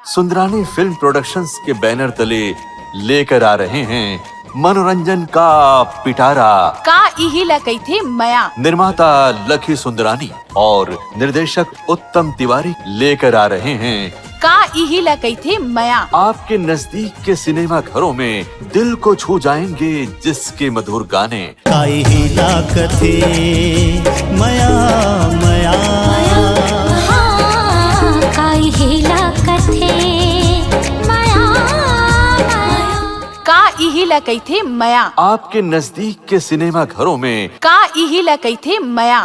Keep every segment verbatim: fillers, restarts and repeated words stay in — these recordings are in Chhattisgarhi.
सुंदरानी फिल्म प्रोडक्शंस के बैनर तले लेकर आ रहे हैं मनोरंजन का पिटारा। का इही ला कहिथे मया? निर्माता लखी सुंदरानी और निर्देशक उत्तम तिवारी लेकर आ रहे हैं का इही ला कहिथे मया? आपके नजदीक के सिनेमा घरों में दिल को छू जाएंगे जिसके मधुर गाने। काई हीला कथे मया, मया। हाँ, काई हीला कथे मया, मया। का इही ला कहिथे मया? आपके नजदीक के सिनेमा घरों में का इही ला कहिथे मया?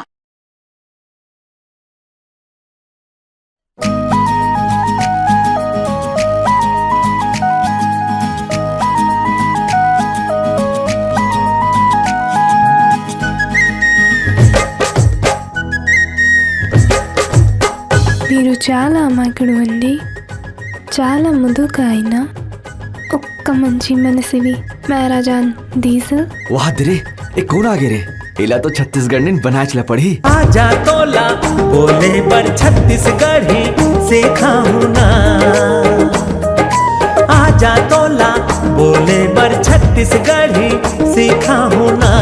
మీరు చాలా అమాయకుడు అండి. చాలా ముదుక అయినా ఒక్క మంచి మనసివి మేరా జాన్ దీస్. वाह दे रे, ए कोन आगे रे? एला तो छत्तीसगढ़ ने बनाच ला पड़ी। आजा तोला बोले बर छत्तीसगढ़ी सिखाहूं ना। आजा तोला बोले बर छत्तीसगढ़ी सिखाहूं ना।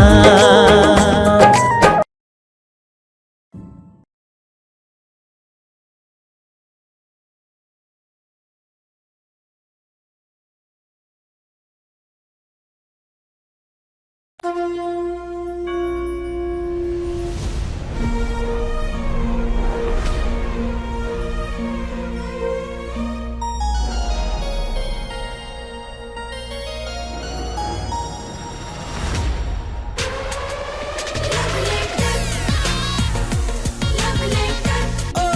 ओ,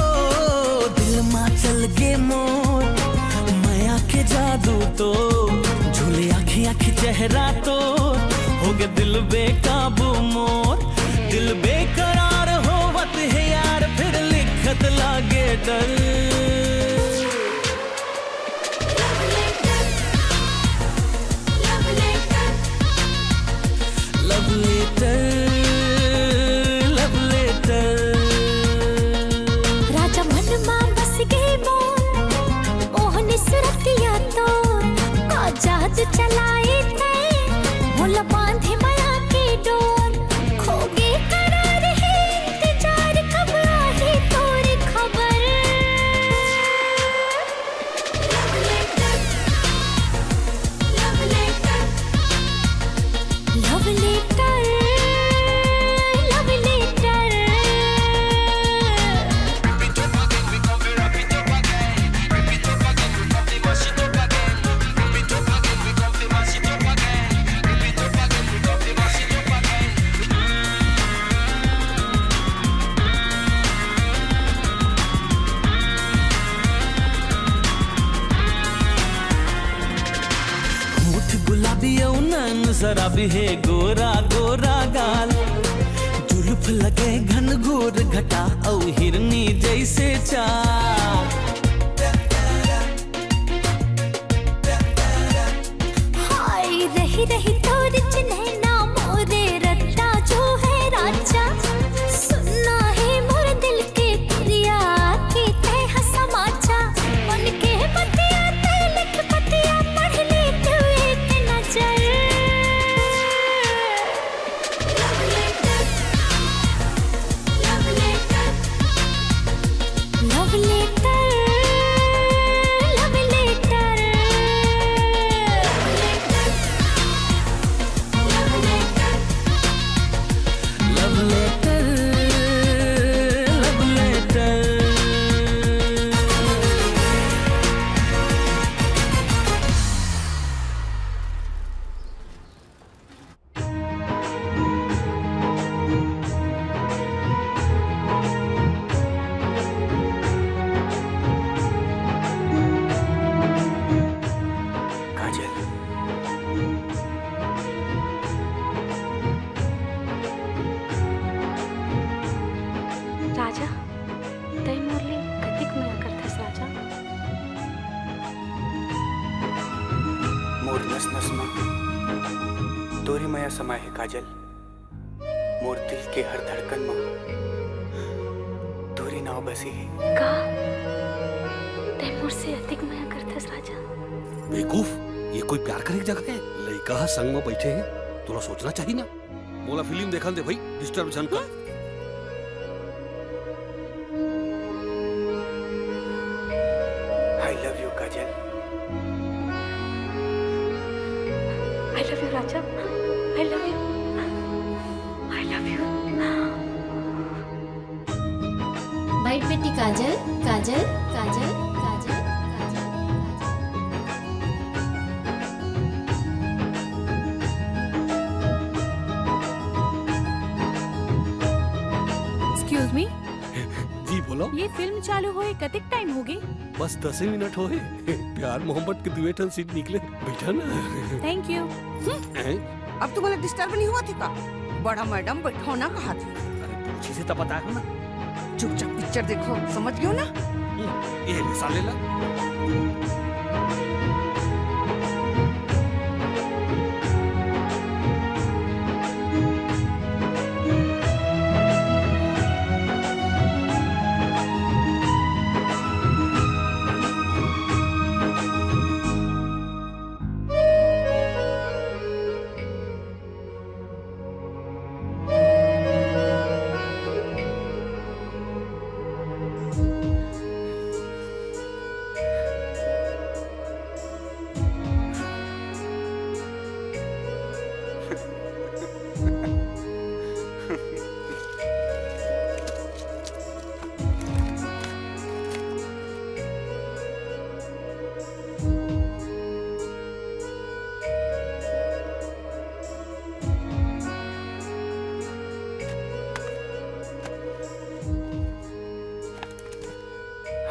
दिल मा चल गे मोर, मया के जादू तो, झूले आँखी आँखी चेहरा तो, हो गे दिल बेकाबू मोर, दिल बेकरार होवत हे यार, फिर लिखत लागे डर। Love letter, love letter। राजा मन मा बस गे मोर, मोहनी सुरतिया तोर, का जादू चलाए तैं, मोला बांधे मया के डोर, खो गे करार हे इंतजार, कब आही तोर खबर। Love letter, love letter, love letter, love letter। होठ गुलाबी अउ नैन शराबी हे, गोरा गोरा गाल, जुल्फ लगे घनघोर घटा अउ हिरनी जैसे चाल। हाय रही रही तोर चिन्हैना मोरे रद्दा जो है राजा, सुनना है मोर दिल के कुरिया के तय हसमाचा, मन के बतिया तय लिख पतिया पढ़ ले तू एक नजर। Love letter, love letter। Love letter, love letter। काजल। राजा, तैं मोर ले कतिक मया करथस राजा? मोर नस नस म तोरे मया समाय हे काजल। मोर दिल के हर धड़कन म तोरे नाव बसे हे। का? तैं मोर से अतिक मया कर बेवकूफ, ये कोई प्यार करे के जगह हे? लइका ह संग म बइठे हे, तोला सोचना चाही ना। मोला फिल्म देखन दे भई, disturb झन कर। I love you, Kajal. I love you, Raja. I love you। I love you। बइठ बेटी काजल, काजल, काजल, काजल, काजल। Excuse me। जी, बोलो। ये फिल्म चालू होए कतेक time होगे? बस दसे मिनट होए। प्यार मोहब्बत के दुए ठन scene निकले। बइठा ना। Thank you। हैं? अब तुम्हारा disturb नहीं हुआ थी का? बड़ा मैडम बैठो ना कहा थी। अरे, पूछे से तब बताया ना। चुपचाप पिक्चर देखो, समझ गयो ना? हम्म, ये ले साले ला।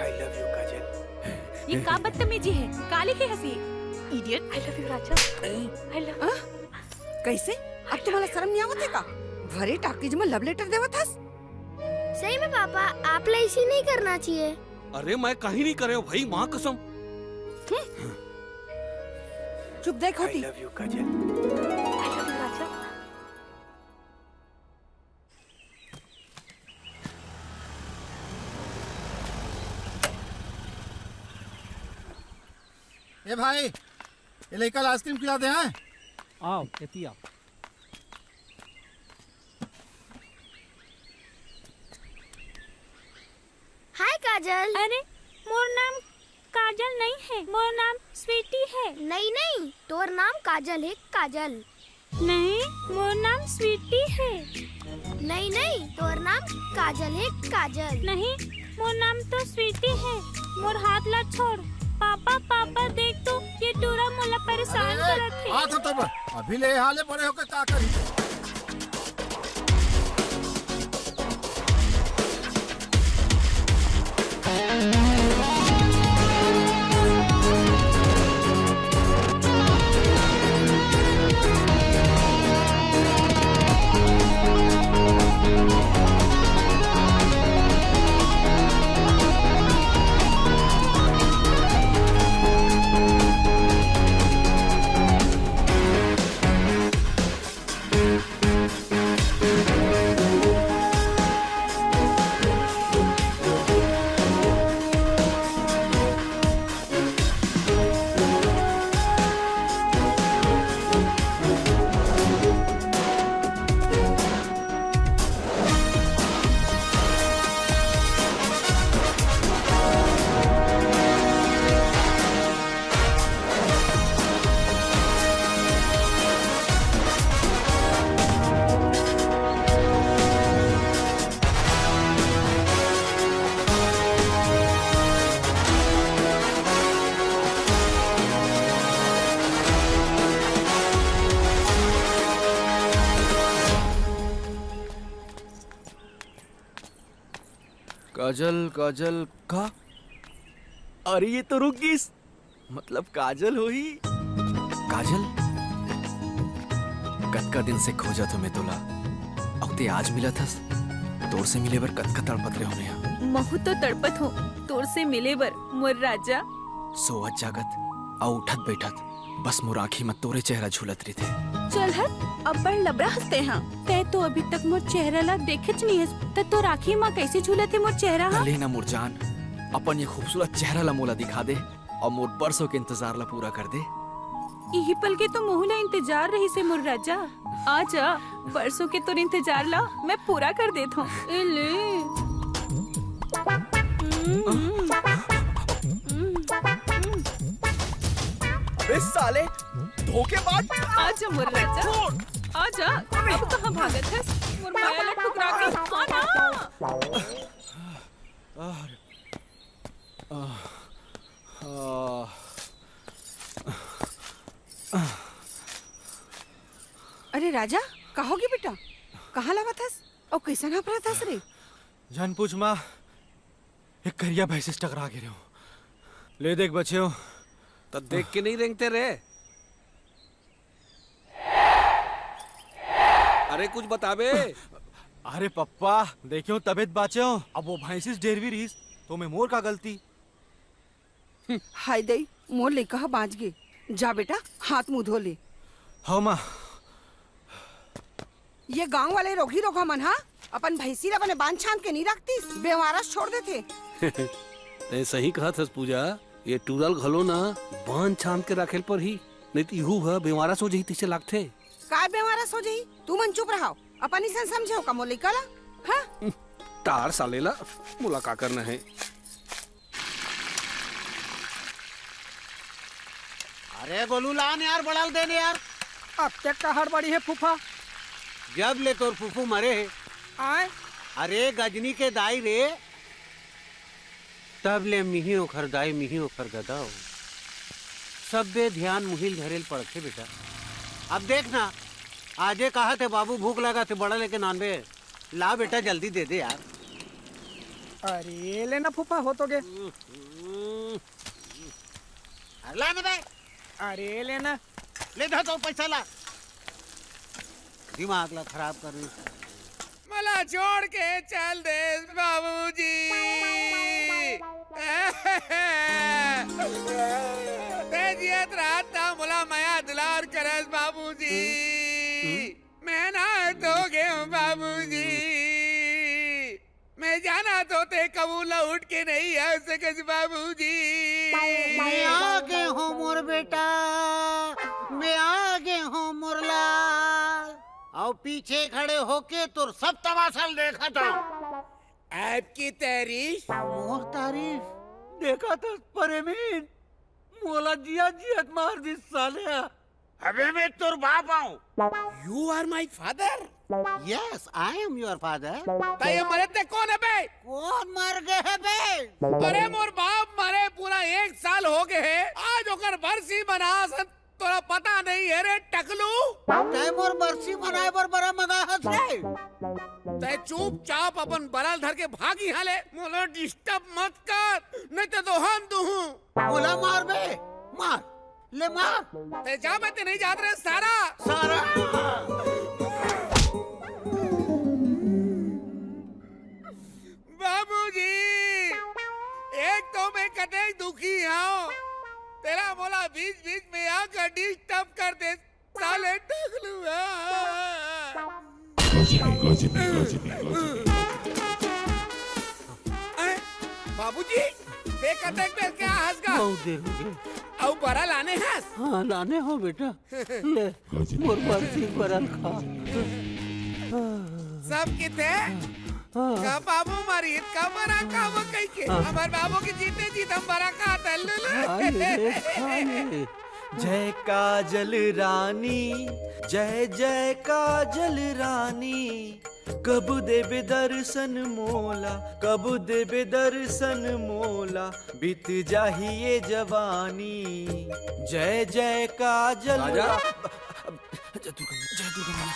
I love you, काजल। ये का बदतमीजी हे? काली के हंसी। Idiot। I love you, Raja. I love you। कैसे? अब तुम्हारा शर्म नहीं आवत हे का? भरे टाकीज में love letter देवत हस? सही में पापा, आप ला ऐसी नहीं करना चाहिए। अरे मैं कहीं नहीं करे भई, माँ कसम। चुप देख होती। I love you, Kajal. I love you, राजा। ए भाई, ये लइका ला ice cream खिला दे, हैं? आओ, एती आओ। हाय काजल। अरे, मोर नाम काजल नहीं हे, मोर नाम स्वीटी हे। नहीं, नहीं, तोर नाम काजल हे, काजल। नहीं, मोर नाम स्वीटी हे। नहीं, नहीं, तोर नाम काजल हे, काजल। नहीं, मोर नाम तो स्वीटी हे। मोर हाथ ला छोड़। पापा, पापा, देख तो, ये टूरा मोला परेशान अरे, करत हे। आ तो तब, अभी ले हाले बड़े होके का करी? काजल, काजल, का? अरे, ये तो रुक गिस। मतलब, काजल होही। काजल, कतका दिन से खोजत हों मैं तोला, अउ ते आज मिलत हस। तोर से मिले बर कतका तड़पत रहे हों मैं हा। महूं तो तड़पत हों तोर से मिले बर, मोर राजा। सोवत जागत अउ उठत बैठत बस मोर आँखी म तोरे चेहरा झूलत रहिथे। चल हट, अब्बड़ लबरा हस ते हा। तैं तो अभी तक मोर चेहरा ला देखेच नइ हस, त तोर आँखी म कैसे झूलत हे मोर चेहरा हा? ले ना मोर जान, अपन ये खूबसूरत चेहरा ला मोला दिखा दे। अउ मोर बरसों के इंतजार ला पूरा कर दे। इही पल के तो महू ला इंतजार रहिस हे मोर राजा। आ जा, बरसों के तोर इंतजार ला मैं पूरा कर देत हूँ। ए ले। अबे साले, धोखेबाज। आ जा मोर राजा, आ जा। अब कहाँ भागत हस? मोर माया ला ठुकरा के आ ना। अरे, आह, आह। अरे राजा, का होगे बेटा? कहाँ लावत हस? अउ कइसन हांफरत हस रे? झन पूछ माँ, एक करिया भैंसिस टकरा गे रेहेंव। ले देख बचेंव। त देख के नहीं रेंगते रे। अरे कुछ बताबे। अरे पप्पा, देखेंव तभे त बाचेंव। अब वो भैंसिस डेरवी रहिस, त ओमे मोर का गलती? हाय दई, मोर लइका ह बांच गे। जा बेटा, हाथ मुंह धो ले। हव माँ। ये गांव वाले रोगही रोगहा मन ह अपन भैंसी ला बने बांध छांद के नहीं रखतिस, बेंवारस छोड़ देथे। तैं सही कहत हस पूजा, ये टूरा ल घलो ना बांध छांद के राखे ल परही, नहीं त इहू ह बेंवारस हो जही तइसे लागथे। काय बेंवारस हो जही? तुमन चुप रहव, अपन इसन समझेव का मोर लइका ला? हाँ? टार साले ला, मोला का करना हे? अरे गोलू लान यार, बड़ा ल दे न यार। अब तक का हड़बड़ी हे फूफा? जब ले तोर फूफू मरे हे। आय? अरे गजनी के दाई रे, तब ले मिही ओखर दाई, मिही ओखर गदा हो। सब्बे ध्यान मुहिल धरे ल पड़थे बेटा। अब देख ना, आजे कहा थे बाबू भूख लगा थे, बड़ा लेके नानबे। ला बेटा, जल्दी दे दे यार। अरे ले ना फूफा, हो तो गे। अरे ला ना बे। अरे ले ना। ले दे तो पैसा ला। दिमाग ला खराब कर रही। मला छोड़ के चल देस बाबूजी। ते जियत रहत त मोला मया दुलार करस बाबूजी। मैं ना तो गए हूँ बाबूजी। मैं जाना तो ते कबू लौट के नहीं आ सकस बाबूजी। मैं आ गए हूँ मोर बेटा, मैं आ गए हूँ मोर लाल। अउ पीछे खड़े होके तोर सब तमाशा ल देखत हूँ। आपकी तारीफ? मोर तारीफ? देखा तो परेमीन, मोला जिया जियत मार दिस साले। अबे मैं तोर बाप हूँ। You are my father? Yes, I am your father. त ये मरे ते कोन हे बे? कोन मर गे हे बे? अरे मोर बाप मरे पूरा एक साल हो गे हे। आज ओकर बरसी मनास हन, तोला पता नहीं हे रे टकलू। तैं मोर बरसी मनाए बर बरा मंगाहस रे। तैं चुपचाप अपन बरा ल धर के भाग इहाँ ले, मोला disturb मत कर, नहीं तो दोहन दूहूं। मोला मार बे, मार, ले मार। तैं जा बे, तैं नहीं जात रे सारा। सारा। बाबूजी, एक तो मैं कतेक दुखी हूँ, तेला मोला बीच बीच में आकर disturb कर दे, साले टकलू हा। गजनी, गजनी, गजनी, गजनी। अरे, बाबूजी, ते कतेक बेर के आहस गा? बहुत देर हो गे। अउ बरा लाने हस? हाँ, लाने हंव बेटा। ले, मोर बरसी बरा ल खा। सब किथे? हाँ। का बाबू मारी, का बरा खाबो कहिके? हाँ। हमर बाबू के जीते जीत हम बरा खात हन, लुलु। खा ले, खा ले। जय काजल रानी, जय जय काजल रानी, कब देबे दर्शन मोला, कब देबे दर्शन मोला, बीत जाही ये जवानी। जय जय काजल राजा। रा-, जय दुर्गा मैया, जय दुर्गा मैया।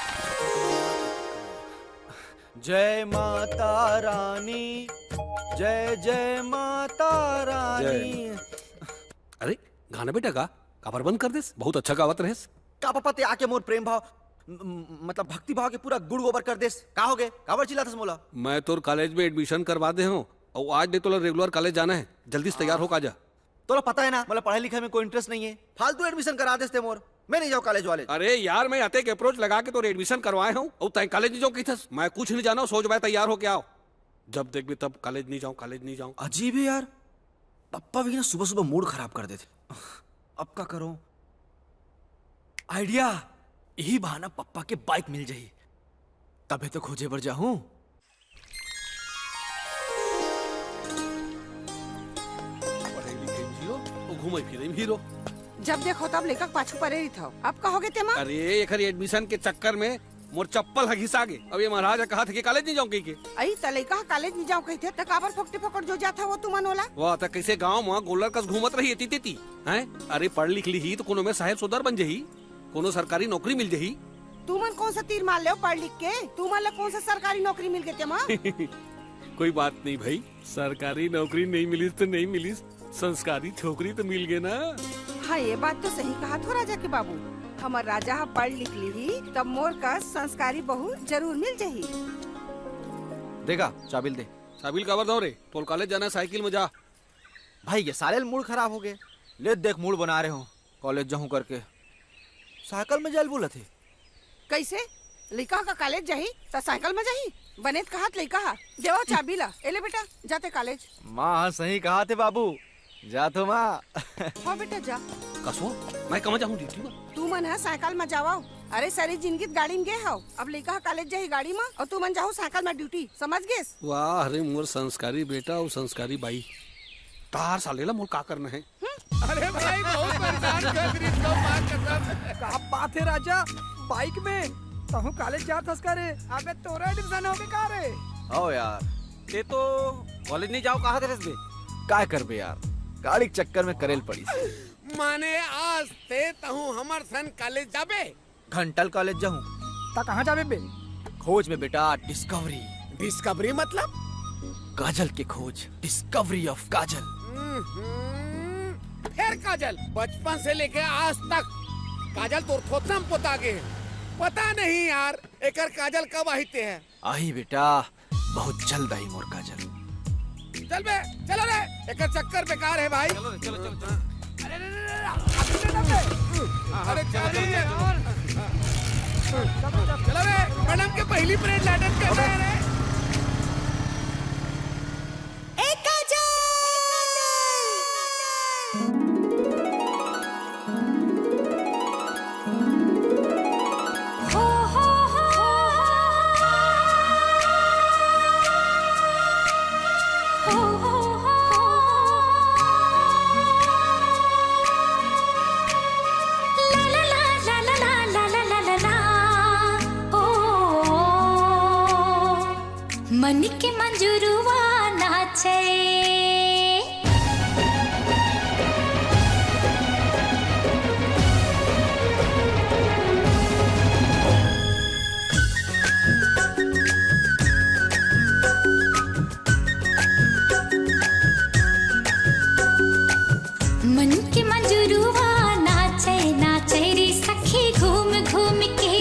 जय माता रानी, जय जय माता रानी। जय। अरे, गाना बेटा गा, काबर बंद कर देस? बहुत अच्छा गावत रहेस। का पापा ते आके मोर प्रेम भाव, म-, म-, मतलब भक्ति भाव के पूरा गुड़ गोबर कर देस। का हो गे? काबर चिल्लाथस मोला? मैं तोर कॉलेज में admission करवा दे हूँ, अउ आज ले तोला regular कॉलेज जाना है। जल्दी से तैयार हो, का जा। तोला पता है ना, मोला पढ़ाई लिखाई में कोई interest नहीं है। फालतू admission करा देस ते मोर, मैं नहीं जाऊँ कॉलेज वाले। अरे यार, मैं अतेक approach लगा के तोर admission करवाए हूँ, अउ तैं कॉलेज नहीं जाऊँ कहिथस। मैं कुछ नहीं जानव, सो जा बे, तैयार होके आव। जब देखबे तब कॉलेज नहीं जाऊँ, कॉलेज नहीं जाऊँ। अजीब है यार, पप्पा भी ना सुबह सुबह मूड खराब कर देथे। अब का करूं? आइडिया, यही बहाना पप्पा के बाइक मिल जाही। तभे तो खोजे बर जाहूं। पढ़े लिखे में हीरो, वो घूमे फिरे में हीरो। जब देखो तब लइका के पाछू परे रहिथव। अब का होगे तेमा? अरे, एखर एडमिशन के चक्कर में मोर चप्पल ह घिसा गे। अब ये महाराज ह कहा थे कि कॉलेज नहीं जाऊं कही के। अई, त लइका ह कॉलेज नहीं जाऊं कहिथे, त काबर फोकटे फोकट जो जात हव तुमन ओला? वाह, त कैसे गांव में गोल्लर कस घूमत रही एती तेती, हैं? अरे, पढ़ लिख ली ही तो कोनो में साहेब सोदर बन जही, कोनो सरकारी नौकरी मिल जही। तुमन कौन सा तीर मार ले पढ़ लिख के? तुमन ला कौन सा सरकारी नौकरी मिल गे तेमा? कोई बात नहीं भाई, सरकारी नौकरी नहीं मिलिस तो नहीं मिलिस, संस्कारी छोकरी तो मिल गे ना। हाँ, ये बात तो सही कहा थो राजा के बाबू। हमर राजा ह पढ़ लिख ली ही, तब मोर कस संस्कारी बहू जरूर मिल जही। देखा, चाबिल दे। चाबिल काबर दो रे? तोल कॉलेज जाना है, साइकिल में जा। भाई, ये साले मूड खराब हो गए। ले देख, मूड बना रहे हो कॉलेज जाहूं करके। साइकिल में जाल बोलत हे। कैसे? लइका का कॉलेज जाही त साइकिल में जाही? बने त कहत लइका हा। देवा चाबी ला। एले बेटा, जाते कॉलेज। माँ, हाँ, सही कहा थे बाबू। जा तो माँ। हाँ बेटा, जा। कसो? मैं कहाँ जाहूँ ड्यूटी में? तू मन ह साइकिल में जावा। अरे, सारी जिंदगी त गाड़ी में गे हव, अब लइका ह कॉलेज जाही गाड़ी में, और तू मन जाहू साइकिल में ड्यूटी, समझ गेस? वाह रे मोर संस्कारी बेटा और संस्कारी बाई, तार साले ला मोर का करना है? अरे भाई, बहुत परेशान कर रही तो माँ कसम। का बात है राजा, बाइक में? तहूँ कॉलेज जात हस का रे? अबे तोरा एडमिशन हो गए का रे? आओ यार, ते तो कॉलेज नहीं जाओ कहा थे बे? काय करबे यार, गाड़ी के चक्कर में करेल पड़ी। माने आज ते तहूँ हमर सन कॉलेज जाबे? घंटल कॉलेज जाहूँ। त कहाँ जाबे बे? खोज में बेटा, डिस्कवरी। डिस्कवरी मतलब? काजल के खोज, डिस्कवरी ऑफ काजल। हम्म, फिर काजल, बचपन से लेके आज तक काजल तोर थोथना में पोता गे हे। पता नहीं यार, एकर काजल कब आही ते है। आही बेटा, बहुत जल्द आई मोर काजल। चल बे, चलो रे, एकर चक्कर बेकार है भाई। चलो रे, चलो, चलो, चलो। अरे, अरे, अरे, अरे, अरे, अरे, हाँ, हाँ, अरे, चलो, चलो, चलो, चलो। चलो रे, मैडम के पहली परेड लाटन करना है रे। ए काजल! मन के मंजुरुआ नाचे। मन के मंजुरुआ नाचे, नाचे रे सखी घूम घूम के।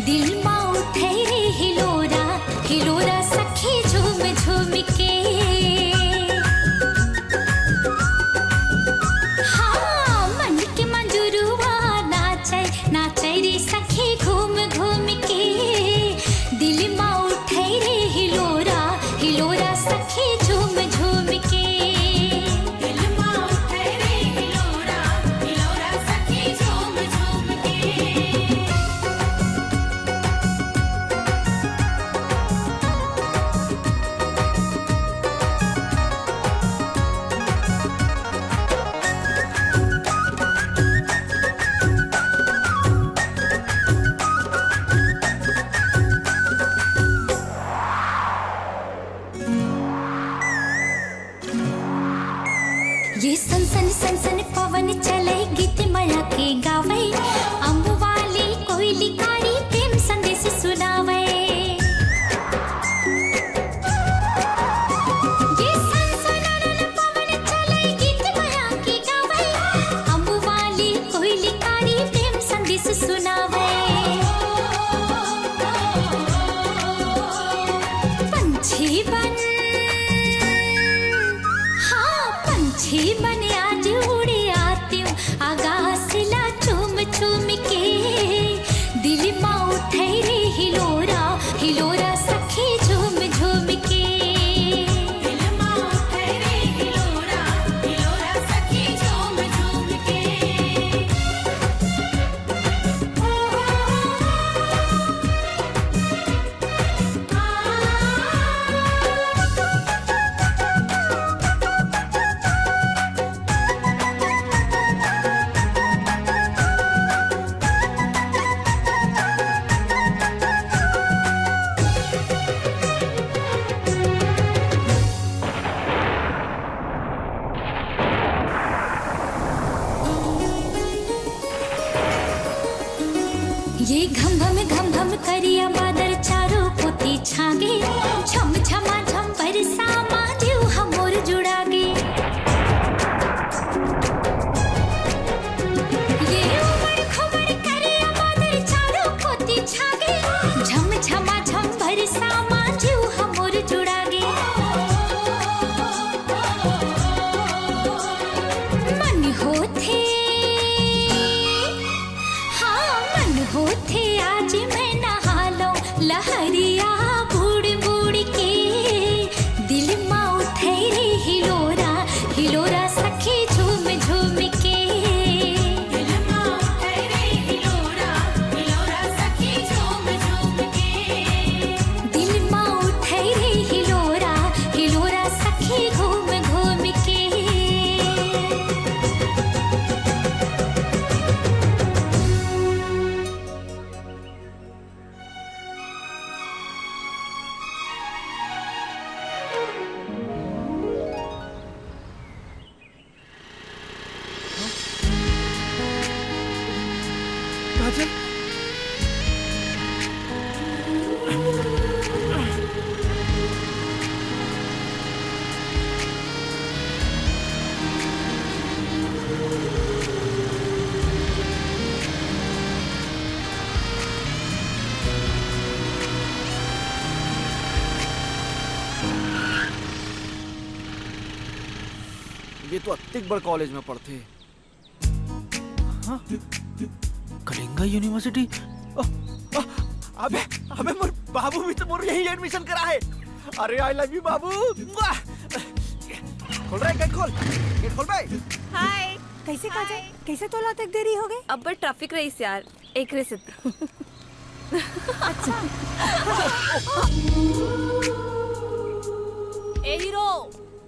दिल मा उठे रे हिलोरा, हिलोरा सखी झूम झूम के। हाँ, मन के मंजुरुआ नाचे, नाचे रे सखी घूम घूम के। दिल मा उठे रे हिलोरा, हिलोरा सखी झूम झूम के। दिल मा उठे रे हिलोरा, हिलोरा सखी झूम झूम के। ये सन सन सन सन पवन चले, गीत माया के गावे। अम्ब वाली कोयली कारी प्रेम संदेश सुनावे। ये सन सन सन पवन चले, गीत माया के गावे। अम्ब वाली कोयली कारी प्रेम संदेश सुनावे। पंछी बन, हाँ, पंछी बन आज उड़े आती हूँ आकाश ला चूम चूम के। दिल मा उठे रे हिलोरा, हिलोरा सखी झूम झूम के। दिल मा उठे रे हिलोरा, ये तो अतिक बड़ कॉलेज में पढ़थे। हाँ? कलिंगा यूनिवर्सिटी? अ, अ, अबे, अबे, मोर बाबू भी तो मोर यही एडमिशन करा है। अरे, I love you बाबू। मुआ! खोल रे, गेट खोल, गेट खोल बे। हाय। कैसे काजल? हाय। कैसे तोला तक देरी हो गई? अब्बड़ ट्रैफिक रहिस यार, एकरे सेती। अच्छा। ए हीरो,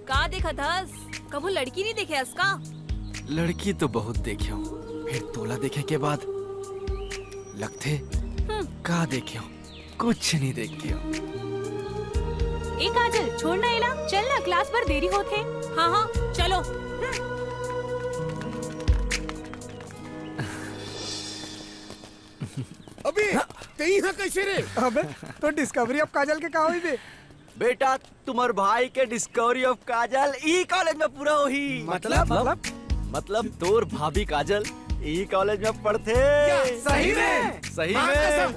का देखत हस? कभू लड़की नहीं देखे हस का? लड़की तो बहुत देखे हूँ, फिर तोला देखे के बाद लगथे हम्म। का देखे हूँ, कुछ नहीं देखे हूँ। ए काजल, छोड़ ना एला, चल ना, क्लास बर देरी होत हे। हाँ हाँ, चलो। अबे, तें इहाँ कैसे रे? अबे, तो Discovery of काजल के का होई बे? बेटा, तुम्हर भाई के Discovery of Kajal E college में पूरा होही। मतलब? मतलब? मतलब तोर भाभी काजल ई कॉलेज में पढ़थे। क्या? सही में? सही माँ में। कसम।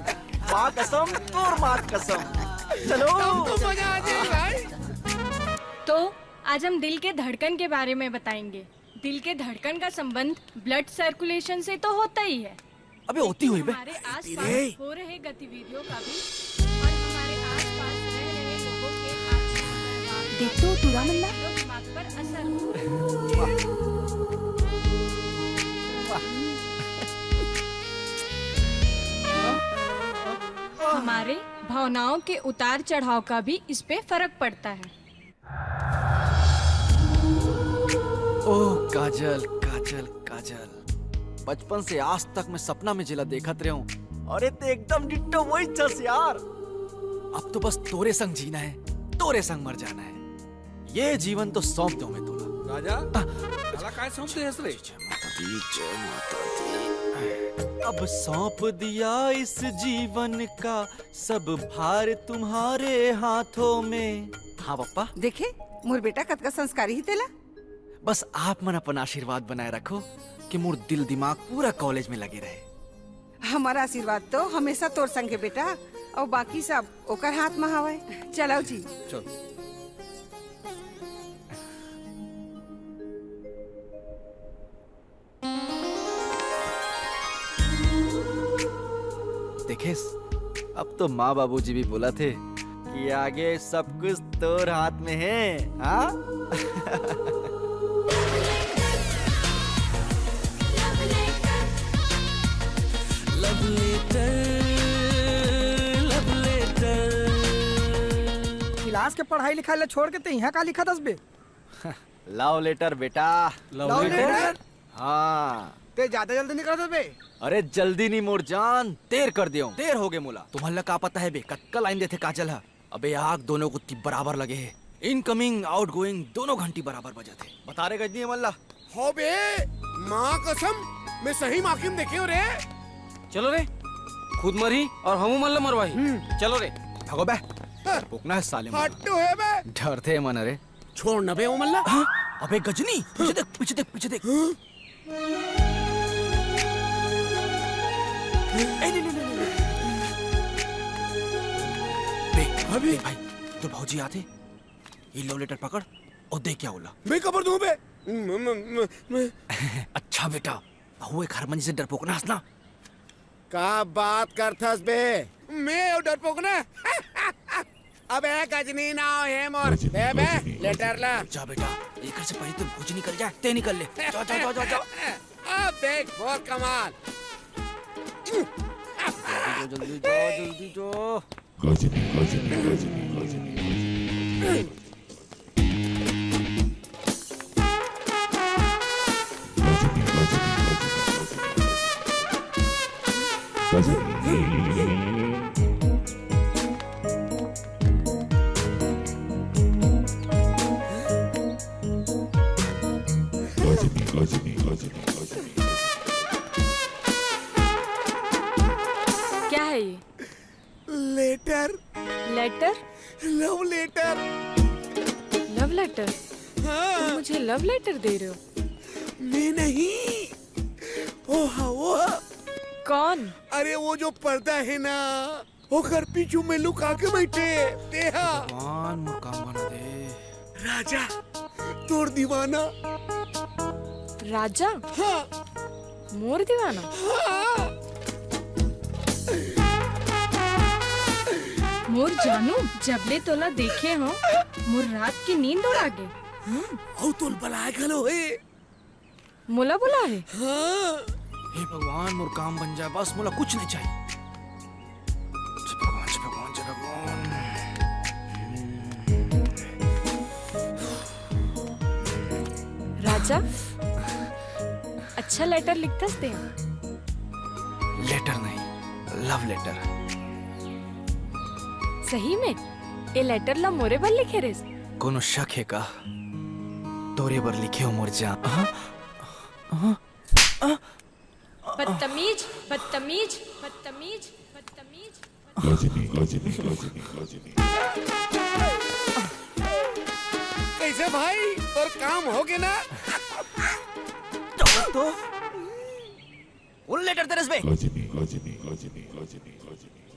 माँ कसम, तोर माँ कसम। चलो। तब तो मजा आ जाए भाई। तो आज हम दिल के धड़कन के बारे में बताएंगे। दिल के धड़कन का संबंध ब्लड सर्कुलेशन से तो होता ही है। अबे होती हुई बे। हमारे आसपास हो रहे गतिविधियों का भी और हमारे आसपास रह रहे लोगों के आचरण व्यवहार का देख तो टूरा मल्ला। दिमाग पर असर होता है। हमारे भावनाओं के उतार चढ़ाव का भी इस पे फर्क पड़ता है। ओह काजल, काजल, काजल, बचपन से आज तक मैं सपना में जेला देखत रहे हूँ। अरे ते एकदम डिट्टो वही चस यार। अब तो बस तोरे संग जीना है, तोरे संग मर जाना है। ये जीवन तो सौंप दो मैं तोला। राजा, आ, साला काय सौंप दे हस रे? जय माता दी, जय माता दी। अब सौंप दिया इस जीवन का सब भार तुम्हारे हाथों में। हाँ पप्पा। देखे, मोर बेटा कतका संस्कारी ही तेला। बस आप मन अपन आशीर्वाद बनाए रखो कि मोर दिल दिमाग पूरा कॉलेज में लगे रहे। हमारा आशीर्वाद तो हमेशा तोर संग हे बेटा, और बाकी सब ओकर हाथ में हवय। चलाओ जी। चल। देखेस, अब तो माँ बाबूजी भी बोलथे कि आगे सब कुछ तोर हाथ में है, हाँ? Love letter, love letter। Class के पढ़ाई लिखाई ला छोड़ के ते इहाँ का लिखत हस बे? Love letter बेटा। Love letter? हाँ। ते ज्यादा जल्दी नहीं करत बे? अरे जल्दी नहीं मोर जान, देर कर दियो, देर हो गए मोला। तुम्हला का पता है बे, कतका लाइन देथे काजल हा? अबे आग दोनों गुत्ती बराबर लगे है, इनकमिंग आउटगोइंग दोनों घंटी बराबर बजत है। बता रे गजनी हमला। हो बे, माँ कसम, मैं सही माँ किम देखे हो रे। चलो रे, खुद मरही और हमू मन ला मरवाही। हम्म। चलो रे। भगो बे, हाँ। भोकना है साले मन। हट्टू है बे। डरथे मन रे। छोड़ न बे ओ मल्ला। हाँ? अबे गजनी, पीछे देख, पीछे देख, पीछे देख। हाँ? ए, ले, ले, ले, ले, ले। बे, अभी? बे भाई, तो भौजी आथे, ये love letter पकड़ और देख क्या होला। मैं कबर दूं बे? म-, म-, म-, म- अच्छा बेटा, बहू एक हरमन से डरपोकना हंसना। का बात करथस बे? मैं अउ डरपोक ना? अबे गजनी नाव हे मोर। गजनी, दे बे, गजनी, लेटर गजनी। ला। जा बेटा, एकर से पहले तो भौजी निकल जाए, ते निकल ले। जा, जा, जा, जा, जा। अब देख मोर कमाल। जल्दी जाओ, जल्दी जाओ, जल्दी जाओ। गजनी, गजनी, गजनी, गजनी, गजनी। क्या है ये? लेटर। लेटर? लव लेटर। लव लेटर? हाँ। तुम मुझे लव लेटर दे रहे हो? मैं नहीं, वो हा, वो हा। कौन? अरे वो जो पर्दा है ना, ओकर पीछू में लुका के बैठे, तेहा। भगवान मोर काम बना दे। राजा, तोर दीवाना राजा, हाँ। मोर दीवाना। हाँ। मोर जानू, जब ले तोला देखे हो, मोर रात की नींद उड़ा गे। हम्म। अउ तोल बलाए घलो हे। मोला बुलाए? हाँ। हे भगवान, मोर काम बन जाए, बस मोला कुछ नहीं चाहिए। जय भगवान, जय भगवान, जय भगवान। राजा, अच्छा लेटर लिखथस ते। लेटर नहीं, लव लेटर। सही में? ए लेटर ला मोरे बर लिखे रेस? कोनो शक हे का? तोरे बर लिखे हो मोर जान। हाँ? हाँ? बदतमीज, बदतमीज, बदतमीज, बदतमीज। कैसे भाई, तोर काम हो गे ना? तो कौन लेटर तेरे से?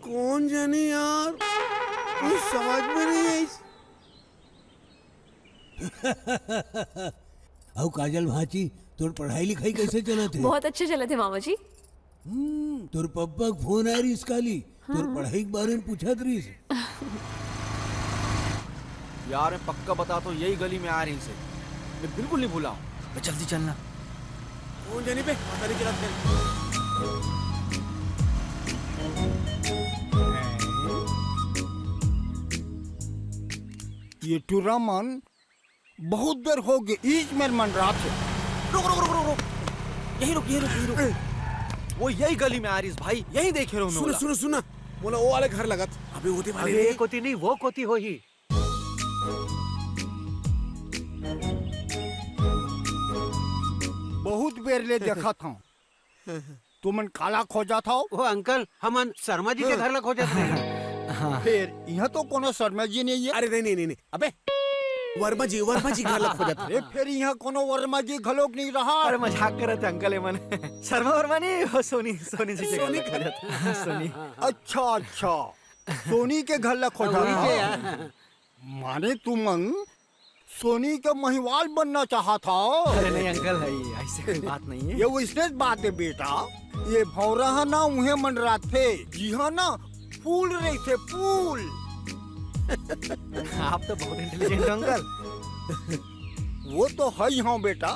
कौन जानी यार, कुछ समझ में नहीं आई। अउ काजल भांची, तोर पढ़ाई लिखाई कैसे चलत हे? बहुत अच्छे चलत हे मामा जी। हम्म, तोर पप्पा के फोन आय रिहिस काली, तोर पढ़ाई के बारे में पूछत रिहिस। यार, मैं पक्का बता तो यही गली में आय रिहिस हे। मैं बिल्कुल नहीं भूला हूँ। मैं जल्दी चलना। कौन जानी बे, पता नहीं चलत हे। ये टुरा मन बहुत देर हो गे, इही मेर मंडरात हे। रुक, रुक, रुक, रुक, रुक। यहीं रुक, यहीं रुक, यहीं रुक। वो यही गली में आय रिहिस भाई, यहीं देखे रहो। सुनो, सुनो, सुनो। मोला वो वाले घर लगत। अबे वो दे वाले अबे रे। ये कोती नहीं, वो कोती होही। बहुत बेर ले देखत हूँ। तुमन काला खोजत हव? ओ अंकल, हमन शर्मा जी के हाँ। घर ला खोजत रहे। हाँ। फिर यहाँ तो कोनो शर्मा जी नहीं है। अरे नहीं, नहीं, नहीं, नहीं। अबे वर्मा जी, वर्मा जी घर ला खोजत रहे। अरे फिर यहाँ कोनो वर्मा जी घलोक नहीं रहा। अरे मजाक करत हे अंकल, एमन शर्मा वर्मा नहीं, वो सोनी, सोनी जी के घर ला खोजत रहे। सोनी। अच्छा, अच्छा, सोनी के घर ला खोजत रहे। माने तुमन सोनी के महिवाल बनना चाहत हव? अरे नहीं अंकल, है, ऐसे कोई बात नहीं है। ये वैसने बात है बेटा, ये भौंरा ह ना उहें मंडराथे, जिहां ना फूल रहिथे, फूल। आप तो बहुत इंटेलिजेंट हो अंकल। वो तो है ही हूँ बेटा।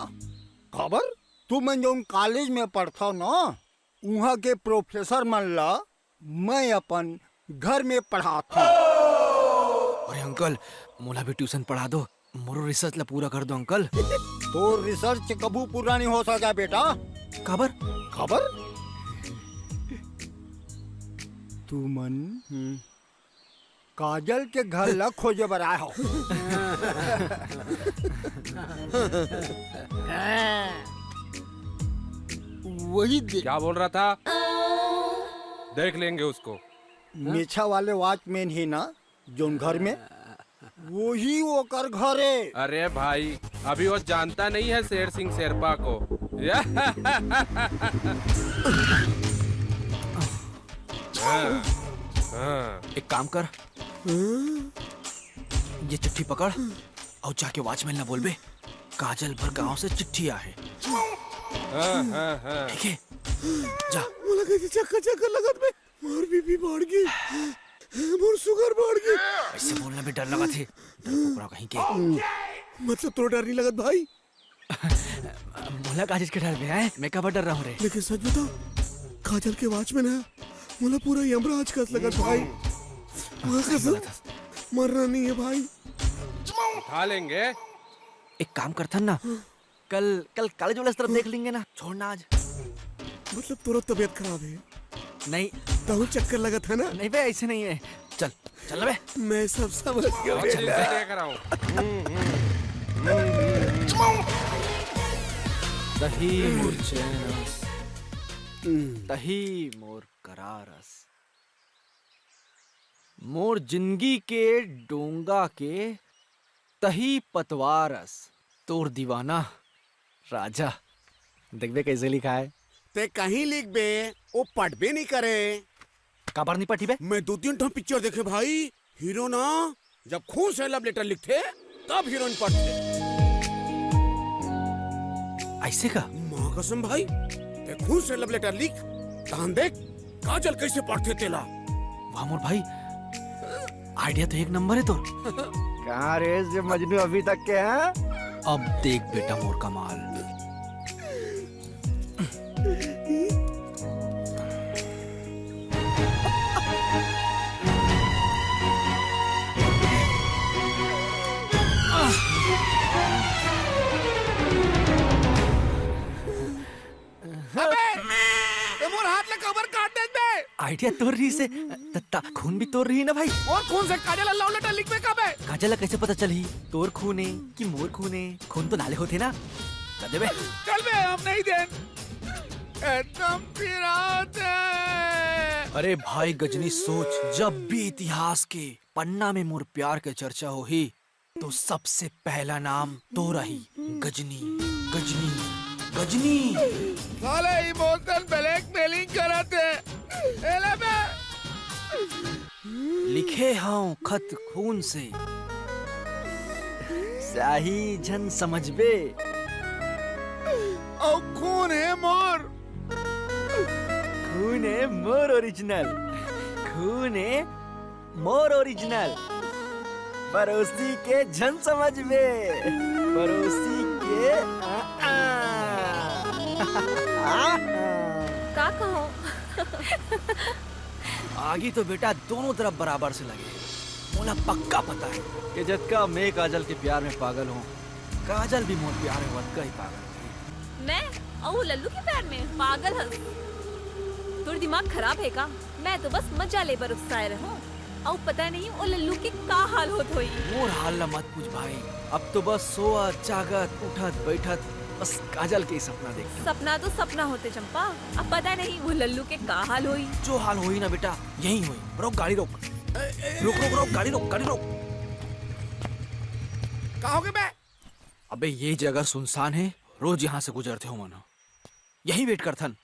खबर, तुमन जौन कॉलेज में पढ़थव ना, उहाँ के प्रोफेसर मन ला मैं अपन घर में पढ़ाथंव। अरे अंकल, मोला भी ट्यूशन पढ़ा दो, मोरो रिसर्च ला पूरा कर दो अंकल। तोर रिसर्च कभू पूरा नहीं हो सका बेटा। काबर? काबर? तुमन काजल के घर ला खोजे बर आए हो। वही दे- क्या बोल रहा था? देख लेंगे उसको। मेछा वाले वॉचमैन है ना, जोन घर में, वही ओकर घर है। अरे भाई, अभी वो जानता नहीं है शेर सिंह शेरपा को। हाँ, हाँ। एक काम कर, ये चिट्ठी पकड़ अउ जाके वॉचमैन ला बोलबे, काजल बर गांव से चिट्ठी आहे। हाँ, हाँ, हाँ। ठीक है, जा। मोला कैसे चक्कर चक्कर लगत बे, मोर बीपी बढ़ गई, मोर शुगर बढ़ गई। ऐसे बोलना भी डर लगा थे, डर कुकरा कहीं के। मतलब तोर डर नहीं लगत भाई? मोला का चीज के डर बे, हैं? मैं काबर डर रहा हूँ रे? लेकिन सच बताओ, काजल के वॉचमैन है, मोला पूरा यमराज कस लगत भाई। मोला कसम, मरना नहीं है भाई। उठा लेंगे। एक काम करथन ना, कल, कल कॉलेज वाले तरफ देख लेंगे ना, छोड़ना आज। मतलब तोरा तबीयत खराब है? नहीं। तहु चक्कर लगत है ना? नहीं बे, ऐसे नहीं है। चल, चल बे। मैं सब समझ गया और बेटा। चिंता क्या कराऊं? हम्म, हम्म, हम्म, हम्म। तही मोर चैन अस, हम्म। तही मोर करार अस। मोर जिंदगी के डोंगा के तही पतवार अस, तोर दीवाना राजा। देखबे कैसे लिखा है। ते कहीं लिखबे, वो पटबे नहीं करे। काबर नहीं पटी बे? मैं दो तीन ठो पिक्चर देखे भाई, हीरो ना जब खून से लव लेटर लिखथे, तब हीरोइन पटथे। ऐसे का? माँ कसम भाई, ते खून से love letter लिख, तान देख काजल कैसे पढ़थे तेला। वाह मोर भाई, idea तो एक नंबर है तोर। कहाँ रे जे मजनू अभी तक के, हाँ? अब देख बेटा मोर कमाल। अबे, ते मोर हाथ ला काबर काट देत बे? Idea तोर रहिस हे, त, त खून भी तोर रही ना भाई। मोर खून से काजल ला love letter लिखबे का बे? काजल ला कैसे पता चलही तोर खून हे कि मोर खून हे? खून तो नाले होथे ना, कर देबे। चल बे, हम नहीं देन। एकदम पिरात हे। अरे भाई गजनी सोच, जब भी इतिहास के पन्ना में मोर प्यार के चर्चा होही, तो सबसे पहला नाम तोर आही, गजनी, गजनी, गजनी। साले emotional blackmailing करत हे। एला मैं लिखे हूँ खत खून से, स्याही झन समझबे। अउ खून हे मोर। खून हे मोर original। खून हे मोर original। पड़ोसी के झन समझबे। पड़ोसी के, आ, आ। आ, आ। का कहो? आगी तो बेटा दोनों तरफ बराबर से लगे हे। मोला पक्का पता हे कि जतका मैं काजल के प्यार में पागल हूँ, काजल भी मोर प्यार में वतका ही पागल हे। मैं अउ वो लल्लू के प्यार में पागल हस। तोर दिमाग खराब हे का? मैं तो बस मजा ले बर उकसाए रहूं। अउ पता नहीं वो लल्लू के का हाल होत होही। मोर हाल ला मत पूछ भाई, अब तो बस सोवत, जागत, उठत, बैठत बस काजल के ही सपना देखथंव। सपना तो सपना होथे चंपा, अब पता नहीं वो लल्लू के का हाल होही। जो हाल होही ना बेटा, यही होही। रोक गाड़ी रोक। ए, ए, रोक, रोक, रोक, गाड़ी रोक, गाड़ी रोक। का होगे बे? अबे ये जगह सुनसान हे, रोज यहाँ से गुजरथे ओमन ह। यही wait करथन।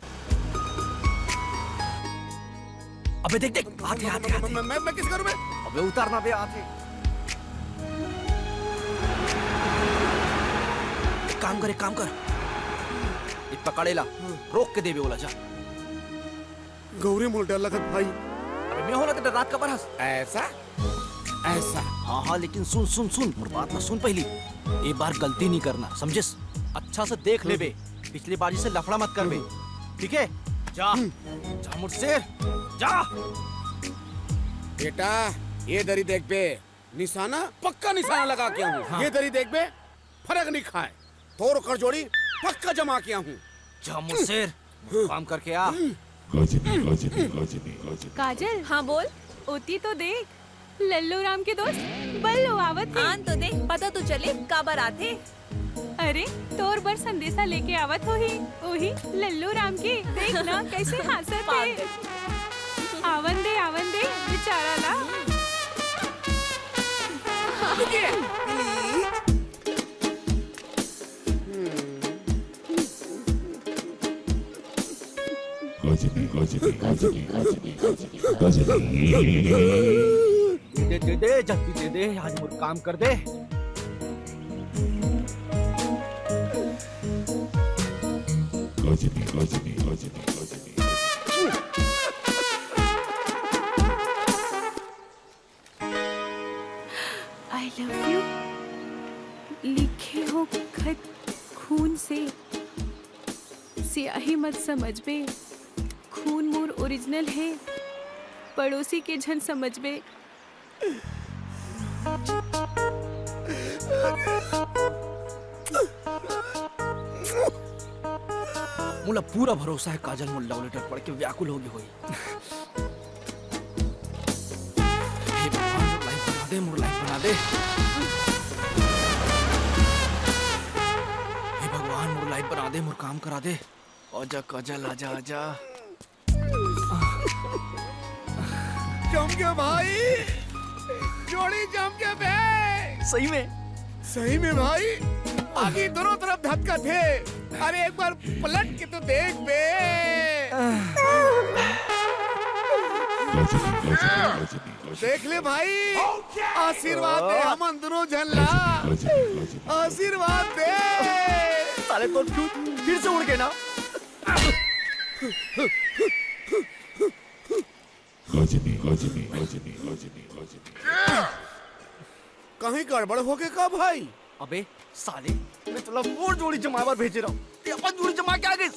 अबे देख, देख, आथे, आथे, आथे। मैं, मैं, मैं किस करूं बे? अबे उतर ना बे, आथे। एक काम कर, एक काम कर। ये पकड़ एला, रोक के देबे ओला, जा। गौरी मोर डर लगत भाई। अबे मैं हों ना त डर्रात काबर हस? ऐसा? ऐसा? हाँ, हाँ, लेकिन सुन, सुन, सुन, मोर बात ला सुन पहिली। ए बार गलती नहीं करना, समझेस? अच्छा से देख लेबे, पिछली बार जैसे लफड़ा मत करबे, ठीक है? जा, जा मोर शेर, जा। बेटा, ये दरी देखबे, निशाना, पक्का निशाना लगा के आहूं। हाँ। ये दरी देखबे, फरक नहीं खाय। तोर ओकर जोड़ी पक्का जमा के आहूं। जा मोर शेर, काम करके आ। गजनी, गजनी, गजनी, गजनी। काजल। हाँ, बोल। ओती तो देख, लल्लू राम के दोस्त बल्लू आवत हे। आन तो दे, पता तो चले काबर आथे। अरे, तोर बर संदेशा लेके आवत होही, ओही लल्लू राम के। देख ना, कैसे हाँसत हे। पागल। आवन दे, आवन दे, बेचारा ला। गजनी, गजनी, गजनी, गजनी, गजनी। दे, दे, दे, जल्दी दे दे, आज मोर काम कर दे। Ghazni, Ghazni, Ghazni, Ghazni. I love you। लिखे हो खत खून से, स्याही मत समझबे, खून मोर original हे, पड़ोसी के झन समझबे। मोला पूरा भरोसा हे, काजल मोर love letter पढ़ के व्याकुल होगे होही। हे भगवान, मोर life बना दे, मोर life बना दे। हे भगवान, मोर life बना दे, मोर काम करा दे। आजा काजल, आजा, आजा। जम गया भाई, जोड़ी जम गया बे। सही में? सही में भाई, आगी दोनों तरफ धक्का थे। अरे एक बार पलट के तो देख बे। देख ले भाई, आशीर्वाद दे हमन दोनों झन ला, आशीर्वाद दे। साले तोर फ्यूज फिर से उड़ गे ना। गजनी, गजनी, गजनी, गजनी, गजनी। कहीं गड़बड़ होगे का भाई? अबे साले, मैं तोला मोर जोड़ी जमाए बर भेजे रहूं, ते अपन जोड़ी जमा के आ गइस।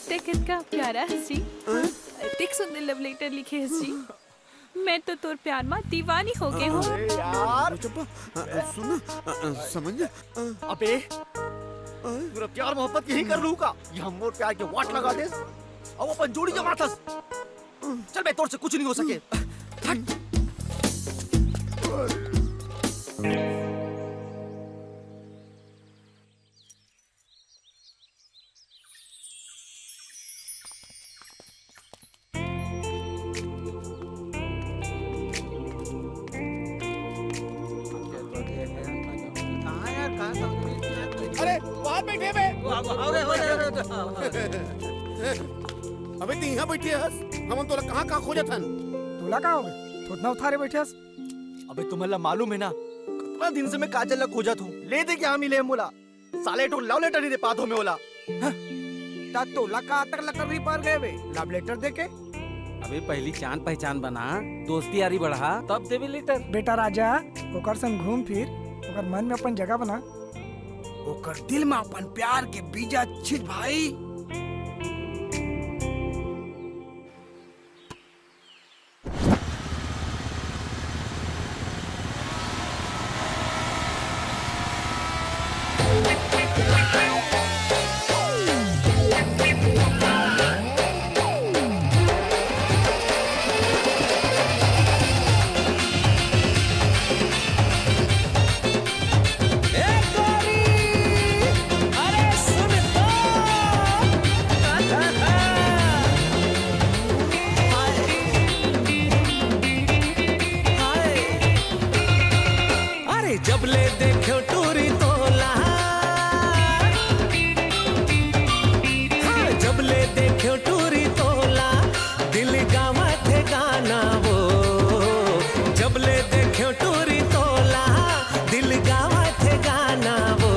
तैं कतका प्यारा हस जी। तैं सुंदर लव लेटर लिखे हस जी। मैं तो तोर प्यार मा दीवानी हो गे हूँ। अरे यार। चंपा, अ, अ, सुन ना, अ, अ, समझ ना, अ, अबे, अ, पूरा प्यार मोहब्बत यही कर लूं का? ये हम मोर प्यार के वाट लगा देस, अब अपन जोड़ी जमाथस। चल बे, तोर से कुछ नहीं हो सके। हट। कहाँ यार, कहाँ समझ में नहीं आया? अरे, बाहर बैठे बे। अबे, तू यहाँ बैठे हस? हमन तोला कहाँ, कहाँ खोजत हन? तोला का होगे? थोतना उठारे बैठे हस? अबे, तुमन ला मालूम है ना, कितना दिन से मैं काजल ला खोजत हूँ। ले दे क्या मिले मोला? साले, एक ठो लव लेटर नहीं दे पात हो मैं ओला। हाँ? ता तोला का तक लटर नहीं पर गए बे, लव लेटर दे के? अबे, पहली जान पहचान बना, दोस्ती यारी बढ़ा, तब देबे लेटर। बेटा राजा, ओकर संग घूम फिर, ओकर मन में अपन जगह बना। ओकर दिल में अपन प्यार के बीजा छिट भाई। ए गोरी, अरे सुन तो। अरे जब ले देख्यो टूरी तोला, हाँ, जब ले देख्यो टूरी तोला, दिल गावत हे गाना वो। जब ले देख्यो टूरी तोला, दिल गावत हे गाना वो।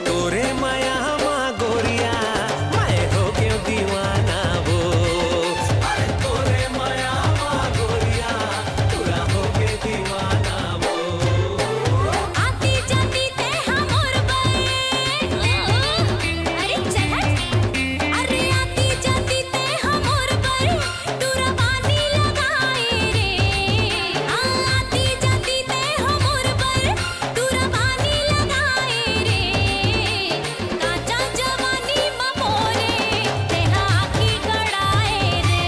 तोरे मया मा गोरिया, मैं हो गयो दीवाना वो। अरे तोरे मया मा गोरिया, पूरा हो गयो दीवाना वो। आती जाती ते हमर बे, अरे चल हट। अरे आती जाती ते हमर बर, टूरा पानी लगाए रे। आती जाती ते हमर बर, टूरा पानी लगाए रे। काचा जवानी म मोरे, तेहा आँखी गड़ाए रे।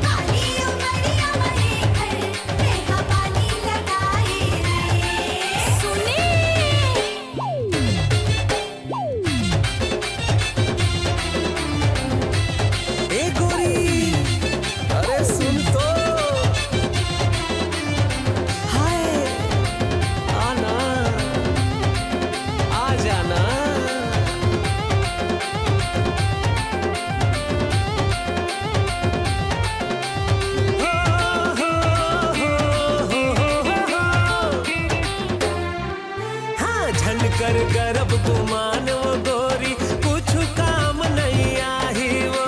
काली उमरिया म एकर, तेहा पानी लगाए रे। सुने। ए गोरी, अरे सुन तो। हाय, आना, आ जाना। हाँ, झन कर गरब गुमान वो गोरी, कुछु काम नहीं आही वो।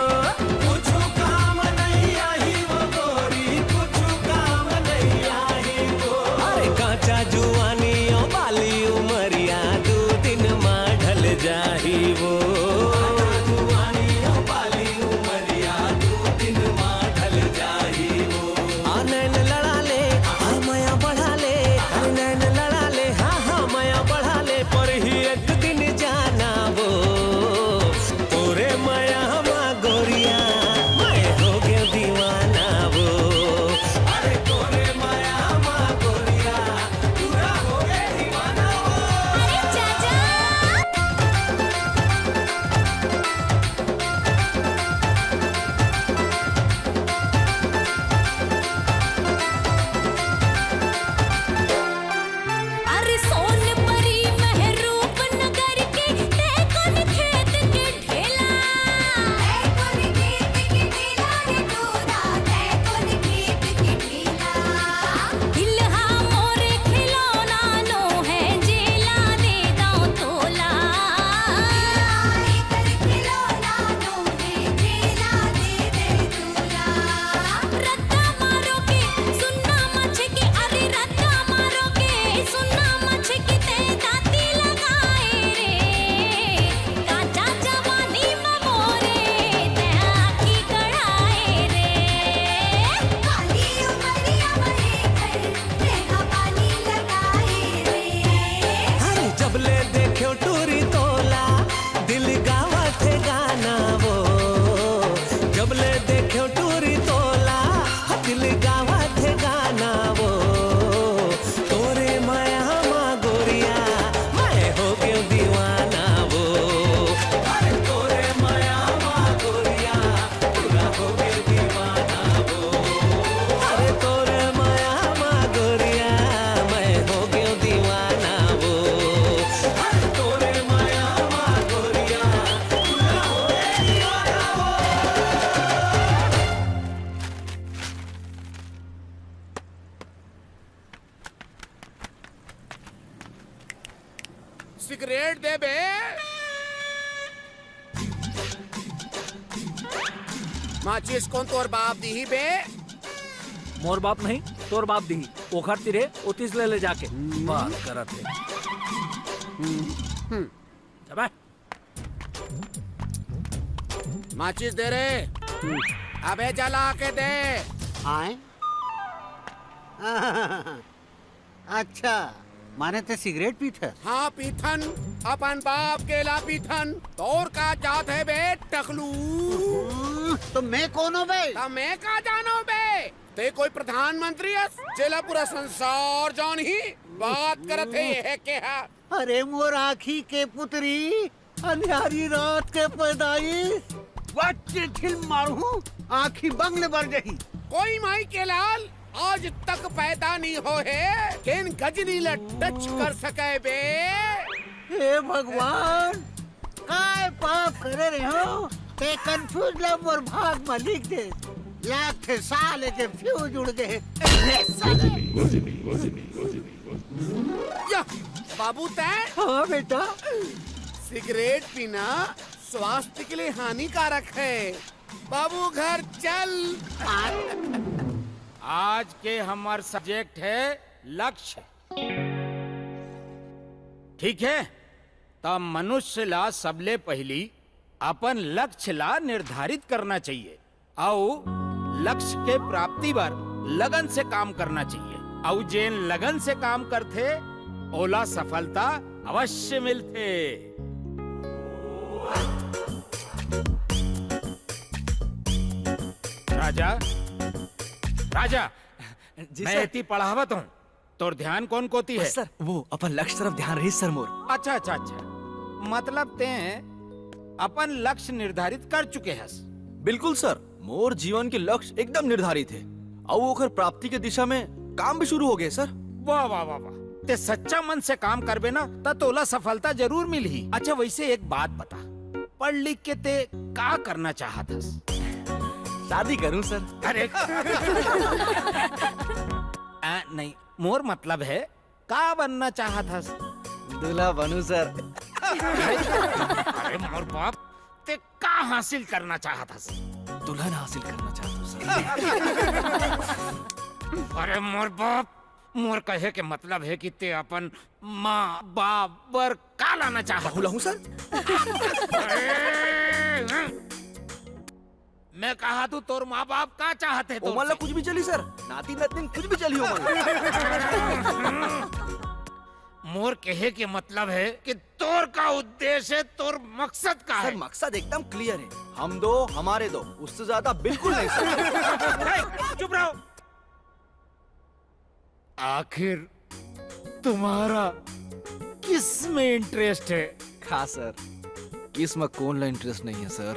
कुछु काम नहीं आही वो गोरी, कुछु काम नहीं आही वो। अरे काचा जुआनी ओ बाली उमरिया, दू दिन मा ढल जाही वो। काचा जुआनी ओ बाली उमरिया, दू दिन मा ढल जाही वो। आ नैन लड़ा ले, आ मया बढ़ा ले, आ नैन लड़ा ले, हाँ, हाँ, मया बढ़ा ले, पर ही एक दिन जाना वो। तोरे मया मा गोरिया, मैं हो गयो दीवाना वो। अरे तोरे मया मा गोरिया, पूरा सिगरेट दे बे। माचिस कोन तोर बाप दिही बे? मोर बाप नहीं, तोर बाप दिही। ओखर तीर हे, ओतिस ले, ले जाके। हम्म। बात करत हे। हम्म। हम्म। अबे। माचिस दे रे। अबे जला के दे। आए? अच्छा, माने ते सिगरेट पीथस? हाँ, पीथन। अपन बाप के ला पीथन। तोर का जात हे बे, टकलू? हम्म, तो मैं कौन हूँ बे? त मैं का जानो बे? ते कोई प्रधानमंत्री अस, जेला पूरा संसार जानही? बात करत हे ये के हा? अरे मोर आँखी के पुतरी, अंधियारी रात के पैदाइश। वाह, चिलचिल मारू, आँखी बंग ले बर जही। कोई माई के लाल आज तक पैदा नहीं हो हे, केन गजनी ला टच कर सके बे। हे भगवान, काय पाप करे रहे हो? ते कंफ्यूज ला मोर भाग में लिख दे। लागथे साले के फ्यूज उड़ गए। ले साले। या, बाबू तै? हाँ बेटा। सिगरेट पीना स्वास्थ्य के लिए हानिकारक है। बाबू घर चल। आज के हमर सब्जेक्ट है लक्ष्य। ठीक है, त मनुष्य ला सबले पहिली अपन लक्ष्य ला निर्धारित करना चाहिए। अउ लक्ष्य के प्राप्ति बर लगन से काम करना चाहिए। अउ जेन लगन से काम करथे, ओला सफलता अवश्य मिलथे। राजा, राजा, जी मैं सर। एती पढ़ावत हूँ। तोर ध्यान कोन कोती हे? बस सर, वो अपन लक्ष्य तरफ ध्यान रही सर मोर। अच्छा, अच्छा, अच्छा। मतलब तें अपन लक्ष्य निर्धारित कर चुके हस? बिल्कुल सर, मोर जीवन के लक्ष्य एकदम निर्धारित हे, अउ ओकर प्राप्ति के दिशा में काम भी शुरू हो गए सर। वाह, वाह, वाह, वाह। ते सच्चा मन से काम करबे ना, त तोला सफलता जरूर मिलही। अच्छा, वैसे एक बात बता, पढ़ लिख के ते का करना चाहत हस? शादी करूं सर। अरे। आ, नहीं, मोर मतलब है, का बनना चाहत हस? दूल्हा बनू सर। अरे मोर बाप, ते का हासिल करना चाहत हस? दुल्हन हासिल करना चाहत हूँ सर। अरे मोर बाप, मोर कहे के मतलब है कि ते अपन माँ बाप बर का लाना चाहत हस? बहू लाहूं सर। अरे, मैं कहा तू, तोर माँ बाप का चाहत हे तोर ओमन ला से? कुछ भी चली सर, नाती नतनीन कुछ भी चली ओमन ला। मोर कहे के मतलब है कि तोर का उद्देश्य है, तोर मकसद का सर, है? मकसद एकदम क्लियर है, हम दो, हमारे दो, उससे ज्यादा बिल्कुल नहीं सर। ए, चुप रहो। आखिर तुम्हारा किस में इंटरेस्ट है? का सर, किस में कोन ला इंटरेस्ट नहीं है सर?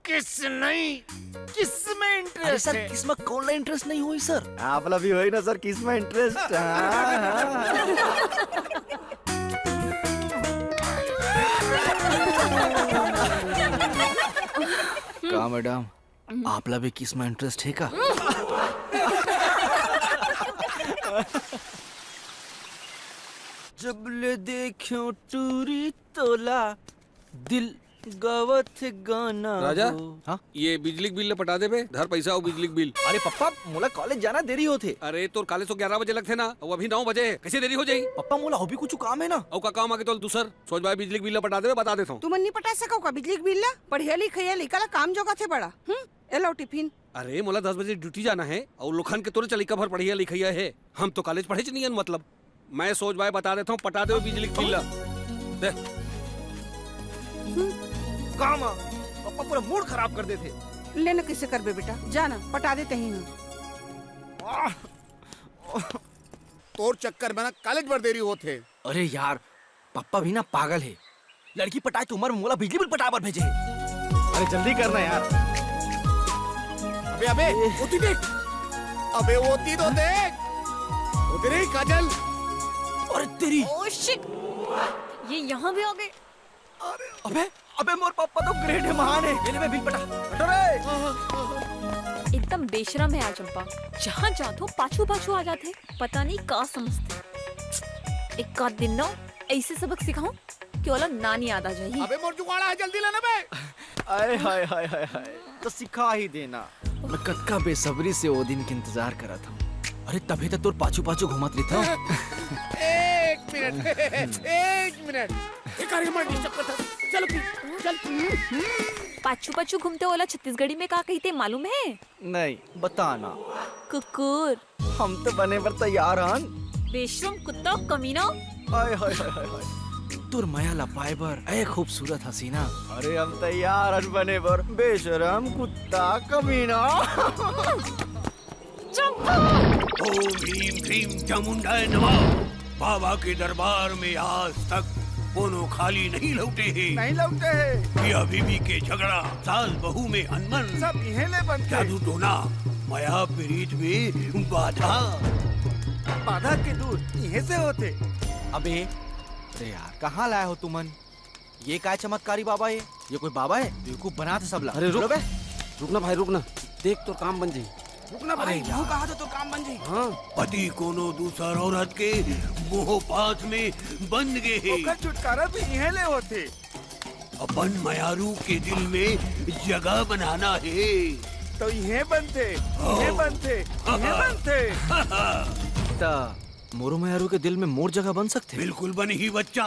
किस नहीं, किस में अरे इंटरेस्ट सर, है? किस में कोन ला इंटरेस्ट नहीं होई सर? आप ला भी होई ना सर, किस में इंटरेस्ट? हाँ, हाँ। का मैडम, आप ला भी किस में इंटरेस्ट है का? जब ले देखियो टूरी तोला, दिल गावत गाना राजा, हो। हाँ? ये बिजली के बिल ल पटा देबे, धर पैसा अउ बिजली के बिल। अरे पप्पा, मोला कॉलेज जाना देरी होथे। अरे तोर कॉलेज तो ग्यारह बजे लगथे ना, अउ अभी नौ बजे हे, कैसे देरी हो जाही? पप्पा मोला अउ भी कुछ काम है ना। अउ का काम आगे तो दूसर, सोच भाई बिजली के बिल ल पटा देबे, बता देथव। तुमन नी पटा सकव का बिजली के बिल ल? पढ़िया लिखिया लइका ला काम जोगाथे बड़ा। हम्म, ए लो टिफिन। अरे मोला दस बजे ड्यूटी जाना है, अउ लोखन के तोरे चलिका भर पढ़िया लिखिया है, हम तो कॉलेज पढ़े च नहीं हन मतलब। मैं सोच भाई बता देता हूँ, पटा दे बिजली के बिल ला। दे। काम आ, पप्पा पूरा मूड खराब कर देथे। ले ना, कैसे करबे बेटा, जा ना, पटा देते ही हूँ। आह! तोर चक्कर में ना कॉलेज बर देरी होत हे। अरे यार, पप्पा भी ना पागल हे। लड़की पटाए के उम्र में मोला बिजली बिल पटाए बर भेजे हे। अरे जल्दी करना यार। अबे, अबे, ए। ओती देख। अबे, ओती तो देख। ओती रे, काजल। अरे तेरी। Oh shit! ये यहाँ भी आ गए। अबे, अबे मोर पापा तो ग्रेट हे, महान हे। ये ले बे, बिल पटा। हटो रे। एकदम बेशरम हे आज अब्बा। जहाँ जात हो, पाछू पाछू आ जात हे। पता नहीं का समझते। एक आध दिन ना ऐसे सबक सिखाऊं कि ओला नानी याद आ जाही। अबे मोर जुगाड़ा है, जल्दी लाना बे। आय हाय हाय हाय हाय, तो सिखा ही देना। मैं कतका बेसब्री से ओ दिन के इंतजार करत हूँ। अरे तभी तो तोर पाछू पाछू घूमत रहिथंव। एक मिनट, एक मिनट। ये कार्य मत डिस्टर्ब करता। चलो प्लीज, चल। पाछू पाछू घूमते ओला छत्तीसगढ़ी में का कहिथे मालूम है? नहीं, बताना। कुकुर। हम तो बने बर तैयार हन। बेशरम कुत्ता, कमीना। हाय, हाय, हाय, हाय, हाय। तोर मया ला पाए बर, ए खूबसूरत हसीना। अरे, हम तैयार हन बने बर, बेशरम कुत्ता, कमीना। चंपा। ओम ह्रीं क्लीं चामुंडाय नमः। बाबा के दरबार में आज तक कोनो खाली नहीं लौटे हे। नहीं लौटे हे। ये अभी भी के झगड़ा, सास बहू में अनबन, सब इहे ले बनथे। जादू टोना, मया पीरित में बाधा। बाधा के दूर इहे से होथे। अबे, अरे यार, कहाँ लाए हो तुमन? ये काय चमत्कारी बाबा हे? ये कोई बाबा हे? बेवकूफ बनाथे सबला। अरे रुक। चलो बे। रुक ना भाई, रुक ना। देख, तोर काम बन जाही। रुक ना भाई, अरे यार। वो कहा था तो काम बन जाही। हाँ। पति कोनो दूसर औरत के मोह पाश में बंध गे हे। ओकर छुटकारा भी इहे ले होथे। अपन मयारू के दिल में जगह बनाना हे। तो इहे बनथे, इहे हाँ। बनथे, इहे हाँ। बनथे। त मोरो मयारू के दिल में मोर जगह बन सकथे? बिल्कुल बनही बच्चा।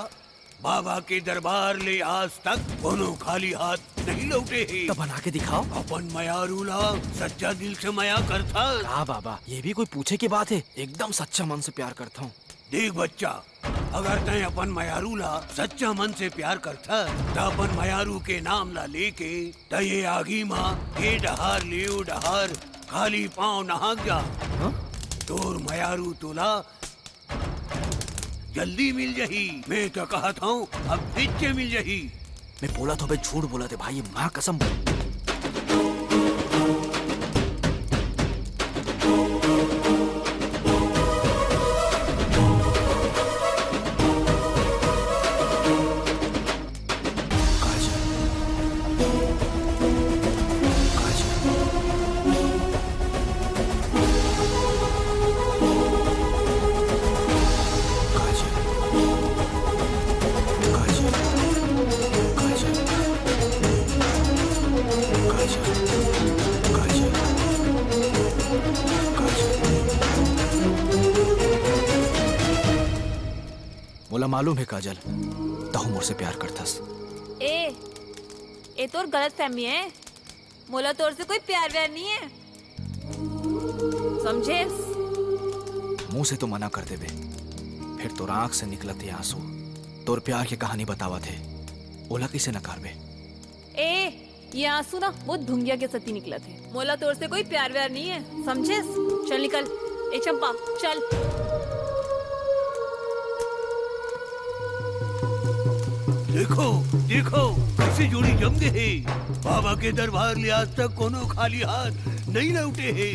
बाबा के दरबार ले आज तक कोनो खाली हाथ नहीं लौटे हे। त बना के दिखाओ। अपन मयारू ला सच्चा दिल से मया करथस। का बाबा, ये भी कोई पूछे के बात हे? एकदम सच्चा मन से प्यार करथंव। देख बच्चा, अगर तैं अपन मयारू ला सच्चा मन से प्यार करथस, त अपन मयारू के नाम ला लेके तैं ये आगी मा ए डहार ले ओ डहार खाली पांव नहाक जा। हाँ? तोर मयारू तोला जल्दी मिल जही। मैं तो कहत हूँ, अब फिर से मिल जही। मैं बोलत हों बे, झूठ बोलत हे भाई, माँ कसम। काजल। काजल। काजल। काजल। काजल। काजल। काजल। काजल। मोला मालूम हे काजल, तहूँ मोर से प्यार करथस। ए, ए तोर गलतफहमी हे। मोला तोर से कोई प्यार व्यार नहीं हे, समझेस? मुंह से तो मना कर देबे, फिर तोर आंख से निकलत ये आंसू तोर प्यार के कहानी बतावत हे, ओला कइसे नकारबे? ए, ये आंसू ना वो धुंगिया के सती निकलत हे। मोला तोर से कोई प्यार व्यार नहीं हे, समझेस? चल निकल। ए चंपा, चल। देखो, देखो, कैसे जोड़ी जम गए हे। बाबा के दरबार ले आज तक कोनो खाली हाथ नहीं लौटे हे।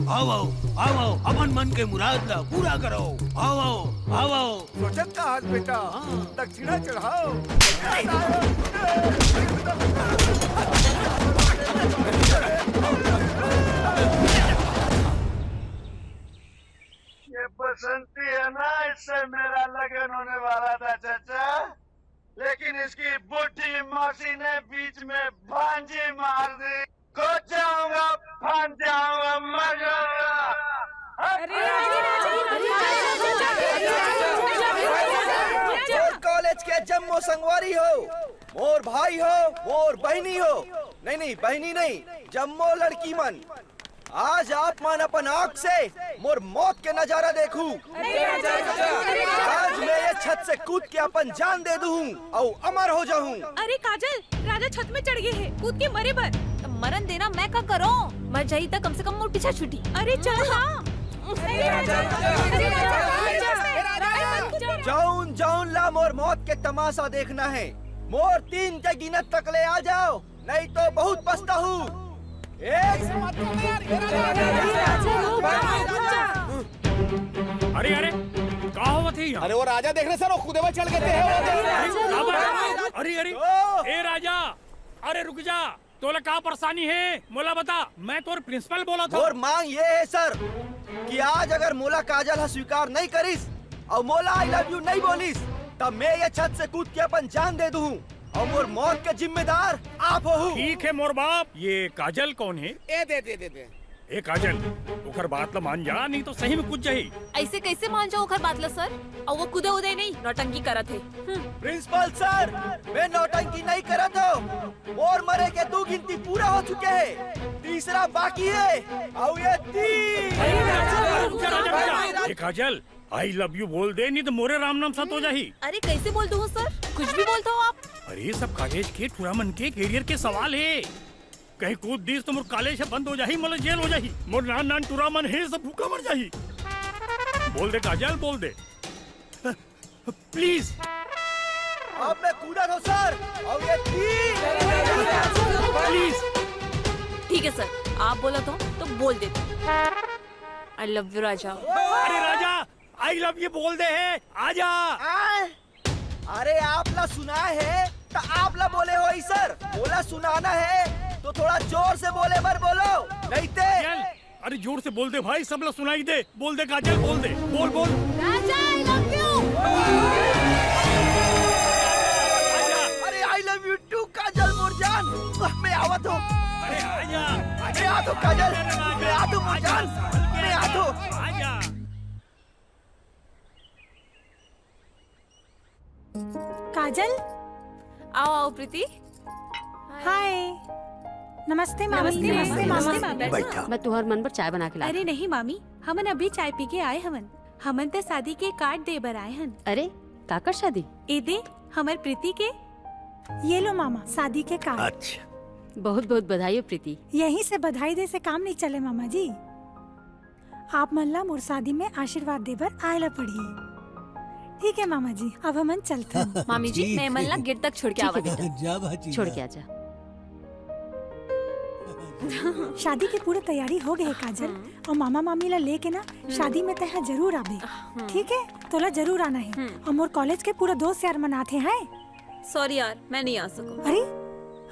आओ, आओ, आओ, अपन मन के मुराद ला पूरा करो। आओ, आओ, आओ। सोचत का आज बेटा, हाँ। दक्षिणा चढ़ाओ। ये बसंती है ना, इससे मेरा लगन होने वाला था चाचा, लेकिन इसकी बुढ़ी मौसी ने बीच में भांजी मार दी। खो जाऊंगा, फंस जाऊंगा, मर जाऊंगा। अरे, अरे, अरे, अरे, मोर कॉलेज के जम्मो संगवारी हो, मोर भाई हो, मोर बहिनी हो, नहीं, नहीं, बहिनी नहीं, जम्मो लड़की मन, आज आप मन अपन आँख से मोर मौत के नजारा देखू। अरे, अरे, अरे, अरे, अरे, आज मैं ये छत से कूद के अपन जान दे दूँ अउ अमर हो जाऊँ। अरे काजल, राजा छत में चढ़ गए हे, कूद के मरे बर। त मरन देना, मैं का करों? मर जाही त कम से कम मोर पीछा छूटी। अरे चल ना। अरे राजा, अरे राजा, अरे राजा, अरे मत जा। जौन जौन ला मोर मौत के तमाशा देखना हे, मोर तीन के गिनत तक ले आ जाओ, नहीं तो बहुत पछताहू। एक अरे, अरे, का होवत हे यहाँ? अरे, वो राजा देख रहे सर, वो खुदे में चढ़ गए थे। अरे, का बात? अरे, अरे, ओ! ए राजा, अरे रुक जा, तोला का परेशानी हे, मोला बता, मैं तोर प्रिंसिपल बोलत हूँ। मोर मांग ये हे सर कि आज अगर मोला काजल ह स्वीकार नहीं करिस, अउ मोला "I love you" नहीं बोलिस, तब मैं ये छत से कूद के अपन जान दे दूँ अउ मोर मौत के जिम्मेदार आप हो। ठीक है मोर बाप, ये काजल कौन है? ए दे दे दे दे। ए काजल, ओकर बात ल मान जा, नहीं तो सही में कूद जाही। ऐसे कैसे मान जाऊं ओकर बात ल सर? अउ वो कूदे उदे नहीं, नौटंकी करत हे। हम्म। प्रिंसिपल सर, मैं नौटंकी नहीं करत हूँ। मोर मरे के दू गिनती पूरा हो चुके हे, तीसरा बाकी हे। अउ ये तीन। ए काजल, "I love you" बोल दे, नहीं तो मोरे राम नाम सत हो जाही। अरे कैसे बोल दूँ सर, कुछ भी बोलता हो आप। अरे सब कॉलेज के टूरा मन के करियर के सवाल हे। कहीं कूद दिस तो मोर कॉलेज ह बंद हो जाही, मोला जेल हो जाही। मोर नान नान टूरा मन हे, सब भूखा मर जाही। बोल दे काजल, बोल दे। प्लीज। अब मैं कूदत हूँ सर, अउ ये तीन। प्लीज। ठीक है सर, आप बोलत हो तो बोल देते। I love you राजा। अरे राजा, "I love you" बोल दे हे, आजा। आय? अरे आप ला सुनाए हे त आप ला बोले होही सर, मोला सुनाना हे तो थोड़ा जोर से बोले बर बोलो, नहीं ते। काजल, अरे जोर से बोल दे भाई, सब ला सुनाई दे। बोल दे काजल, बोल दे, बोल बोल। राजा, I love you। अरे "I love you too" काजल मोर जान, मैं आवत हूँ। अरे आजा, मैं आत हूँ काजल, मैं आत हूँ मोर जान, मैं आत हूँ। आजा। काजल। आओ आओ प्रीति। हाय। नमस्ते मामी। नमस्ते, नमस्ते, मामी। बैठा। मैं तुहर मन बर चाय बना के लात हूँ। अरे नहीं मामी, हमन अभी चाय पी के आए हवन। हमन त शादी के कार्ड दे बर आए हन। अरे, काकर शादी? ए दे, हमर प्रीति के। ये लो मामा, शादी के कार्ड। अच्छा। बहुत बहुत बधाई हो प्रीति। यहीं से बधाई दे से काम नहीं चले मामा जी। आप मन ला मोर शादी में आशीर्वाद दे बर आए ला पड़ही। ठीक है मामा जी, अब हमन चलथन। मामी जी, ठीक मैं मन ला है। गेट तक छोड़ के आवा बेटा। जा भाजी, छोड़ जा। के आजा। शादी की पूरा तैयारी हो गए है काजल, हम्म। अउ मामा मामी ला लेके ना हम्म। शादी में तैं जरूर आबे। हम्म। ठीक है, तोला जरूर आना है। हम्म। अउ मोर कॉलेज के पूरा दोस्त यार मन आथे हैं। सॉरी यार, मैं नहीं आ सकूँ। अरे,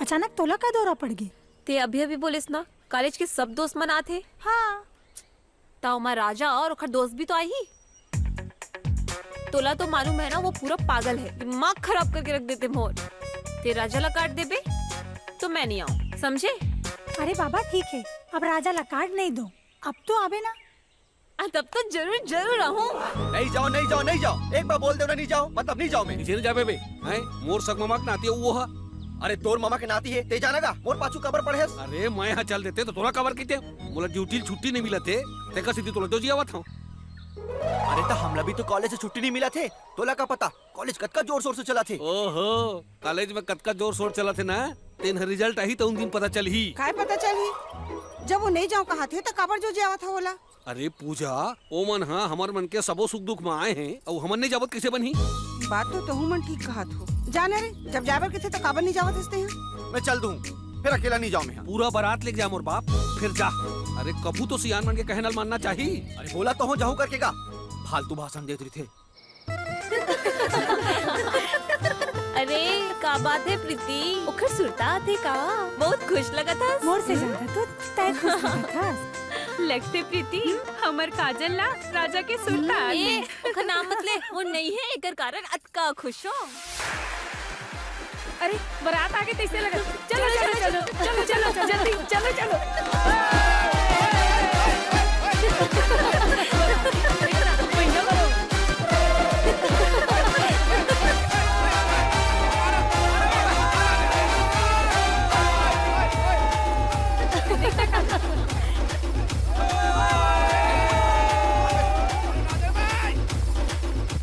अचानक तोला का दौरा पड़ गई? ते अभी अभी बोलिस ना, कॉलेज के सब दोस्त मन आथे। हाँ। त ओमा राजा अउ ओखर दोस्त भी तो आही। तोला तो मालूम है ना, वो पूरा पागल है, दिमाग खराब करके रख देते मोर। ते राजा ला कार्ड देबे तो मैं नहीं आऊँ, समझे? अरे बाबा ठीक है, अब राजा ला कार्ड नहीं दो, अब तो आबे ना। आ, तब तो जरूर जरूर आऊँ। नहीं जाओ, नहीं जाओ, नहीं जाओ। एक बार बोल दे ना, नहीं जाओ, मतलब नहीं जाओ मैं। किसे नहीं जाबे बे? हैं? मोर सग ममा के नाती वो हा। अरे तोर ममा के नाती है, ते जाना गा? मोर पाछू काबर पड़े हस? अरे मैं यहाँ चल देते तो तोला काबर कहिते? मोला ड्यूटी ले छुट्टी नहीं मिलत हे, तेकर सेती तोला जो जी आवत हूँ। अरे त हमला भी तो कॉलेज से छुट्टी नहीं मिलत हे, तोला का पता कॉलेज कतका जोर शोर से चलत हे। ओहो, कॉलेज में कतका जोर शोर चलत हे ना, तेन ह रिजल्ट आही त उन दिन पता चलही। काय पता चलही? जब वो नहीं जाऊँ कहत हे त काबर जो जी आवत हव ओला? अरे पूजा, ओमन ह हमर मन के सबो सुख दुख म आए हे, अउ हमन नइ जाबो त कइसे बनही? बात तो तहू मन ठीक कहत हो। जाने रे, जब जाए बर कहिथे त काबर नइ जावत हस तेहा? मैं चल दूँ, फेर अकेला नइ जाओं मैं। पूरा बरात लेके जा मोर बाप, फेर जा। अरे कभू तो सियान मन के कहे नल मानना चाही। अरे बोला तो हो जाहू करके का? फालतू भाषण देत रहिथे। अरे, का बात हे प्रीति? ओखर सुरता आथे का? बहुत खुश लगत हस। मोर से हम्म? ज्यादा तो तैं खुश लगत हस। लगथे प्रीति, हमर काजल ला राजा के सुरता आथे। ए, ओखर नाम मत ले, वो नइ हे, एकर कारण अतका खुश हो। अरे, बरात आगे तइसे लगत। चलो, चलो, चलो, चलो, चलो, जल्दी, चलो, चलो।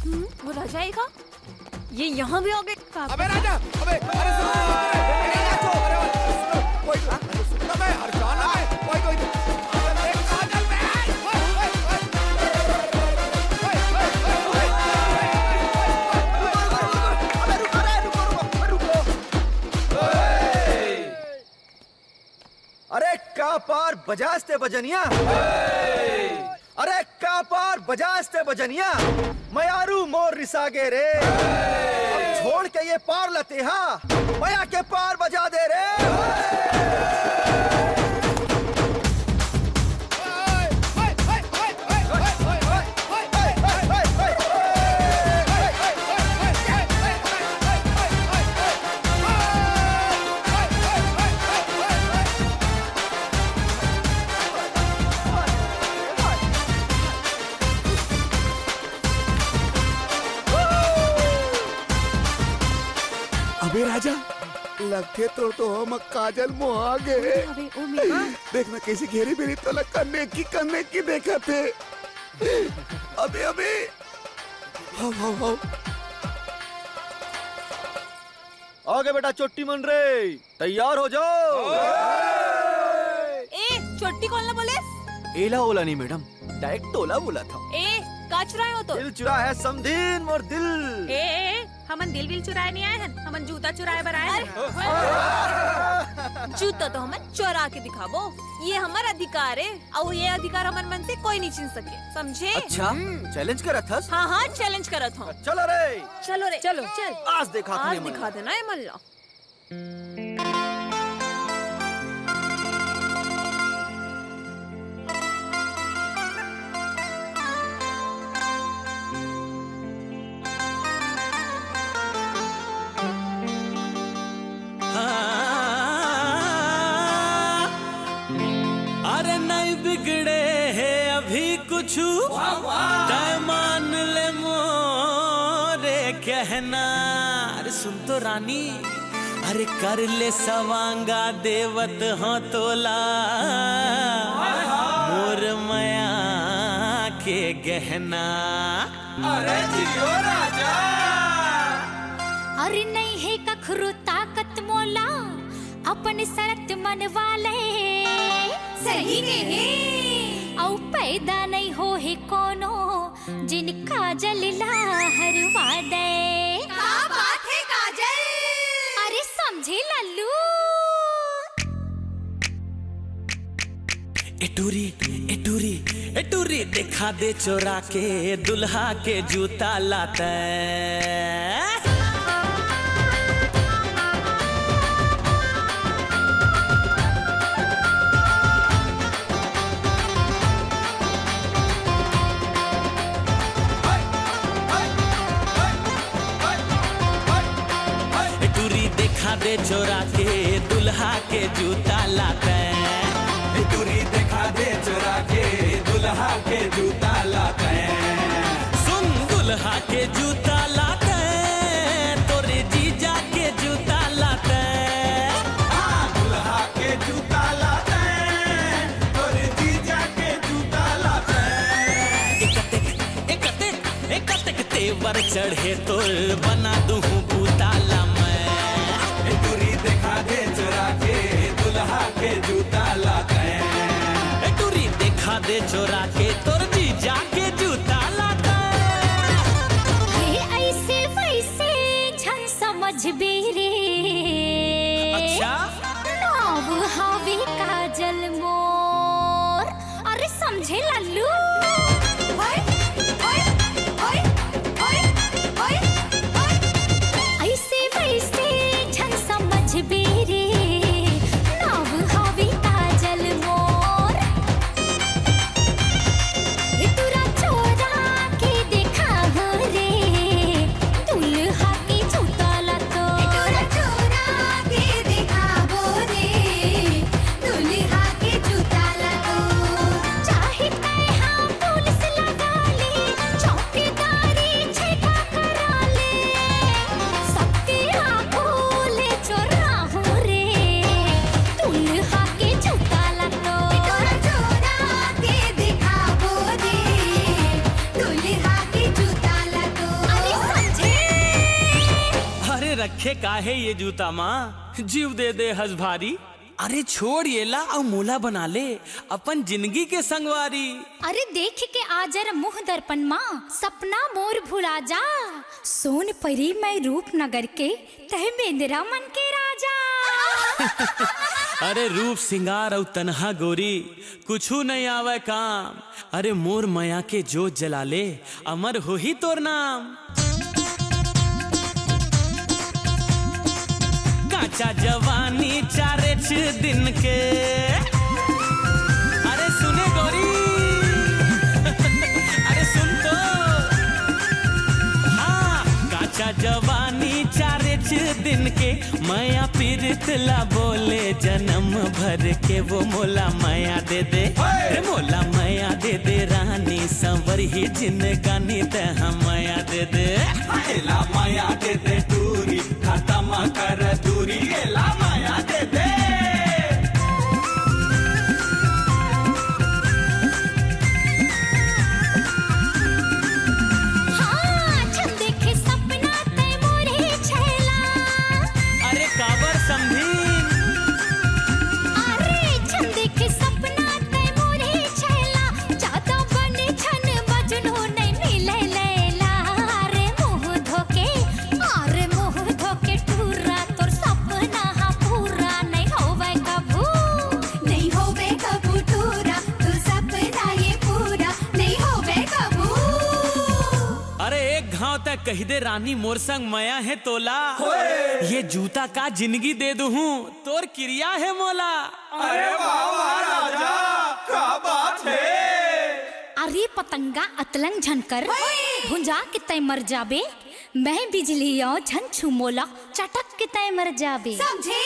हम्म, वो राजा आएगा? ये यहाँ भी आ गए। अबे राजा, अबे, अरे सुनो, सुनो, सुनो, अरे, अरे, अरे, सुनो, कोई, अबे यार, जाना है, कोई, कोई, अबे, काजल बे, ओए, ओए, ओए, अबे रुको रे, रुको, रुको, रुको। अरे का पार बजास ते बजनिया, अरे का पार बजास ते बजनिया, मयारू मोर रिसा गे रे। अब छोड़ के ये पार ला तेहा, मया के पार बजा दे रे। राजा, लगथे तोर तो हम काजल मोहा गे। अबे, ओ मेरा। देख ना, कइसे घेरी बेरी तोला कन्ने की, कन्ने की देखत हे। अबे, अबे। हाव, हाव, हाव। आ गे बेटा, चोट्टी मन रे, तैयार हो जाओ। ए, चोट्टी कोन ला बोलेस? एला ओला नहीं मैडम, direct तोला बोलत हंव। ए, का चुराए हो तो? दिल चुराए हे समधिन, मोर दिल। ए, ए, ए, हमन दिल विल चुराए नहीं आए हन, हमन जूता चुराए बर आए हन। जूता तो हमन चोरा के दिखाबो, ये हमर अधिकार हे, अउ ये अधिकार हमर मन से कोई नहीं छीन सके, समझे? अच्छा, हम्म। Challenge करत हस? हाँ, हाँ, challenge करत हंव। चलो रे। चलो रे, चलो, चल। आज देखा आज दिखा देना ये मन ला। हाँ, अरे नहीं बिगड़े हे अभी कुछु, तय मान ले मोरे कहना। अरे सुन तो रानी, अरे कर ले सवांगा देवत हंव तोला, मोर मया के गहना। अरे जियो राजा। अरे नहीं हे कखरो ताकत मोला, अपन शरत मनवा ले। सही कहे। अउ पैदा नहीं हो हे कोनो, जिन काजल ला हरवा दे। का बात हे काजल? अरे समझे लल्लू। ए टूरी, ए टूरी, ए टूरी, देखा दे चोरा के दुल्हा के जूता ला तैं। ए टूरी देखा दे चोरा के दुल्हा के जूता ला तैं। ए टूरी देखा दे चोरा के दुल्हा के जूता ला तैं। सुन दुल्हा के जूता ला तैं, तोरे जीजा के जूता ला तैं। हाँ, दुल्हा के जूता ला तैं, तोरे जीजा के जूता ला तैं। एकतेक, एकतेक, एकतेक तेवर चढ़े तोर, बना दूहूँ भूताला मैं। ए टूरी देखा दे चोरा के दुल्हा के जूता ला तैं। ए टूरी देखा दे चोरा के तोर जीजा के जूता ला तैं। हे ऐसे वैसे झन समझबे रे। अच्छा? नाव हावे काजल मोर। अरे समझे लल्लू। ऐसे वैसे झन समझबे रे, नाव हावे काजल मोर। ए टूरा चोरा के देखा हो रे, दुल्हा के जूता ला तो। ए टूरा चोरा के देखाबो रे, दुल्हा के जूता ला तो। चाहे तैं हा पुलिस लगा ले, चौकीदारी छेका करा ले, सबके आंखों ले चोरा हो रे, दुल्हा के जूता ला तो। ए टूरा चोरा के देखाबो रे, दुल्हा के जूता ला तो। अरे समझे। अरे रखे काहे ये जूता माँ, जीव दे दे हस भारी। अरे छोड़ येला अउ मोला बना ले अपन जिंदगी के संगवारी। अरे देख के आ जरा मुंह दर्पण मा, सपना मोर भुला जा। सोन परी मैं रूपनगर के, तैं बेंदरा मन के राजा। अरे रूप सिंगार अउ तनहा गोरी, कुछु नहीं आवे काम। अरे मोर मया के जोत जला ले, अमर होही तोर नाम। कांचा जवानी चारेच दिन के। अरे सुने गोरी, अरे सुन तो। हाँ, कांचा जवानी चारेच दिन के, मया पीरित ला बोले जनम भर के, वो मोला मया दे दे। हे! रे मोला मया दे दे रानी, संवरही जिनगानी तैं हा मया दे दे। एला मया दे दे टूरी, खतम कर कहि दे रानी मोर संग मया हे तोला। ये जूता का जिंदगी दे दूहूं, तोर किरिया हे मोला। अरे वाह वाह राजा, का बात हे। अरे पतंगा अतलंग झन कर, भुंजा के तय मर जाबे। मैं बिजली अव झन छू मोला, चटक के तय मर जाबे। समझे?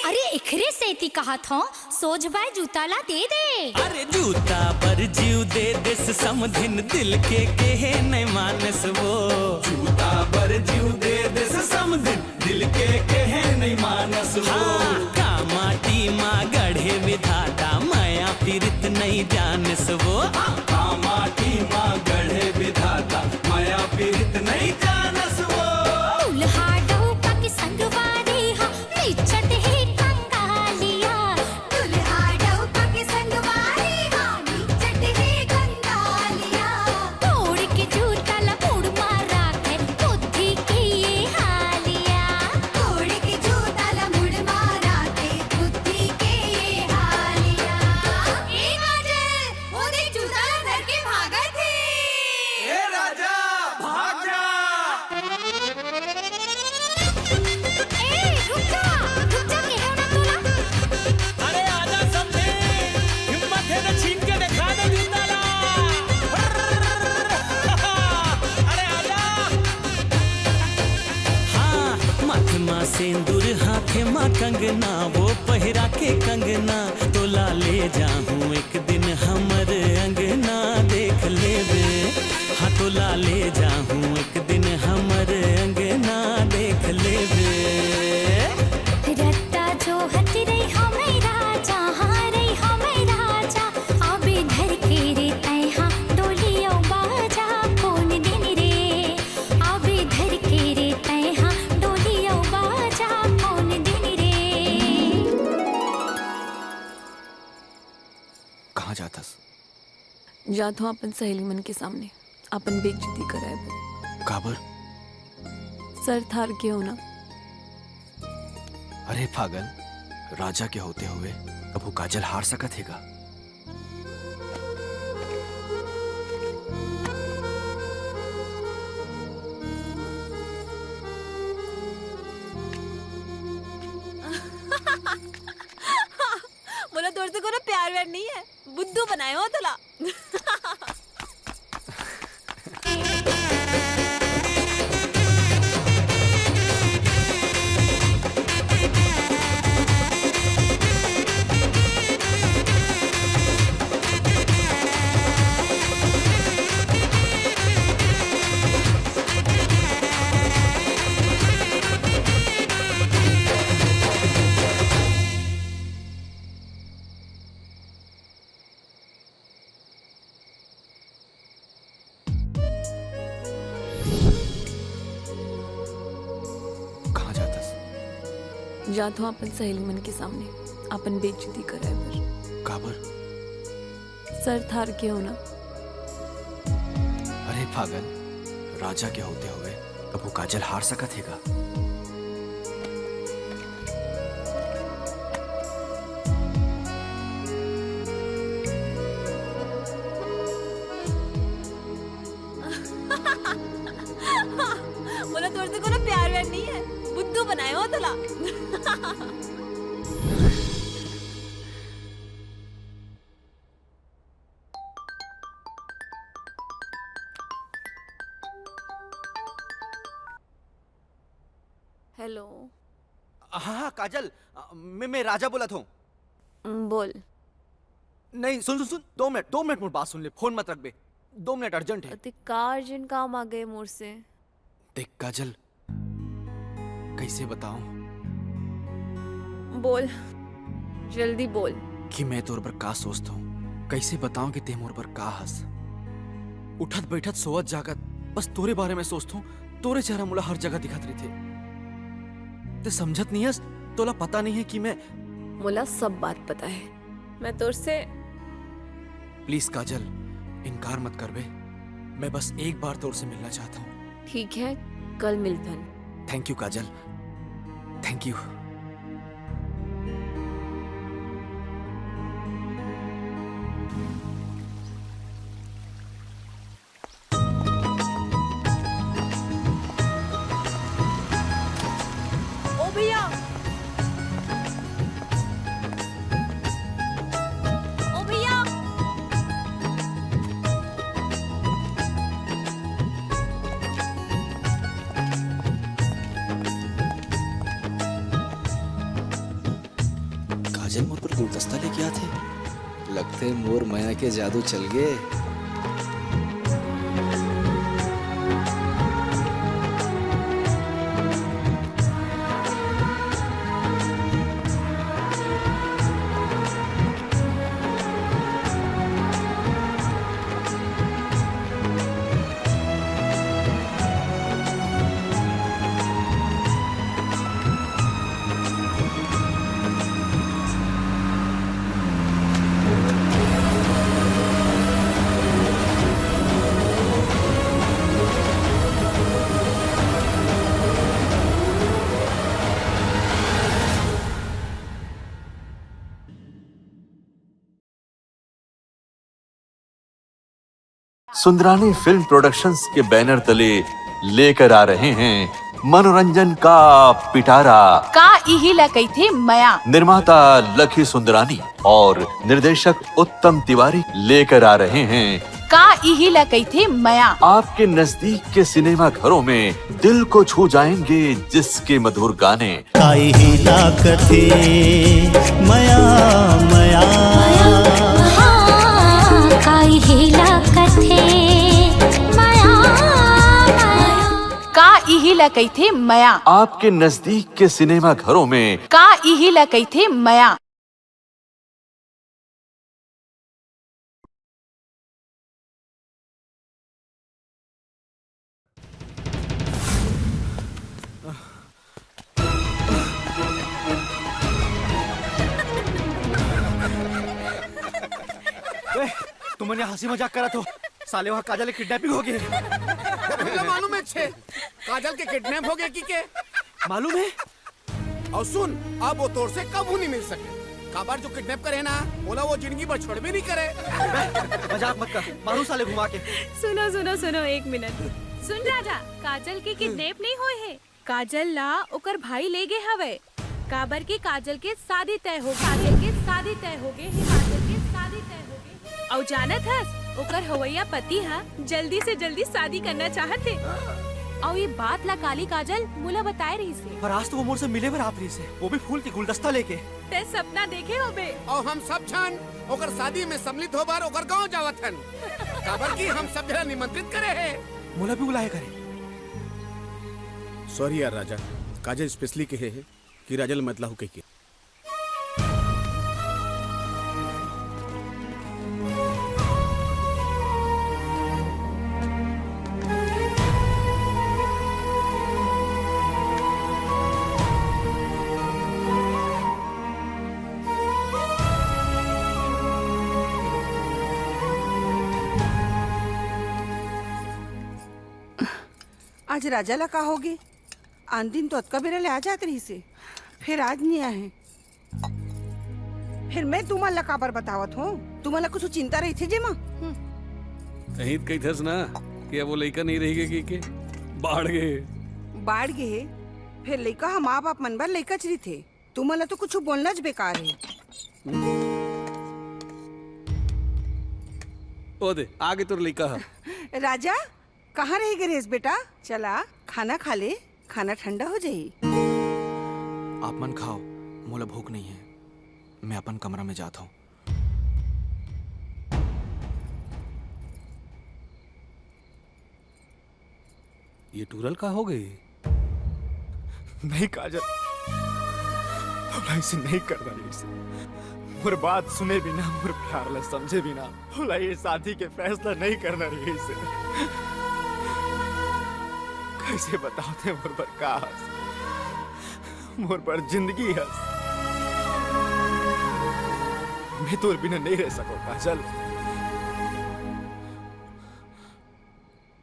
अरे एखरे सेती कहत हंव, सोझ बाय जूता ला दे दे। अरे जूता बर जीव दे देस समधिन, दिल के केहे नइ मानस वो। जूता बर जीव दे देस समधिन, दिल के केहे नइ मानस वो। हाँ, का माटी मा गढ़े विधाता, मया पीरित नइ जानस वो। हाँ, का माटी मा गढ़े विधाता, मया पीरित नइ जानस वो। दुल्हा डौका के संगवारी हा, निचट हे कंगालिया। दुल्हा डौका के संगवारी हा, निचट हे कंगालिया। तोड़ के जूता ला मुड़ मा राखे, बुद्धि के ये हालिया। तोड़ के जूता ला मुड़ मा राखे, बुद्धि के ये हालिया। ए काजल, वो देख जूता ला धर के भागत हे। ए राजा, भाग जा। ए, रुक जा, रुक जा, कहे हंव ना तोला। अरे आजा समधी, हिम्मत हे त छीन के देखा दे जूता ला। अरे आजा। हाँ, माथे मा सेंदुर, हाथे मा कंगना, वो पहिरा के कंगना, तोला ले जाहूं एक दिन हमर अंगना देख लेबे। हाँ, तोला ले जाहूं एक दिन हमर अंगना देख लेबे। रत्ता जोहत रहिहंव मैं राजा, हाँ रहिहंव मैं राजा। अबे धर के रे तैं हा डोली अउ बाजा, कोन दिन रे। अबे धर के रे तैं हा डोली अउ बाजा, कोन दिन रे। कहाँ जात हस? जात हंव अपन सहेली मन के सामने अपन बेइज्जती कराए बर। काबर? शर्त हार गे हंव ना। अरे पागल, राजा के होते हुए कभू काजल हार सकत हे का? मोला तोर से कोनो प्यार व्यार नइ हे, बुद्धू बनाए हंव तोला। कहाँ जात हस? जात हंव अपन सहेली मन के सामने अपन बेइज्जती कराए बर। काबर? शर्त हार गे हंव ना। अरे पागल, राजा के होते हुए कभू काजल हार सकत हे का? मोला तोर से कोनो प्यार व्यार नइ हे, बुद्धू बनाए हंव तोला। हेलो। हाँ, हाँ, काजल, अ, मैं, मैं राजा बोलत हंव। हम्म, बोल। नहीं, सुन, सुन, सुन, दो मिनट, दो मिनट मोर बात सुन ले, फोन मत रखबे। दो मिनट, अर्जेंट हे। अति का अर्जेंट काम आ गे मोर से? देख काजल, कइसे बतावं? बोल, जल्दी बोल। कि मैं तोर बर का सोचथंव, कइसे बतावं कि तें मोर बर का हस? उठत बइठत सोवत जागत बस तोरे बारे में सोचथंव, तोरे चेहरा मोला हर जगह दिखत रहिथे। तें समझत नइ हस, तोला पता नइ हे कि मैं मोला सब बात पता हे। मैं तोर से प्लीज काजल, इनकार मत करबे। मैं बस एक बार तोर से मिलना चाहत हंव। ठीक हे, कल मिलथन। Thank you Kajal, thank you. गुलदस्ता लेके आथे। लगथे मोर मया के जादू चल गे। सुंदरानी फिल्म प्रोडक्शंस के बैनर तले लेकर आ रहे हैं मनोरंजन का पिटारा। का इही ला कहिथे मया? निर्माता लखी सुंदरानी और निर्देशक उत्तम तिवारी लेकर आ रहे हैं का इही ला कहिथे मया? आपके नजदीक के सिनेमा घरों में दिल को छू जाएंगे जिसके मधुर गाने। काई हिला कथे मया, मया। हाँ, काई हिला कथे मया, मया। का इही ला कहिथे मया? आपके नजदीक के सिनेमा घरों में का इही ला कहिथे मया? ए, तुमन यहाँ हंसी मजाक करत हो। साले, वहाँ काजल के किडनैपिंग हो गई। हमला मालूम है छे, काजल के किडनैप हो गए कि के? मालूम है? और सुन, अब वो तोर से कभू नहीं मिल सके। काबर जो किडनैप करे ना, बोला वो जिंदगी भर छोड़बे नहीं करे। मजाक मत कर, मारू साले घुमा के। सुनो, सुनो, सुनो, एक मिनट। सुन राजा, काजल के किडनैप नहीं होए है। काजल ला ओकर भाई ले गे हवय, काबर के काजल के शादी तय हो, काजल के शादी तय हो गे हे, काजल के शादी तय हो गे हे। अउ जानत हस, ओकर हवैया पति ह जल्दी से जल्दी शादी करना चाहत हे। अउ ये बात ला काली काजल मोला बताए रहिस हे। पर आज तो वो मोर से मिले बर आत रहिस हे, वो भी फूल के गुलदस्ता लेके। तै सपना देखे होबे। अउ हम सब झन ओकर शादी में सम्मिलित होबर ओकर गांव जावत हन, काबर कि हम सब झन निमंत्रित करे हे। मोला भी बुलाए करे। सॉरी यार राजा, काजल स्पेशली कहे हे कि राजा ल मत लाहू कहिके। आज राजा ला का होगे? आन दिन तो अतका बेरा ले आ जात रहिस हे, फेर आज नइ आए हे। फेर मैं तुमन ला काबर बतावत हों? तुमन ला कुछु चिंता रहिथे जेमा? हम्म। तहीं त कहिथस ना कि अब वो लइका नइ रहिगे कहिके, बाढ़ गे हे। बाढ़ गे हे? फेर लइका ह माँ बाप मन बर लइकाच रहिथे। तुमन ला तो कुछु बोलनाच बेकार हे। ओ दे, आगे तोर लइका ह। राजा, कहाँ रहि गे रेहेस बेटा? चला, खाना खा ले, खाना ठंडा हो जाही। आप मन खाव, मोला भूख नइ हे, मैं अपन कमरा में जात हौं। ये टूरा ल का हो गे? नहीं काजल, तोला अइसे नहीं करना रहिस। मोर बात सुने बिना, मोर प्यार ला समझे बिना तोला ये शादी के फैसला नहीं करना रहिस। कइसे बतावंव तें मोर बर का हस, मोर बर जिंदगी हस। मैं तोर बिना नहीं रह सकंव काजल।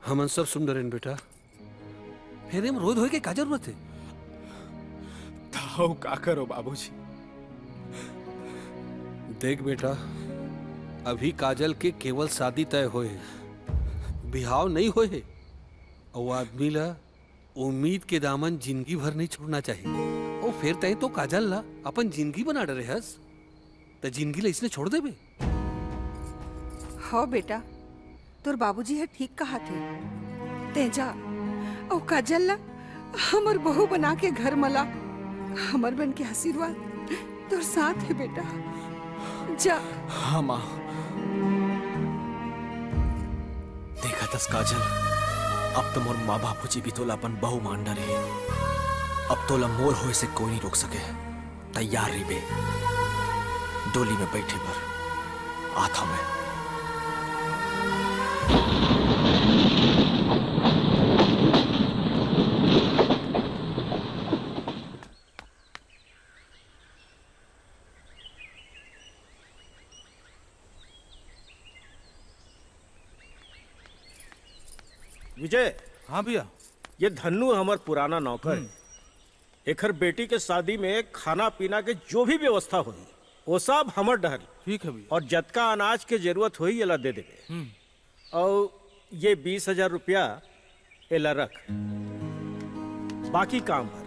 हमन सब सुन डरेन बेटा, फेर एमा रोए धोए के का जरूरत हे? त अउ का करंव बाबूजी? देख बेटा, अभी काजल के केवल शादी तय होए हे, बिहाव नइ होए हे। अउ आदमी ला उम्मीद के दामन जिनगी भर नइ छोड़ना चाही। अउ फेर तैं तो काजल ला अपन जिनगी बना डरे हस, त जिनगी ला अइसने छोड़ देबे? हव बेटा, तोर बाबूजी ह ठीक कहत हे। तैं जा, अउ काजल ला हमर बहू बना के घर म ला। हमर मन के आशीर्वाद तोर साथ हे बेटा। जा। हाँ माँ। देखत हस काजल, अब तो मोर माँ बाबूजी भी तोला अपन बहू मान डरे हे। अब तोला मोर होए से कोई नहीं रोक सके। तैयार रहिबे, डोली में बैठे बर आत हंव मैं। विजय। हाँ भैया। ये धन्नू हमर पुराना नौकर हे। हम्म। एखर बेटी के शादी में खाना पीना के जो भी व्यवस्था होही, वो सब हमर डहर। ठीक है भैया। और जतका अनाज के जरूरत होही, एला दे देबे। हम्म। अउ ये बीस हजार रुपया एला रख, बाकी काम भर।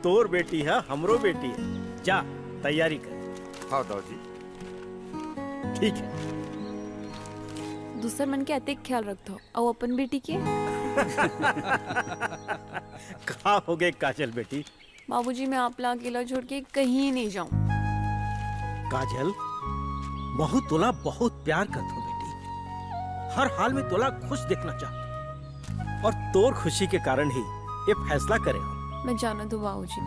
तोर बेटी ह हमरो बेटी हे, जा तैयारी कर। हाँ दाऊ जी। ठीक है। दूसर मन के अतेक ख्याल रखथव, अउ अपन बेटी के? का हो गे काजल बेटी? बाबूजी, मैं आप ला अकेला छोड़ के कहीं नहीं जाऊं। काजल, महू तोला बहुत प्यार करथों बेटी, हर हाल में तोला खुश देखना चाहथों, और तोर खुशी के कारण ही ये फैसला करे हंव। मैं जानत हंव बाबूजी,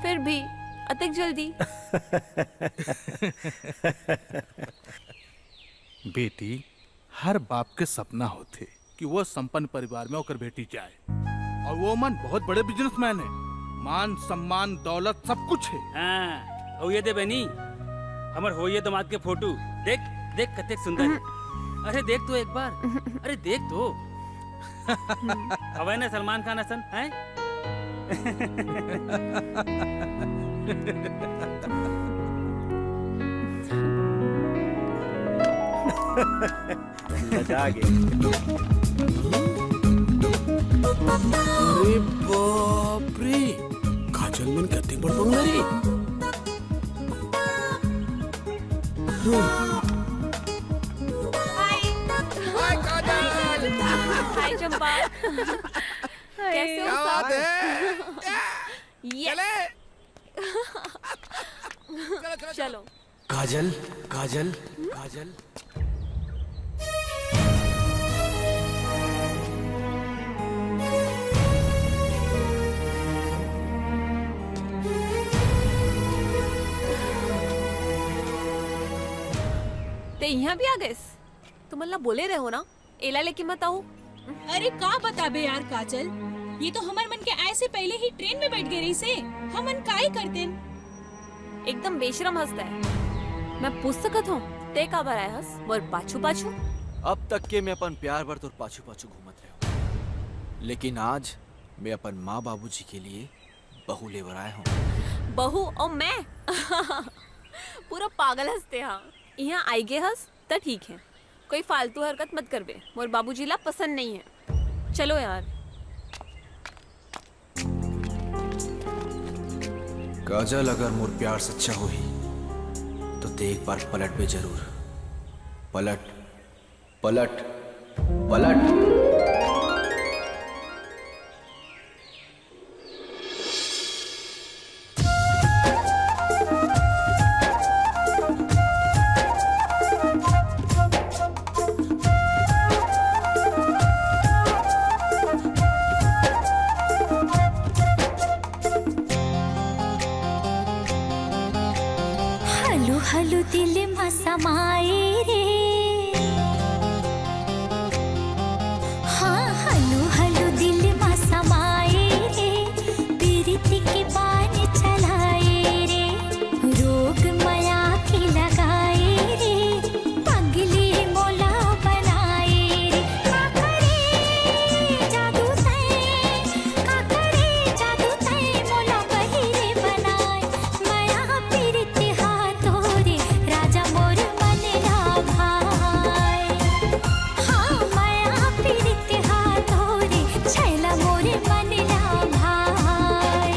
फिर भी अतेक जल्दी। बेटी, हर बाप के सपना होथे कि वो संपन्न परिवार में ओकर बेटी जाए, और वो मन बहुत बड़े बिजनेसमैन हे, मान सम्मान दौलत सब कुछ हे। हाँ, अउ ये दे बहनी, हमर होइया दमाद के फोटो देख, देख कतेक सुंदर हे। अरे देख तो एक बार, अरे देख तो। हवय ना सलमान खान असन, हैं? लजा गे। अरे बाप रे, काजल मन कतेक बड़ बंगला रे। हाय। हाय चंपा। कैसे हो क्या बात सब? है? Yes। चले। चलो, चलो, चलो। चलो। काजल, काजल, काजल। ते इहाँ भी आ गइस? तुमन ला बोले रहेंव ना, एला लेके मत आऊ। अरे का बताबे यार काजल, ये तो हमर मन के आए से पहले ही ट्रेन में बैठ गे रहिस हे, हमन काई करतेन? एकदम बेशरम हस तैं। मैं पूछ सकत हंव, तैं काबर आए हस मोर पाछू पाछू? अब तक के मैं अपन प्यार बर तोर पाछू पाछू घूमत रहेंव, लेकिन आज मैं अपन माँ बाबूजी के लिए बहू ले बर आए हंव। बहू अउ मैं? पूरा पागल हस तैं हा। इहाँ आए गे हस त ठीक हे, कोई फालतू हरकत मत करबे, मोर बाबूजी ला पसंद नहीं हे। चलो यार। काजल, अगर मोर प्यार सच्चा होही, तो तैं एक बार पलटबे जरूर। पलट, पलट, पलट। हलू हलू दिल मा समाए रे, हाँ, हलू हलू दिल मा समाए रे, पीरित के बान चलाए रे, रोग मया के लगाए रे, पगली मोला बनाए रे। का करे जादू तैं, का करे जादू तैं मोला बहिरे बनाए। मया पीरित हा तोरे राजा मोर मन ला भाए। हाँ, मया पीरित हा तोरे छैला मोर मन ला भाए।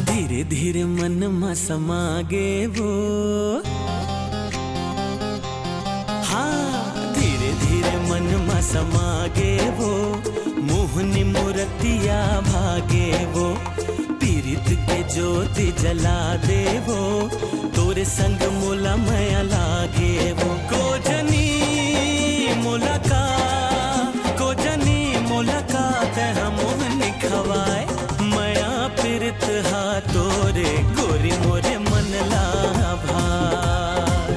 धीरे धीरे मन मा समा गे वो, हाँ, धीरे धीरे मन मा समा गे वो, मोहनी मूरतिया भा गे वो। ज्योति जला देवो, तोरे संग मोला मया लागे वो। को जनी मोला का, को जनी मोला का, तै हा मोहनी खवाए। मया पिरत हा तोरे, गोरी मोरे मन ला भाए।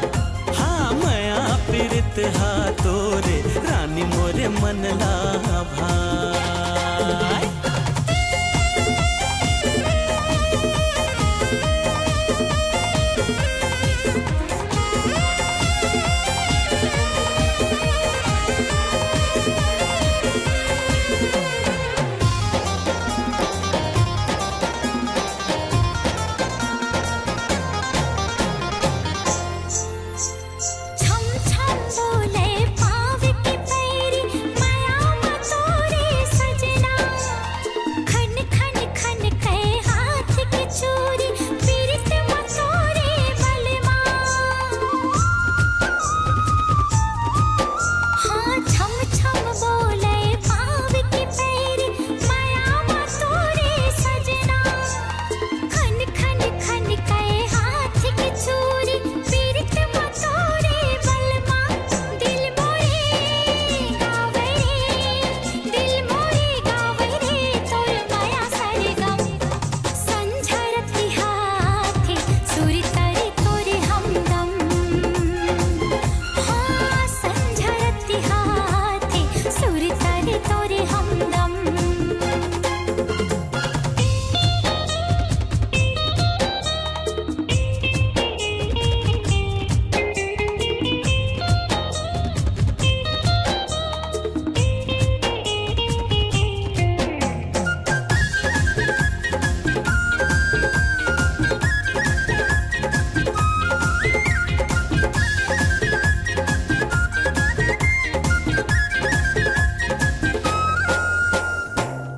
हाँ, मया पिरत हा तोरे, रानी मोरे मन ला भाए। छम छम बोले पाँव के पैरी, मया म तोरे सजना। खन खन खन के हाथ के चूरी, पीरित म तोरे बलमा। हाँ, छम छम बोले पाँव के पैरी, मया म तोरे सजना। खन खन खन के हाथ के चूरी, पीरित म तोरे बलमा। दिल मोरे गावे रे, दिल मोरे गावे रे, तोर मया सरगम। संझा रतिहा थे सुर तरे तोरे हमदम। हाँ, संझा रतिहा थे सुर तरे तोरे हमदम।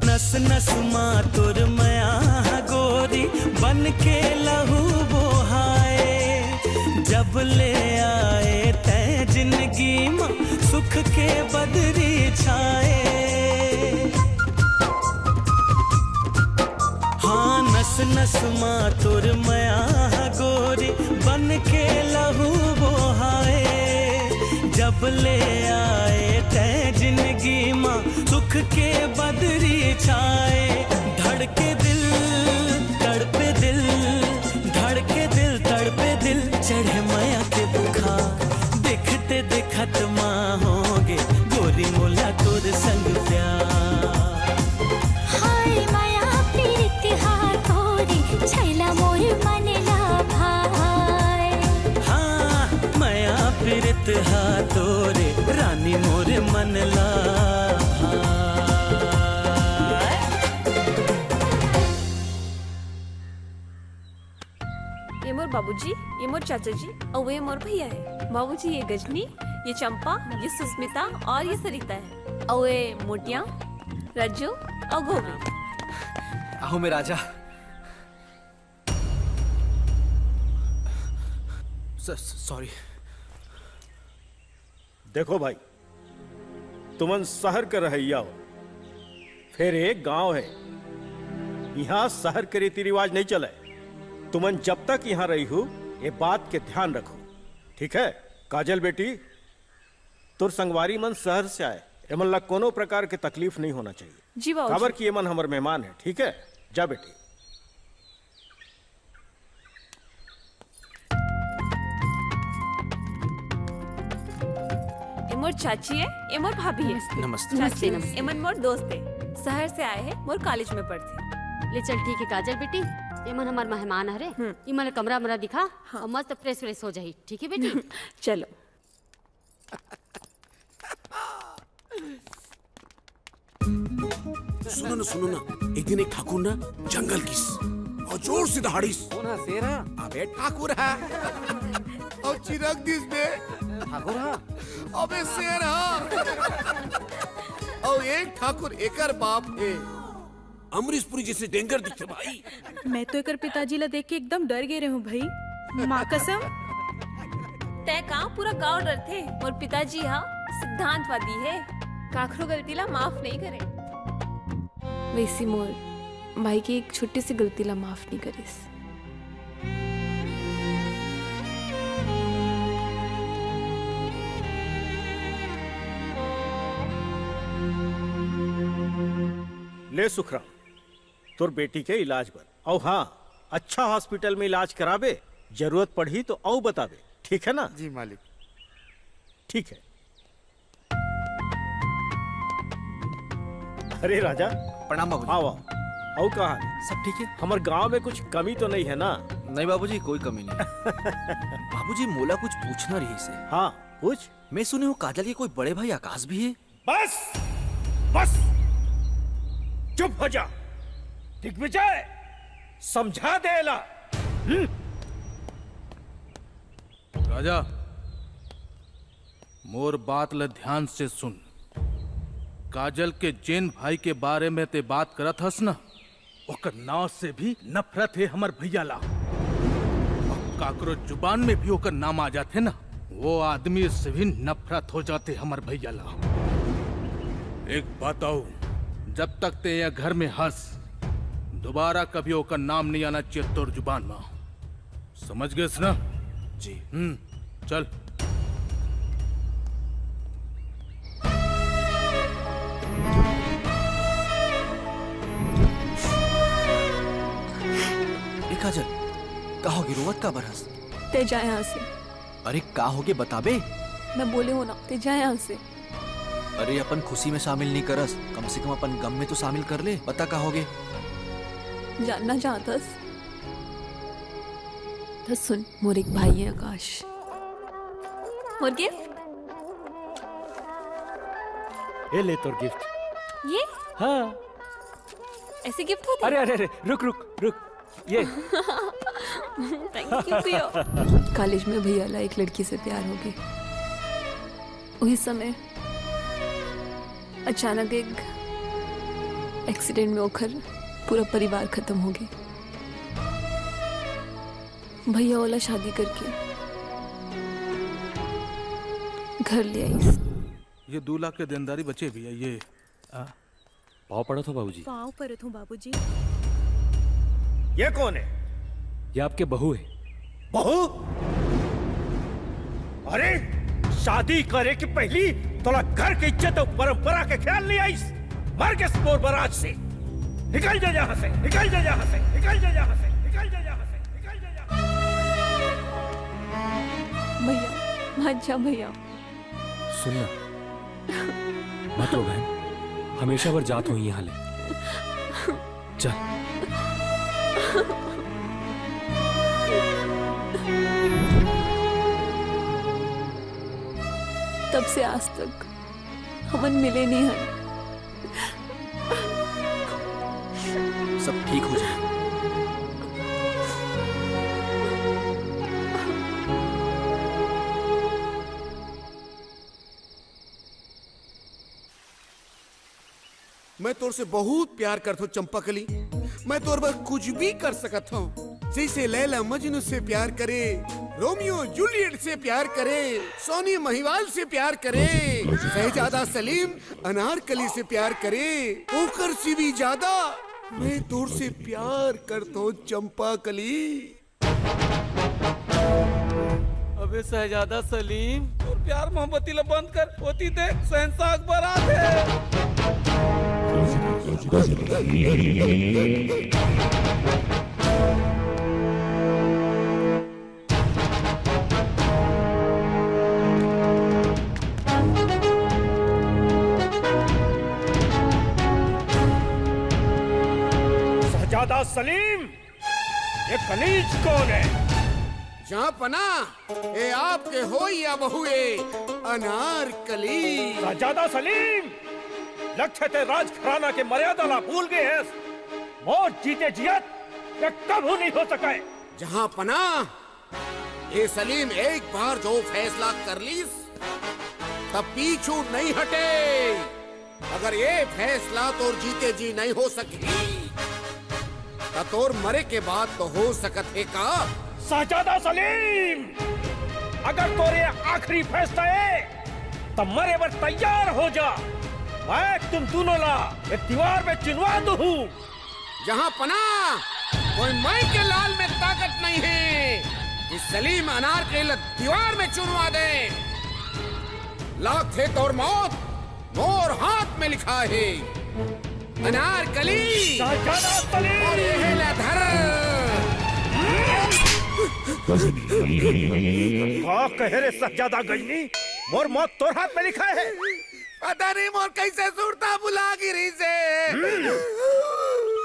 नस नस मा तोर मया हा गोरी, बन के लहू बोहाए। जब ले आए तै जिंदगी मा, सुख के बदरी छाए। हाँ, नस नस मा तोर मया हा गोरी, बन के लहू बोहाए। जब ले आए तै जिंदगी मा, सुख के बदरी छाए। धड़के दिल, तड़पे दिल, धड़के दिल, तड़पे दिल, चढ़े मया के बुखार। देखते देखत मा होगे, गोरी मोला तोर संग प्यार। हाय मया पीरित हा तोरे, छैला मोर मन ला भाए। हाँ, मया पीरित हा तोरे, रानी मोर मन ला भाए। ये मोर बाबूजी, ये मोर चाचा जी, अउ ये मोर भैया है। बाबूजी, ये गजनी, ये चंपा, ये सुस्मिता और ये सरिता है। अउ ये मोटिया, रज्जू अउ गोभी। आहो मेर राजा। स-, स-, sorry। देखो भाई, तुमन शहर के रहइया हो, फेर एक गांव है, इहां शहर के रीति रिवाज नइ चलय। तुमन जब तक इहां रहिहू, ये बात के ध्यान रखहू, ठीक है? काजल बेटी, तोर संगवारी मन शहर से आए, एमन ला कोनो प्रकार के तकलीफ नइ होना चाहिए। जी बाबूजी। काबर कि एमन हमर मेहमान है, ठीक है? जा बेटी। ए मोर चाची है, ए मोर भाभी है। नमस्ते। चाची, नमस्ते, नमस्ते। एमन मोर दोस्त है, शहर से आए हैं, मोर कॉलेज में पढ़थे। ले चल, ठीक है काजल बेटी, एमन हमर मेहमान हरे, हम्म। इमन ला कमरा हमरा दिखा, हाँ। अउ मस्त फ्रेश व्रेश हो जाही, ठीक है बेटी? चलो। सुनो ना, सुनो ना, एक दिन एक ठाकुर ना जंगल गिस अउ जोर से दहाड़िस। कोन हा, शेर हा? अबे ठाकुर हा। अउ चिरक दिस बे। ठाकुर हा? अबे शेर हा। अउ एक ठाकुर एकर बाप हे। अमरीशपुरी जैसे डेंगर दिखथे भाई। मैं तो एकर पिताजी ला देख के एकदम डर गे रेहेंव भाई, माँ कसम। तै का, पूरा गांव डरथे। मोर पिताजी हा सिद्धांतवादी हे, काखरो गलती ला माफ नइ करे। वैसी मोर भाई के एक छोटी सी गलती ला माफ नहीं करिस। ले सुखराम, तोर बेटी के इलाज बर। अउ हाँ, अच्छा हॉस्पिटल में इलाज कराबे, जरूरत पड़ही तो अउ बताबे, ठीक है ना? जी मालिक। ठीक है। अरे राजा, प्रणाम बाबूजी। आओ आओ। अउ कहा? सब ठीक है? हमर गांव में कुछ कमी तो नहीं है ना? नहीं बाबूजी, कोई कमी नहीं। बाबूजी, मोला कुछ पूछना रहिसे। हाँ, पूछ। मैं सुने हूँ काजल के कोई बड़े भाई आकाश भी है। बस, बस, चुप हो जा दिग्विजय, समझा दे एला। हम्म? राजा, मोर बात ल ध्यान से सुन। काजल के जेन भाई के बारे में ते बात करत हस ना, ओकर नाव से भी नफरत हे हमर भैया ला। अउ काकरो जुबान में भी ओकर नाम आ जाथे ना, वो आदमी से भी नफरत हो जाथे हमर भैया ला। एक बात अउ, जब तक ते ये घर में हस, दोबारा कभी ओकर नाम नहीं आना चाहिए तोर जुबान में। समझ गेस ना? जी। हम्म, चल। ए काजल, का होगे, रोवत काबर हस? ते जा यहाँ से। अरे का होगे बताबे? मैं बोले हूँ ना, ते जा यहाँ से। अरे अपन खुशी में शामिल नहीं करस, कम से कम अपन गम में तो शामिल कर ले। बता का होगे? जानना चाहतस? तो सुन, मोर एक भाई है आकाश। मोर गिफ्ट। ये ले तोर गिफ्ट। ये हाँ। ऐसे गिफ्ट होते? अरे अरे अरे, रुक रुक रुक, ये। थैंक यू पियो। कॉलेज में भैया ला एक लड़की से प्यार होगे। उही समय अचानक एक एक्सीडेंट में ओखर पूरा परिवार खत्म होगे। भैया ओला शादी करके घर ले आइस। ये दो लाख के देनदारी बचे भैया, ये। पाँव पड़त हों बाबूजी। पाँव परत हों बाबूजी। ये कौन है? ये आपके बहू है। बहू? अरे, शादी करे के पहली तोला घर के इज्जत अउ परंपरा के ख्याल नहीं आइस। मर गेस मोर बराज से। निकल जा यहाँ से, निकल जा यहाँ से, निकल जा यहाँ से, निकल जा यहाँ से, निकल जा यहाँ से। भैया, मत जा भैया। सुन ना, मत रो बहन, हमेशा बर जात हों यहाँ ले। चल। तब से आज तक हमन मिले नहीं हन। सब ठीक हो जाए। मैं तोर से बहुत प्यार करथों चंपाकली। मैं तोर बर कुछ भी कर सकत हूँ, जैसे लैला मजनू से प्यार करे, रोमियो जूलियट से प्यार करे, सोनी महिवाल से प्यार करे, शहजादा सलीम अनारकली से प्यार करे, ओकर से भी ज्यादा मैं तोर से प्यार करथों चंपाकली। अबे शहजादा सलीम, तोर प्यार मोहब्बती ला बंद कर, ओती देख शहंशाह अकबर आथे। शहजादा सलीम, ये कनीज कौन है? जहाँ पना, ए आपके होई या बहुए, अनारकली। शहजादा सलीम, लगथे ते राजघराना के मर्यादा ला भूल गए हस। मोर जीते जियत ये कभू नहीं हो सके। जहाँ पना, ये सलीम एक बार जो फैसला कर लीस, तब पीछू नहीं हटे। अगर ये फैसला तोर जीते जी नहीं हो सकी, त तोर मरे के बाद तो हो सकत हे का? शहजादा सलीम, अगर तोर ये आखिरी फैसला है, तो मरे बर तैयार हो जा। मैं तुम दोनों ला ये दीवार में चिनवा दूँ। जहां पना कोई माई के लाल में ताकत नहीं है कि सलीम अनारकली ला दीवार में चुनवा दे। लागथे तोर मौत मोर हाथ में लिखा है। अनारकली। शहजादा सलीम। और ये है ला धर। का कहे रे शहजादा गजनी, मोर मौत तोर हाथ में लिखा है। पता नहीं मोर कैसे सुरता भुला गिरी से।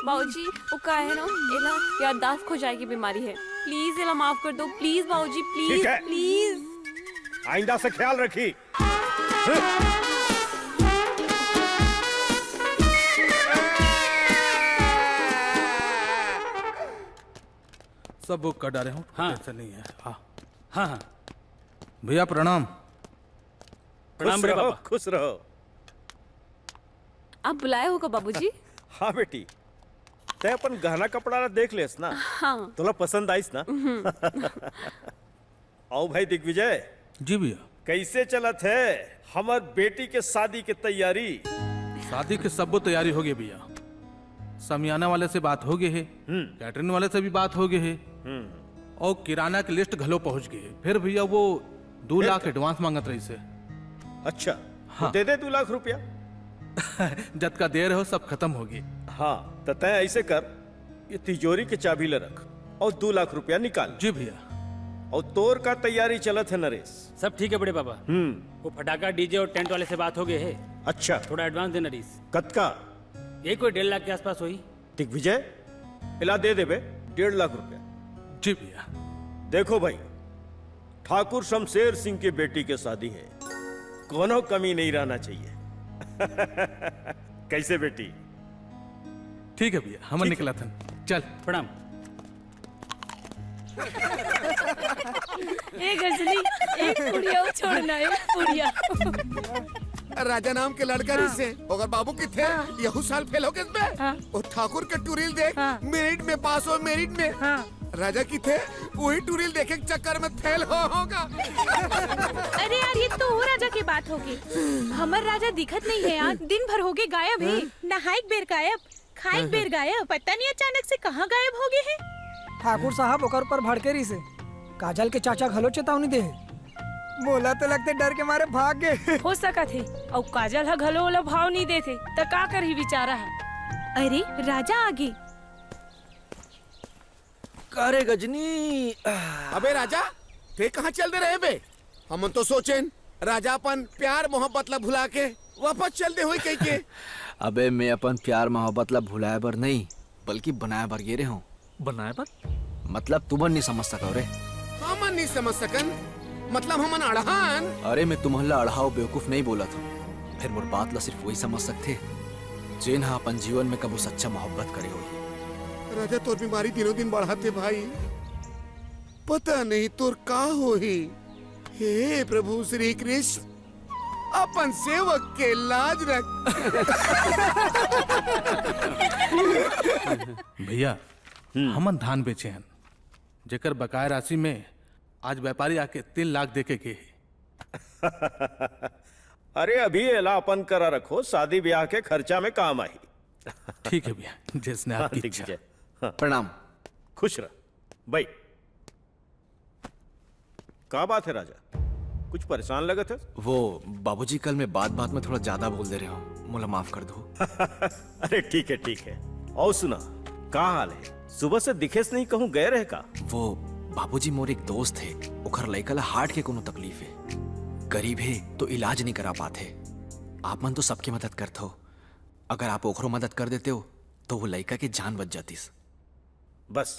बाबूजी, वो का है ना, एला याददाश्त खो जाए के बीमारी है। प्लीज एला माफ कर दो, प्लीज बाबूजी, प्लीज, ठीक है। प्लीज। आइंदा से ख्याल रखी। सब बुक कर डाले हूँ, हाँ। टेंशन नहीं है। हाँ। हाँ, हाँ। भैया प्रणाम। प्रणाम खुश रे रहो, बाबा। खुश रहो। आप बुलाए हो का बाबूजी? हाँ बेटी, तै अपन गहना कपड़ा ला देख लेस ना। हाँ। तोला पसंद आइस ना? हम्म। आओ भाई दिग्विजय। जी भैया। कैसे चलत है हमर बेटी के शादी के तैयारी? शादी के सब्बो तैयारी हो गए भैया। समियाना वाले से बात हो गए है, हम्म। कैटरिंग वाले से भी बात हो गए है, हम्म। और किराना के लिस्ट घलो पहुंच गए है। फिर भैया वो दो फिर लाख का? एडवांस मांगत रहिस हे। अच्छा, हाँ। तो दे दे दो लाख रुपया। जतका दे रहे हो, सब खत्म हो गए। हाँ, तो तय ऐसे कर, ये तिजोरी के चाबी ले रख और दो लाख रुपया निकाल। जी भैया। और तोर का तैयारी चलत है नरेश? सब ठीक है बड़े बाबा। हम्म। वो फटाका, डीजे और टेंट वाले से बात हो गए है। अच्छा। थोड़ा एडवांस देना रहीस। कतका? यही कोई डेढ़ लाख के आसपास होही। दिग्विजय, इला दे देबे डेढ़ लाख रुपया। जी भैया। देखो भाई, ठाकुर शमशेर सिंह के बेटी के शादी है, कोनो कमी नहीं रहना चाहिए। कैसे बेटी? ठीक है भैया, हमन ठीक है। निकलत हन। चल। प्रणाम। ए गजनी, एक पुड़िया छोड़ना, एक पुड़िया। राजा नाम के लड़का हाँ। रिहिसे, ओकर बाबू किथे, हाँ। यहू साल फेल हो गए बे। हाँ। ओ ठाकुर के टूरी ल देख, हाँ। मेरिट में पास हो, मेरिट में। हाँ। राजा किथे, वही टूरी ल देखे के चक्कर में फेल हो होगा। अरे यार, ये तो वो राजा की बात होगी। हमर राजा दिखत नहीं है यार, दिन भर होगे गायब है। हाँ। नहाए के बेर गायब, खाए के बेर गायब, पता नहीं अचानक से कहाँ गायब हो गए है। ठाकुर साहब ओकर ऊपर भड़के रहिसे। काजल के चाचा घलो चेतावनी दे हे। मोला तो लगथे डर के मारे भाग गए। हो सकत हे, अउ काजल ह घलो ओला भाव नहीं देथे, त का करही बेचारा ह। अरे, राजा आगे। का रे गजनी? अबे राजा, ते कहाँ चल दे रहे बे? हमन तो सोचेन, राजा अपन प्यार मोहब्बत ला भुला के वापस चल दे होई कहिके। अबे, मैं अपन प्यार मोहब्बत ला भुलाए बर नहीं, बल्कि बनाए बर गे रहे हूँ। बनाए बर? मतलब, तुमन नहीं समझ सको रे। हमन नहीं समझ सकन? मतलब, हमन अड़हन? अरे, मैं तुमन ला अड़हाव बेवकूफ नहीं बोलत हूँ। फिर मोर बात ला सिर्फ वही समझ सकथे, जेन हा अपन जीवन में कबो सच्चा मोहब्बत करे होही। राजा, तोर बीमारी दिनों दिन बढ़त हे भाई, पता नहीं तोर का होही। हे प्रभु श्री कृष्ण, अपन सेवक के लाज रख। भैया, हम्म। हमन धान बेचे हन, जेकर बकाया राशि में आज व्यापारी आके तीन लाख दे के गे हे। अरे, अभी एला अपन करा रखो, शादी ब्याह के खर्चा में काम आही। ठीक है भैया, जैसने हाँ, आपकी इच्छा। दिग्विजय। हाँ। प्रणाम। खुश रह। भाई, का बात है राजा, कुछ परेशान लगत है? वो बाबूजी, कल मैं बात बात में थोड़ा ज्यादा बोल दे रहे हूँ, मोला माफ कर दो। अरे ठीक है, ठीक है। और सुना, का हाल है? सुबह से दिखेस नहीं, कहूँ गए रहे का? वो बाबूजी, मोर एक दोस्त है, ओखर लइका ला हार्ट के कोनो तकलीफ है, गरीब है तो इलाज नहीं करा पात है। आप मन तो सबके मदद करत हो, अगर आप ओखरो मदद कर देते हो तो वो लइका के जान बच जातीस। बस,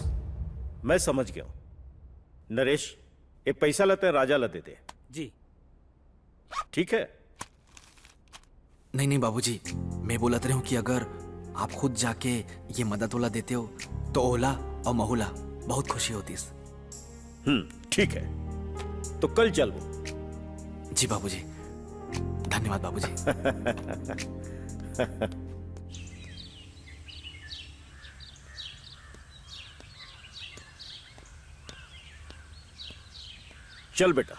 मैं समझ गया हूँ। नरेश, ये पैसा ला तैं राजा ला दे दे। जी। ठीक है? नहीं, नहीं बाबूजी, मैं बोलत रहे हूँ कि अगर आप खुद जाके ये मदद ओला देते हो, तो ओला और महूला बहुत खुशी होतीस। हम्म, ठीक है, तो कल चलबो। जी बाबूजी, धन्यवाद बाबूजी। चल बेटा।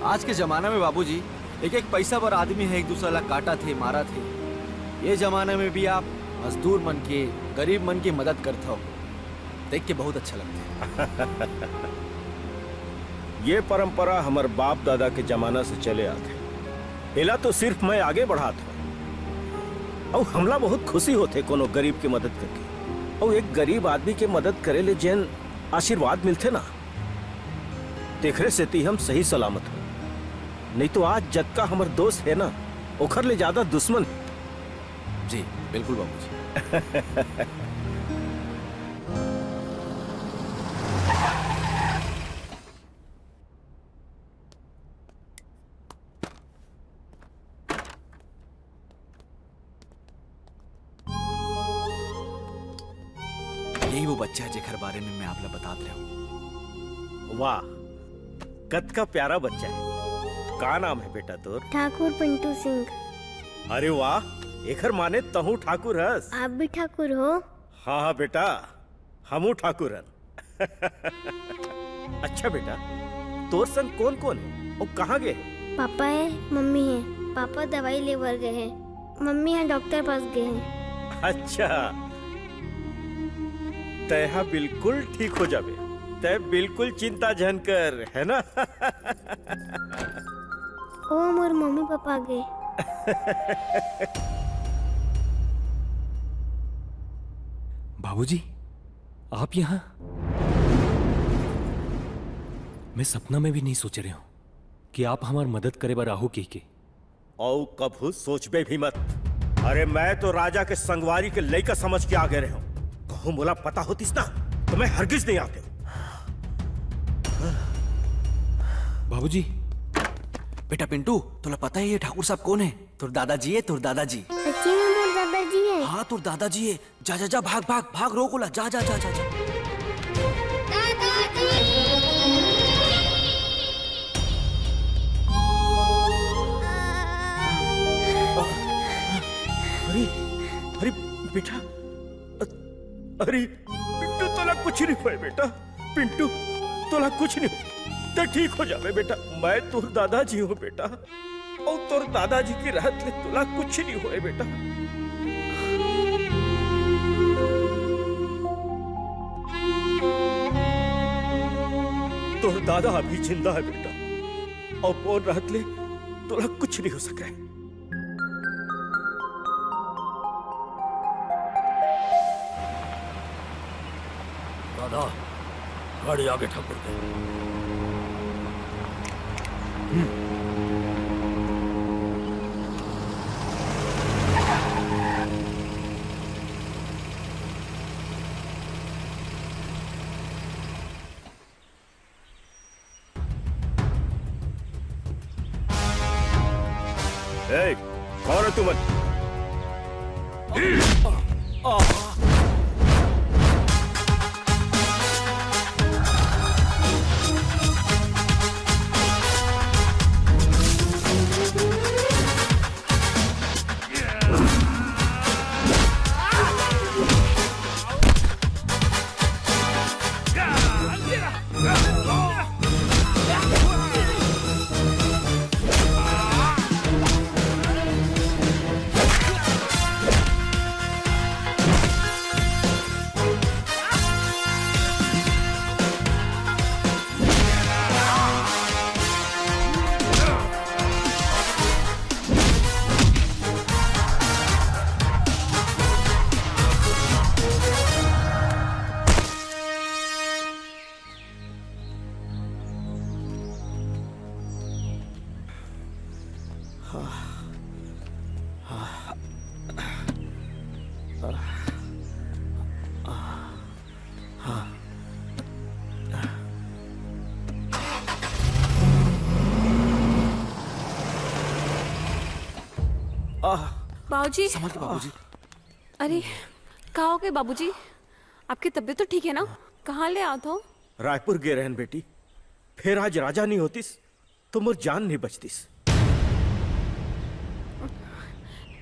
आज के जमाना में बाबूजी, एक एक पैसा बर आदमी ह एक दूसरा ला काटत हे, मारत हे। ये जमाना में भी आप मजदूर मन के, गरीब मन के मदद करत हव, देख के बहुत अच्छा लगथे। ये परंपरा हमर बाप दादा के जमाना से चले आथे। एला तो सिर्फ मैं आगे बढ़ात हूँ। अउ हमला बहुत खुशी होथे कोनो गरीब के मदद करके। अउ एक गरीब आदमी के मदद करे ले जेन आशीर्वाद मिलथे ना, तेखरे सेती हम सही सलामत हूँ। नहीं तो आज जतका हमर दोस्त हे ना, ओखर ले ज्यादा दुश्मन हे। जी, बिल्कुल बाबूजी। यही वो बच्चा है जेकर बारे में मैं आप ला बतात रहा हूँ। वाह, कतका प्यारा बच्चा है। का नाम है बेटा तोर? ठाकुर पिंटू सिंह। अरे वाह, एकर माने तहूँ ठाकुर हस। आप भी ठाकुर हो? हाँ हाँ बेटा, हमू ठाकुर हन। अच्छा बेटा, तोर संग कोन कोन हे अउ कहाँ गे हे? पापा हे, मम्मी हे। पापा दवाई ले बर गे हे, मम्मी ह डॉक्टर पास गे हे। अच्छा, तैं हा बिल्कुल ठीक हो जाबे, तैं बिल्कुल चिंता झन कर, है ना? ओ मोर मम्मी पापा गे। बाबूजी, आप यहाँ? मैं सपना में भी नहीं सोच रहे हूँ कि आप हमार मदद करे बर आहू कहिके। अउ कभू सोचबे भी मत। अरे, मैं तो राजा के संगवारी के लइका समझ के आगे रहे हूँ। कहूँ मोला पता होतिस ना, तो मैं हरगिज नहीं आते। बाबूजी। बेटा पिंटू, तोला पता है ये ठाकुर साहब कौन है? तोर दादाजी है, तोर दादाजी। सच्ची में मोर दादाजी है? हाँ, तोर दादाजी है। जा, जा, जा, भाग, भाग, भाग, रोक ओला, जा, जा, जा, जा, जा। अरे, अरे, बेटा, अरे, पिंटू, तोला कुछ नहीं होय, बेटा। पिंटू, तोला कुछ नहीं होय। तैं ठीक हो जाबे, बेटा। मैं तोर दादाजी हूँ, बेटा। अउ तोर दादाजी के रहत ले तोला कुछ नहीं होय, बेटा। तोर दादा अभी जिंदा है, बेटा। अउ मोर रहत ले तोला कुछ नहीं हो सके। दादा, गाड़ी आगे ठाकुर के। ए, कौन है तुमन? आह। बाबूजी। संभल के बाबूजी। अरे, का हो गए बाबूजी? आपकी तबीयत तो ठीक है ना? कहाँ ले आत हो? रायपुर गे रहन बेटी, फिर आज राजा नहीं होतिस तो मोर जान नहीं बचतिस।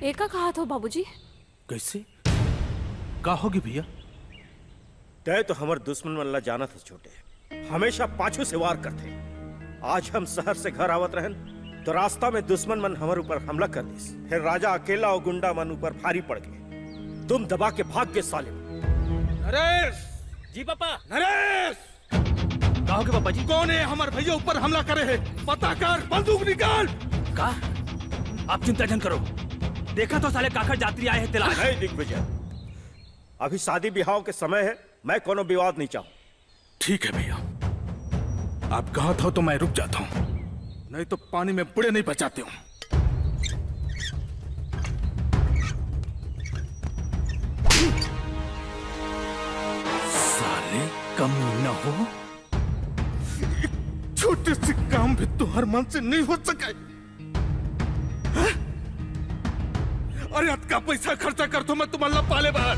एका कहा थो बाबूजी? कैसे? का होगी भैया? तय तो हमर दुश्मन मन ला जानत हस छोटे, हमेशा पाछू से वार करथे। आज हम शहर से घर आवत रहन, तो रास्ता में दुश्मन मन हमर ऊपर हमला कर दिस। फिर राजा अकेला अउ गुंडा मन ऊपर भारी पड़ गे। तुम दबा के भाग गे साले। नरेश! जी पापा। नरेश! का हो गे पापा जी? कोन हे हमर भैया ऊपर हमला करे हे? पता कर, बंदूक निकाल। का? आप चिंता झन करो, देखा तो साले काखर जात्री आए हे तेला। नहीं दिग्विजय, अभी शादी बिहाव के समय हे, मैं कोनो विवाद नहीं चाहूं। ठीक है भैया, आप कहत हो तो मैं रुक जाता हूँ, नहीं तो पानी में बुड़े नहीं बचाते हूँ। साले कम न हो, एक छोटे से काम भी तुहर मन से नहीं हो सका। अरे, अतका पैसा खर्चा करथो मैं तुमन ला पाले बर,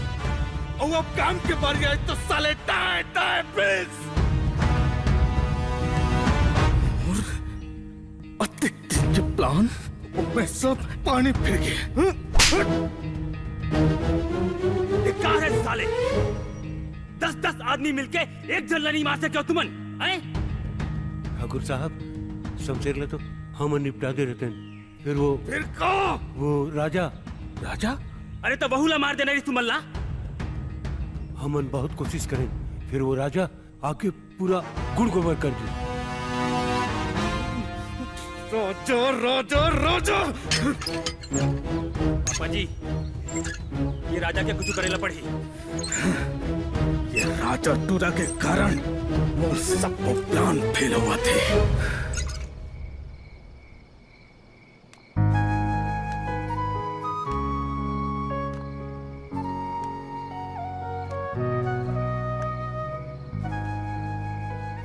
अउ अब काम के बारी आए तो साले टाए टाए पीस। अउ अतेक दिन के प्लान, वो मैं सब पानी फिर गे। ये का हे साले? दस दस आदमी मिलके एक झन ला नहीं मार सके हो तुमन, हैं? ठाकुर साहब, शमशेर ला तो हमन निपटा दे रहतेन। फिर वो फिर का? वो राजा। राजा? अरे तो वहू ला मार देना रहिस तुमन ला। हमन बहुत कोशिश करेन, फिर वो राजा आके पूरा गुड़ गोबर कर दिस। राजा, राजा, राजा। पापा जी, ये राजा के कुछ करे ला पड़ही। ये राजा टूरा के कारण मोर सब प्लान फेल होवत हे।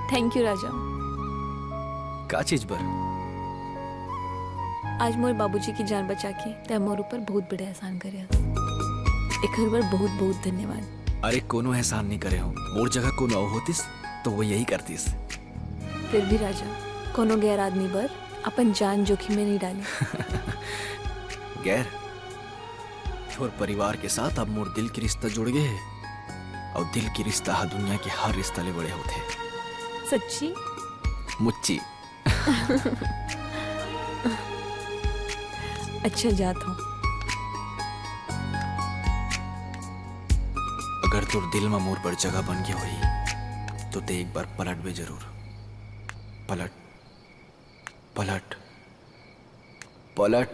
Thank you राजा। का चीज बर? आज मोर बाबूजी की जान बचा के तैं मोर ऊपर बहुत बड़े एहसान करे हस। एकर बर बहुत बहुत धन्यवाद। अरे कोनो एहसान नहीं करे हो, मोर जगह कोनो अउ होतिस तो वो यही करतिस। फिर भी राजा, कोनो गैर आदमी बर अपन जान जोखिम में नहीं डाले। गैर? तोर परिवार के साथ अब मोर दिल के रिश्ता जुड़ गे हे, अउ दिल के रिश्ता ह दुनिया के हर रिश्ता ले बड़े होथे। सच्ची? मुच्ची। अच्छा, जात हूँ। अगर तोर दिल म मोर बर जगह बन गे होही, तो ते एक बार पलटबे जरूर। पलट, पलट, पलट।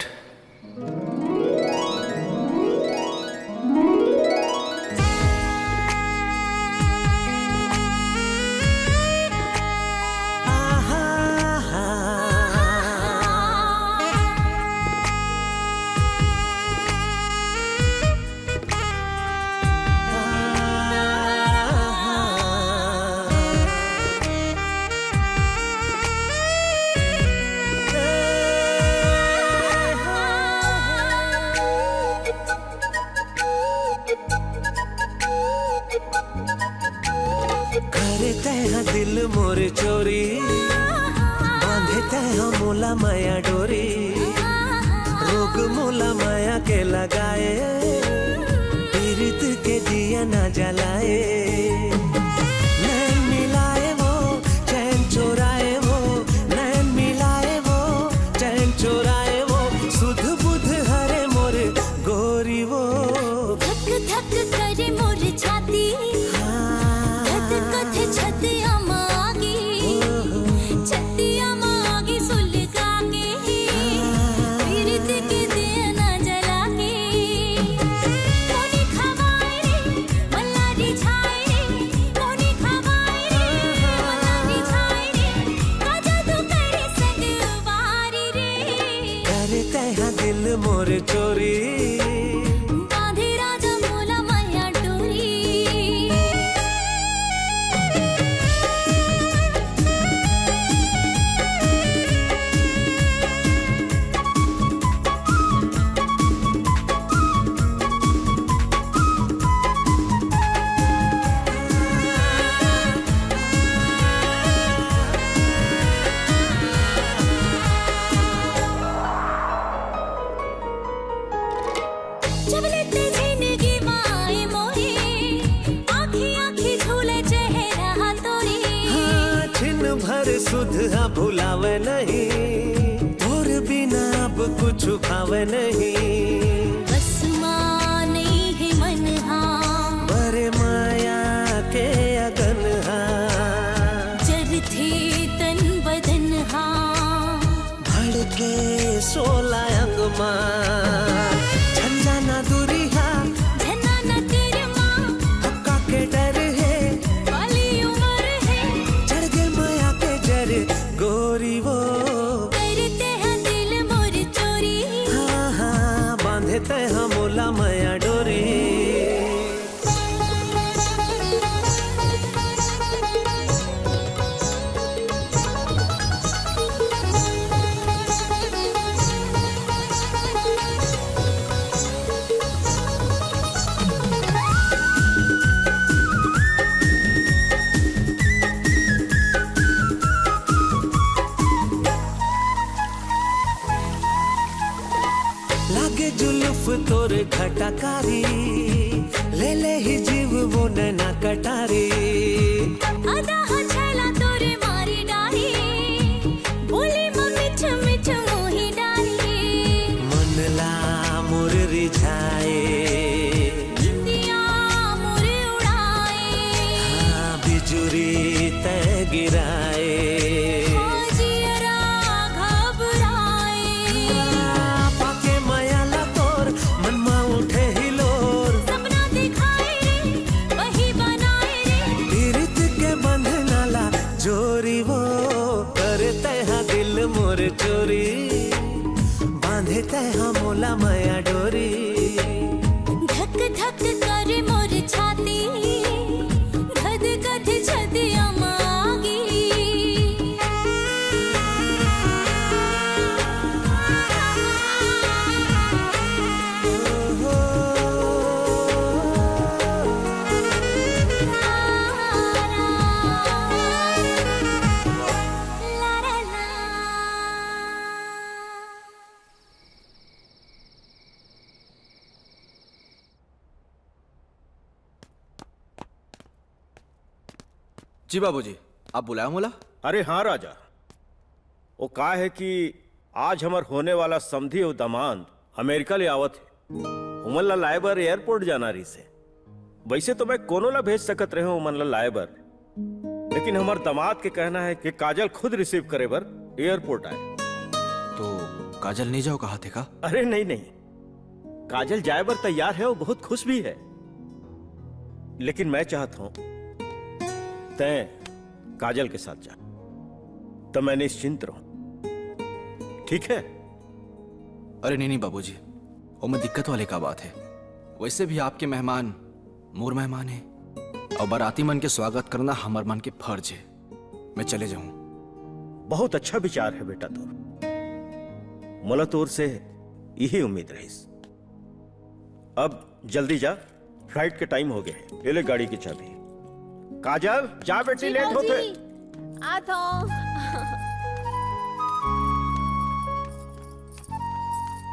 करे तैं ह दिल मोर चोरी, बांधे तैं ह मोला मया डोरी। रोग मोला मया के लगाए, पीरित के दिया ना जलाए। नैन मिलाए वो, चैन चोराए वो, नैन मिलाए वो, चैन चोराए वो, सुध बुध हरे मोर गोरी वो। धक धक करे मोर छाती, हाँ। धक कथे छतिया म आगी, ओहो। छतिया म आगी सुलगा के, हाँ। पीरित के दिया ना जला के। मोनी खवाए रे, मल्ला रिझाए रे, मोनी खवाए रे, मल्ला रिझाए रे, का जादू करे संगवारी रे। करे तैं ह दिल मोर चोरी। बांधे राजा मोला मया डोरी। तोर बिना अब कुछ भावे नहीं। बस मा नइ हे मन हा। बरे माया के अगन हा। जरथे तन बदन हा। भड़के सोला अंग मा। झंझना दूरी हा। झना न तीर मा। हक्का के डर हे। वाली उमर हे। चढ़ गे माया के जर। गोरी वो। करते हैं दिल मोर चोरी। हाँ, हाँ, बांधे तै हा मोला मया डोरी। लागे जुल्फ तोर घटाकारी, ले ले ही जीव वो नैना कटारी। आधा हा छैला तोर मारी डारी, बोली म मिठ मिठ मोही डारी। मन ला मोर रिझाए। निंदिया मोर उड़ाए। हाँ, बिजुरी तै गिराए। हाँ, जियरा घबराए। हाँ, पाके मया ला तोर, मन मा उठे हिलोर। सपना दिखाए रे, वही बनाए रे। पीरित के बंधना ला जोरी वो, करे तै हा दिल मोर चोरी। बांधे तै हा मोला मया डोरी। धक धक करे मोर छाती, धध कध छतिया मागी। जी बाबूजी, आप बुलाया मोला? अरे हाँ राजा, वो का है कि आज हमर होने वाला समधी अउ दमांद अमेरिका ले आवत हे। उमन ला लाए बर एयरपोर्ट जाना रहिस हे। वैसे तो मैं कोनो ला भेज सकत रहे हूँ उमन ला लाए बर, लेकिन हमर दमांद के कहना है कि काजल खुद रिसीव करे बर एयरपोर्ट आए। तो काजल नहीं जाओ कहा थे का? अरे नहीं नहीं, काजल जाए बर तैयार है, वो बहुत खुश भी है, लेकिन मैं चाहत हूँ तैं काजल के साथ जा, तो मैं निश्चिंत रहूं, ठीक है? अरे नहीं नहीं बाबूजी, ओमे दिक्कत वाले का बात है? वैसे भी आपके मेहमान मोर मेहमान है, और बाराती मन के स्वागत करना हमर मन के फर्ज है। मैं चले जाऊं। बहुत अच्छा विचार है बेटा तोर, मोला तोर से यही उम्मीद रहिस। अब जल्दी जा, फ्लाइट के टाइम हो गए है। ये ले गाड़ी की चाबी। काजल, जा बेटी, जी लेट होत हे। बाबूजी, आत हूँ।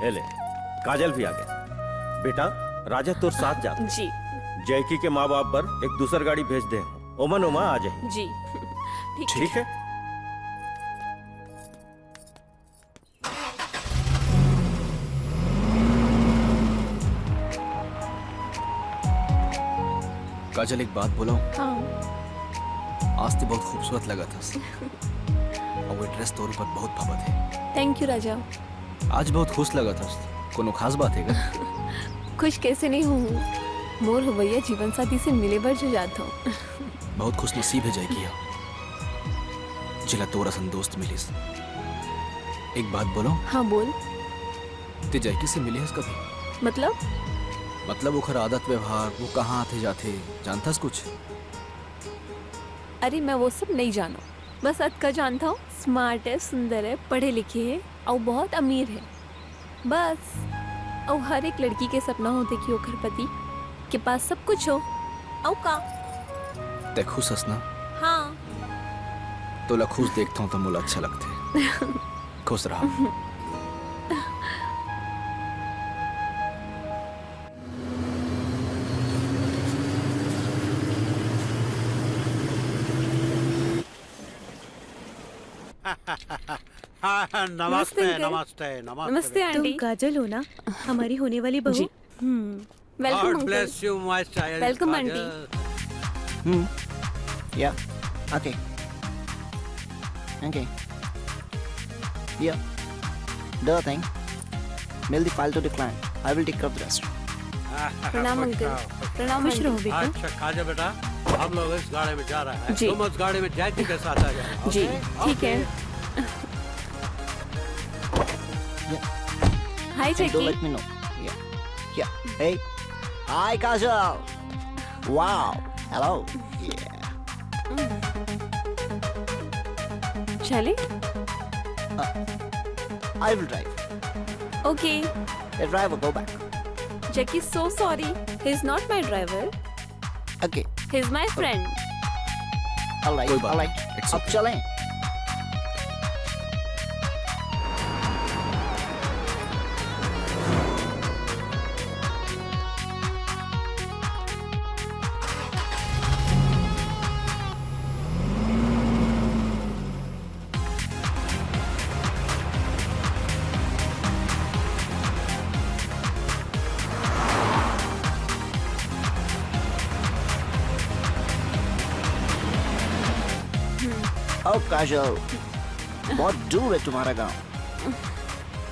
ये ले, काजल भी आ गए। बेटा, राजा तोर साथ जा। जी। जैकी के माँ बाप बर एक दूसर गाड़ी भेज दे, ओमन ओमा आ जाए। जी। ठीक है। काजल, एक बात बोलूं? हाँ। आज तो बहुत खूबसूरत लगत हस। और वो ड्रेस तोर ऊपर बहुत भावत है। Thank you राजा। आज बहुत खुश लगत हस। कोनो खास बात है का? खुश कैसे नहीं हूँ? मोर होवैया जीवन साथी से मिले बर जो जात हूँ। बहुत खुश नसीब है जैकी हा, जेला तोर असन दोस्त मिलिस। एक बात बोलूं? हाँ, बोल। ते जैकी से मिले हस कभी? मतलब? मतलब ओखर आदत व्यवहार, वो कहाँ आथे जाथे, जानथस कुछ? अरे, मैं वो सब नहीं जानव। बस अतका जानत हूँ, smart है, सुंदर है, पढ़े लिखे है, अउ बहुत अमीर है। बस, अउ हर एक लड़की के सपना होथे कि ओखर पति के पास सब कुछ हो। अउ का? ते खुश हस ना? हाँ। तोला खुश देखथंव त मोला अच्छा लगथे। खुश रहा। हाँ, नमस्ते, नमस्ते, नमस्ते, नमस्ते, बेटा। तुम आंटी। काजल हो ना, हमारी होने वाली बहू? जी। हम्म। Welcome, God uncle। Bless you, my child, welcome, aunty. Kajal. Hmm. Yeah। Okay। Okay। Yeah। Do the thing। Mail the file to the client। I will take care of the rest। प्रणाम, खुश uncle। रहो। प्रणाम, खुश आंटी। रहो, बेटा। अच्छा, काजल बेटा, हम लोग इस गाड़ी में जा रहे हैं। जी। तुम उस गाड़ी में जैकी के साथ आ जाओ। जी, okay? ठीक है। Okay। Yeah। Hi, and do Jackie। Let me know। Yeah। Yeah। Hey। Hi, Kajal। Wow। Hello। Yeah। चले? Uh, I will drive। Okay। Hey, driver, go back। Jackie, so sorry। He's not my driver। Okay। He's my friend। All right, कोई बात all right। नहीं। It's okay। अब चलें। ओ काजल, बहुत दूर है तुम्हारा गांव।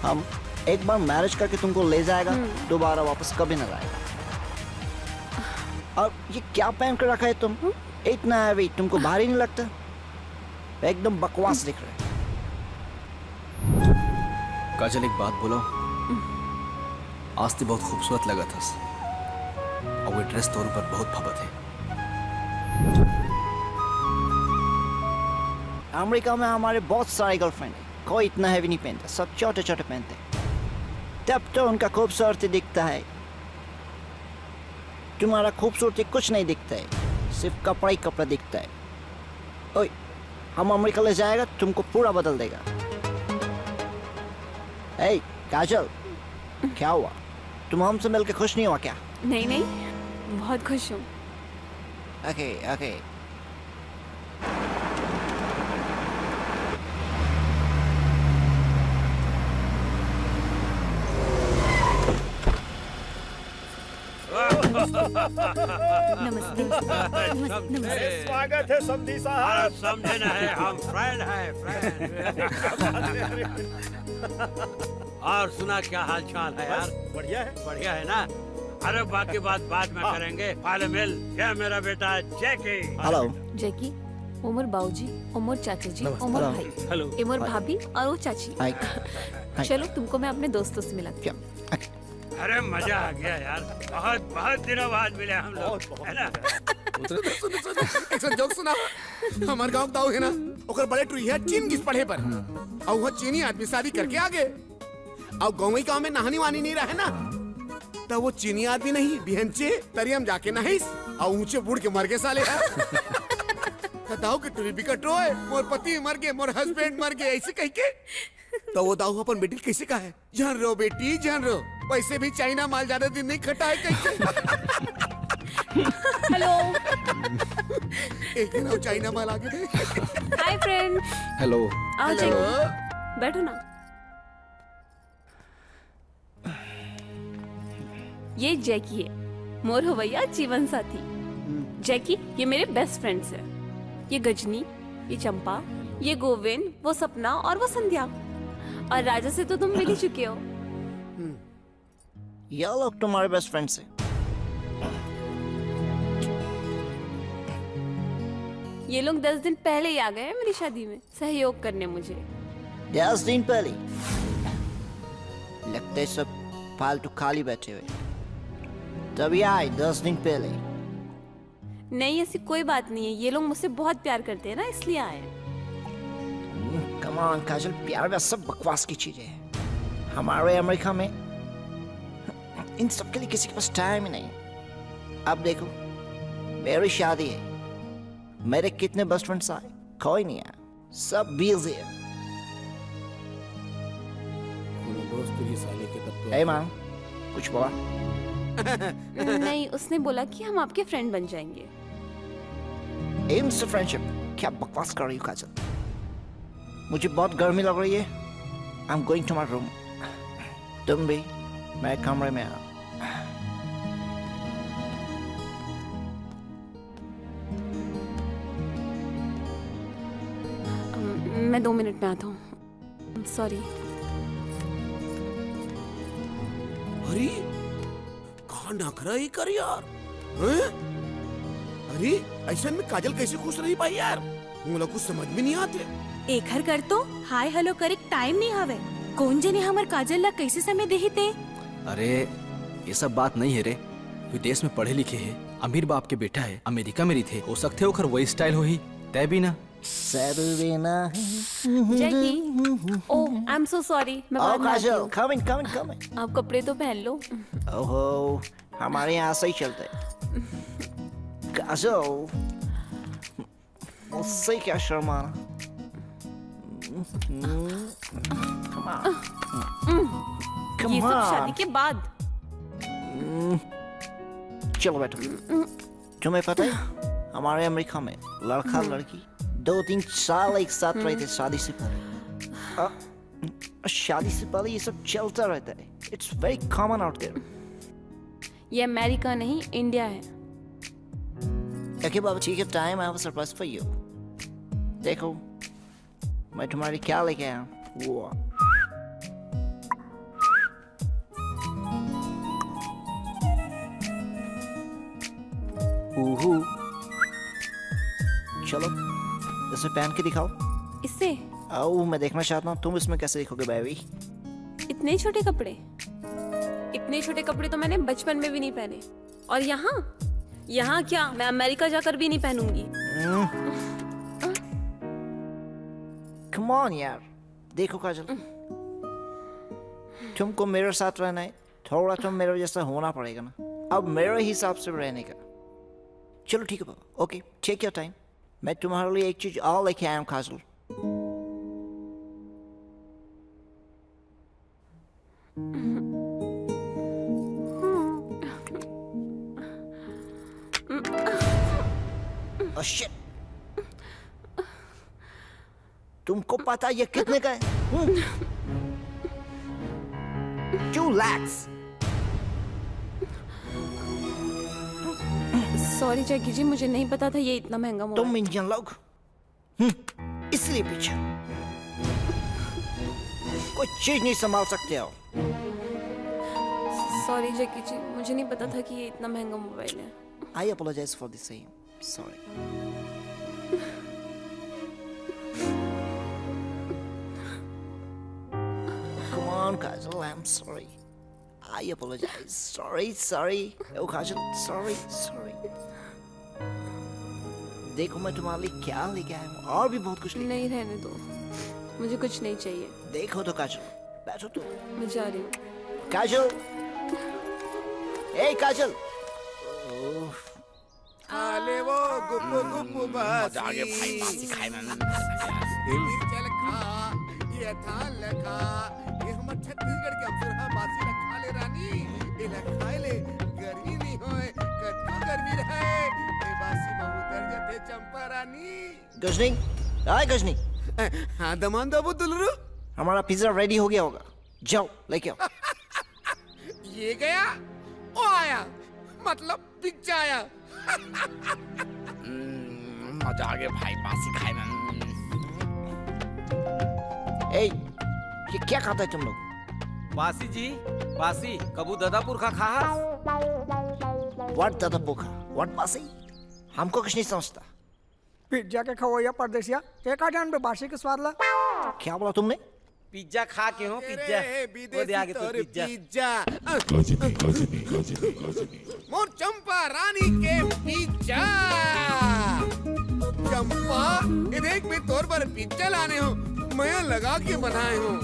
हम एक बार marriage करके तुमको ले जाएगा, हम्म। दोबारा वापस कभी ना लाएगा। और ये क्या पहन कर रखा है तुम? हम्म? इतना heavy, तुमको भारी नहीं लगता? एकदम बकवास दिख रहा है। काजल, एक बात बोलो, आज तो बहुत खूबसूरत लगा था, और वो dress तोर ऊपर बहुत फबत है। अमेरिका में हमारे बहुत सारे girlfriend है, कोई इतना heavy नहीं पहनता, सब छोटे छोटे पहनते हैं, तब तो उनका खूबसूरती दिखता है। तुम्हारा खूबसूरती कुछ नहीं दिखता है, सिर्फ कपड़ा ही कपड़ा दिखता है। ओए, हम अमेरिका ले जाएगा, तुमको पूरा बदल देगा। ए, काजल, क्या हुआ? तुम हमसे मिलके खुश नहीं हुआ क्या? नहीं, नहीं, बहुत खुश हूँ। ओके, ओके। नमस्ते। नमस्ते। अरे, स्वागत है समधी साहब। अरे, समझे ना है, हम friend है, friend। और सुना, क्या हाल चाल है यार? बढ़िया है। बढ़िया है ना? अरे, बाकी बात बाद में करेंगे। पहले मिल, ये मेरा बेटा जैकी। हेलो। जैकी, वो मोर बाऊजी, वो मोर चाचा जी, नमस्ते। वो मोर भाई। हेलो। ये मोर भाभी और वो चाची। हाय। हाय। चलो, तुमको मैं अपने दोस्तों से मिलाती हूँ। अरे, मजा आ गया यार, बहुत, बहुत दिनों बाद मिले हम लोग, बहुत, बहुत है ना? सुनो, सुनो, सुनो, एक ठन जोक सुना। हमार गांव के दाऊ है ना, ओकर बड़े टुरी है, चीन गिस पढ़े बर। अउ वो चीनी आदमी शादी करके आ गे। अउ गंवई गांव में नहानी वानी नहीं रहे ना, त वो चीनी आदमी नहीं, बिहनचे तरिया म जाके नहाइस, अउ ऊंचे बूड़ के मर गे साले। त दाऊ के टुरी बिकट रोए, "मोर पति मर गे, मोर husband मर गे," ऐसे कहिके। त वो दाऊ अपन बेटी ल कैसे कहे, "झन रो बेटी, झन रो, वैसे भी चाइना माल ज्यादा दिन नहीं खटा है," कहिके। हेलो। एक दिन अउ चाइना माल आ गे। हाय friend। हेलो। आओ हेलो। जैकी, बैठो ना। ये जैकी है, मोर होवैया जीवन साथी। जैकी, ये मेरे best friends हैं। ये गजनी, ये चंपा, ये गोविंद, वो सपना और वो संध्या। और राजा से तो तुम मिल ही चुके हो। ये लोग तुम्हारे best friends हैं। ये लोग दस दिन पहले ही आ गए हैं मेरी शादी में सहयोग करने मुझे। दस दिन पहले? लगता है सब फालतू खाली बैठे हुए, तभी आए दस दिन पहले। नहीं, ऐसी कोई बात नहीं है, ये लोग मुझसे बहुत प्यार करते हैं ना, इसलिए आए। Come on काजल, प्यार में सब बकवास की चीजें हैं। हमारे अमेरिका में इन सब के लिए किसी के पास time ही नहीं है। अब देखो, मेरी शादी है, मेरे कितने best friends आए, कोई नहीं आया, सब busy है। कोनो दोस्त भी साले के तत्व ए माँ, कुछ बोला? नहीं, उसने बोला कि हम आपके friend बन जाएंगे। Instant friendship? क्या बकवास कर रही हो काजल? मुझे बहुत गर्मी लग रही है, I'm going to my room. तुम भी मेरे कमरे में आओ। अम, मैं दो मिनट में आता हूँ। सॉरी। अरे, का नखरा ही कर यार। हैं? अरे, ऐसन में काजल कैसे खुश रही भाई यार? मोला कुछ समझ में नहीं आते। एखर कर तो हाय हेलो करे के टाइम नहीं हवे। कोन जने हमर काजल ला कैसे समय देही ते? अरे, ये सब बात नहीं है रे। विदेश में पढ़े लिखे है, अमीर बाप के बेटा है, अमेरिका में रहिथे, हो सकथे ओखर वही स्टाइल होही। तय भी ना। सरूरीना। जैकी, oh, I am so sorry, मैं बाद Oh, में आती काजल, हूँ। come in, come in, come in. आप कपड़े तो पहन लो। ओहो, हमारे यहाँ ऐसा ही चलता है। काजल, मुझसे क्या शर्माना? Come on. Come ये सब on. शादी के बाद। चलो बैठो। तुम्हें पता है, हमारे अमेरिका में लड़का लड़की दो तीन साल एक साथ रहते शादी से पहले। आ, शादी से पहले ये सब चलता रहता है। It's very common out there. ये अमेरिका नहीं, इंडिया है। Okay बाबा, ठीक है, time, I have a surprise for you. देखो, मैं तुम्हारे क्या लेके आया हूँ। वो। ऊहू। चलो, इसे पहन के दिखाओ। इससे? आओ, मैं देखना चाहता हूँ तुम इसमें कैसे दिखोगे बेबी। इतने छोटे कपड़े? इतने छोटे कपड़े तो मैंने बचपन में भी नहीं पहने। और यहाँ, यहाँ क्या, मैं अमेरिका जाकर भी नहीं पहनूंगी। Come on यार, देखो काजल, तुमको मेरे साथ रहना है, थोड़ा तो मेरे जैसा होना पड़ेगा ना। अब मेरे हिसाब से रहने का। चलो ठीक है बाबा, okay, take your time. मैं तुम्हारे लिए एक चीज और लेके आया हूँ काजल। Oh shit! तुमको पता ये कितने का है? Two lakhs. सॉरी जैकी जी, मुझे नहीं पता था ये इतना महंगा मोबाइल। तुम इंडियन लोग, हम्म, इसलिए पीछे कोई चीज नहीं संभाल सकते हो। सॉरी जैकी जी, मुझे नहीं पता था कि ये इतना महंगा मोबाइल है। I apologize for the same. Sorry. Come on, Kajal, I'm sorry. I apologize. Sorry, sorry. Oh, Kajal, sorry, sorry. देखो, मैं तुम्हारे लिए क्या लेके आया हूँ, और भी बहुत कुछ लेके नहीं, रहने दो, मुझे कुछ नहीं चाहिए। देखो तो काजल, बैठो तो। मैं जा रही हूँ। काजल, ए काजल। खा ले वो गुप गुप बासी। मजा आ गया भाई, बासी खाए में। ये भी चल खा, ये थाल खा, ये हमर छत्तीसगढ़ के अफसर हा बासी ला खा ले रानी, ये ला खाए ले, गर्मी नहीं होए, कतको गर्मी रहे, ये बासी में उतर जाते चंपा रानी। गजनी, आए गजनी। हाँ दमान दाबू दुलरू। हमारा पिज्जा रेडी हो गया होगा, जाओ लेके आओ। ये गया, वो आया, मतलब पिज्जा आया। हम्म, मजा आ गया भाई, बासी खाए में। ए, ये क्या खाता है तुम लोग? बासी जी, बासी, कभू ददा पुरखा खाहस? What ददा पुरखा? What बासी? हमको कुछ नहीं समझता। पिज्जा के खवैया परदेसिया, के का जानबे बासी के स्वाद ला? क्या बोला तुमने? पिज्जा खा के हो, पिज्जा। अरे, वो दे आगे विदेशी तो तोरे पिज्जा। पिज्जा। मोर चंपा रानी के पिज्जा। चंपा, ये देख, मैं तोर बर पिज्जा लाने हूँ, मया लगा के बनाए हूँ।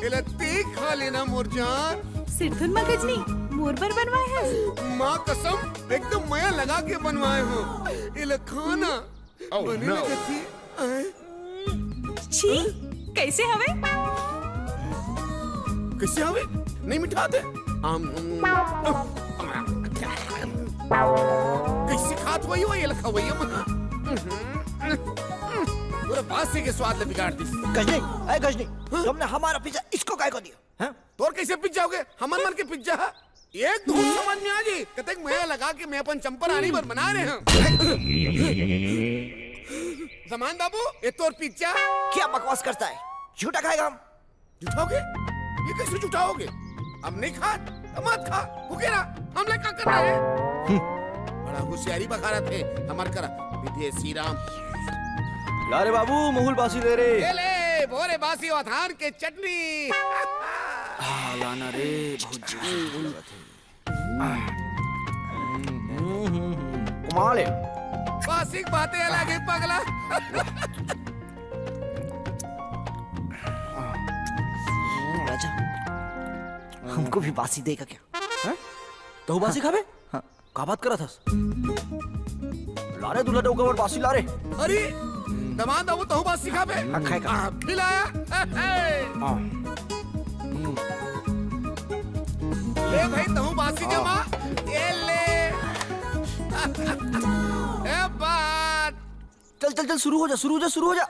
एला ते खा लेना मोर जान। सिरथुन मा गजनी, मोर बर बनवाए है। माँ कसम, एकदम मया लगा के बनवाए हूँ। एला खाना। Oh, बने no. ना कथी? आए? छी, कैसे हवे? कैसे हवे? नहीं मिठाते? आम, कैसे खात हुआ ये लखा हुआ ये मना? पूरा बासी के स्वाद ले बिगाड़ दिस। गजनी, ए गजनी, हाँ? तुमने हमारा पिज्जा इसको काय को दिया? हाँ? तोर कैसे पिज्जा हो गए? हमन मन के पिज्जा है। एक दूर समझ में आ जी। कतेक मया लगा के मैं अपन चंपा रानी बर बना रहे हैं। जमान बाबू, ये तोर पिज्जा। क्या बकवास करता है? झूठा खाएगा हम। झूठा हो गए? ये कैसे झूठा हो गए? हम नहीं खा, तो मत खा। भूखे रहा, हम ले का करना है? बड़ा होशियारी बखारत है हमार करा विदेशी राम। ला रे बाबू, महुल बासी दे रे। ये ले, भोरे बासी और धान के चटनी। आ, लाना रे, बहुत जोर से भूख लगा थे। कमाल है। बासी की बातें अलग है पगला। राजा, हमको भी बासी देगा क्या? हैं? तहु बासी खाबे? हाँ। का बात करत हस? ला रे दूल्हा डौका बर बासी ला रे। अरे, दमाद बाबू तहु बासी खाबे? हाँ, खाए का। आ, खिलाया। हाँ। ले भाई तहु बासी हाँ। जमा। ये ले। ए बात। चल, चल, चल, शुरू हो जा, शुरू हो जा, शुरू हो जा।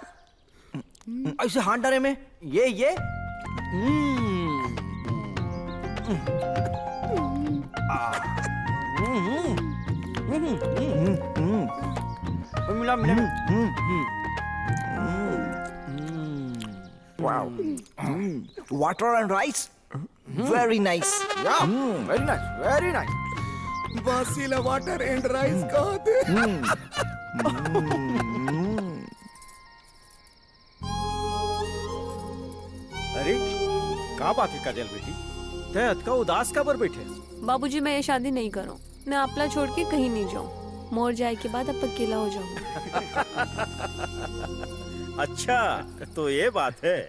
ऐसे हाथ डाले में, ये, ये। हम्म। आ। हम्म, हम्म। हम्म, हम्म। मिला, मिला। हम्म, हम्म, हम्म। Wow. Water and rice? Very nice. Yeah, very nice, very nice. बासी ला water and rice कहते। अरे, का बात है काजल बेटी? तै अतका उदास काबर बैठे? बाबूजी, मैं ये शादी नहीं करूँ। मैं आपला छोड़ के कहीं नहीं जाऊँ। मोर जाए के बाद आप अकेला हो जाऊंगा। अच्छा, तो ये बात है।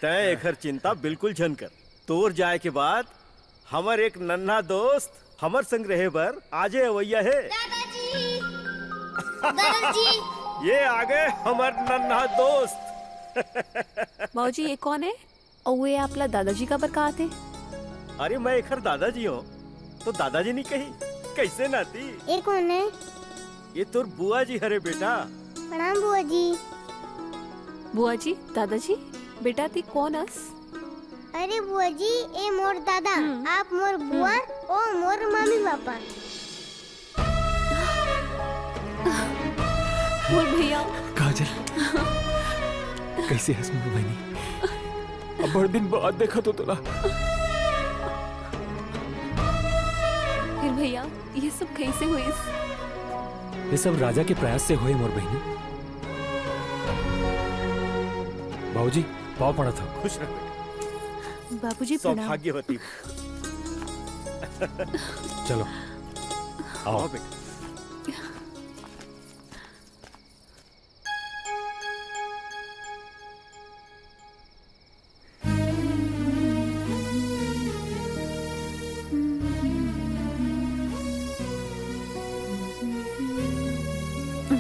तै एखर चिंता बिल्कुल झन कर। तोर जाए के बाद हमर एक नन्हा दोस्त हमर संग रहे बर आजे अवैया हे। दादाजी, दादाजी। ये आगे हमर नन्हा दोस्त। बाबूजी, ये कौन है? और वे आपला दादाजी काबर कहाथे? अरे, मैं एखर दादाजी हूँ, तो दादाजी नहीं कही, कैसे नाती? ये कौन है? ये तोर बुआ जी हरे बेटा। प्रणाम बुआ जी। बुआ जी, दादाजी, बेटा ती कौन अस? अरे बुआ जी, ए मोर दादा, हम्म। आप मोर बुआ, हम्म। ओ मोर मम्मी पापा। मोर भैया। काजल, कैसे हस मोर बहिनी? अब बड़ दिन बाद देखा तो तोला। फिर भैया, ये सब कैसे होइस? ये सब राजा के प्रयास से होए मोर बहिनी। बाबूजी, पाँव पड़त हँव। खुश रह बेटा। बाबूजी, प्रणाम। सौभाग्यवती। चलो, आओ। आओ बेटा।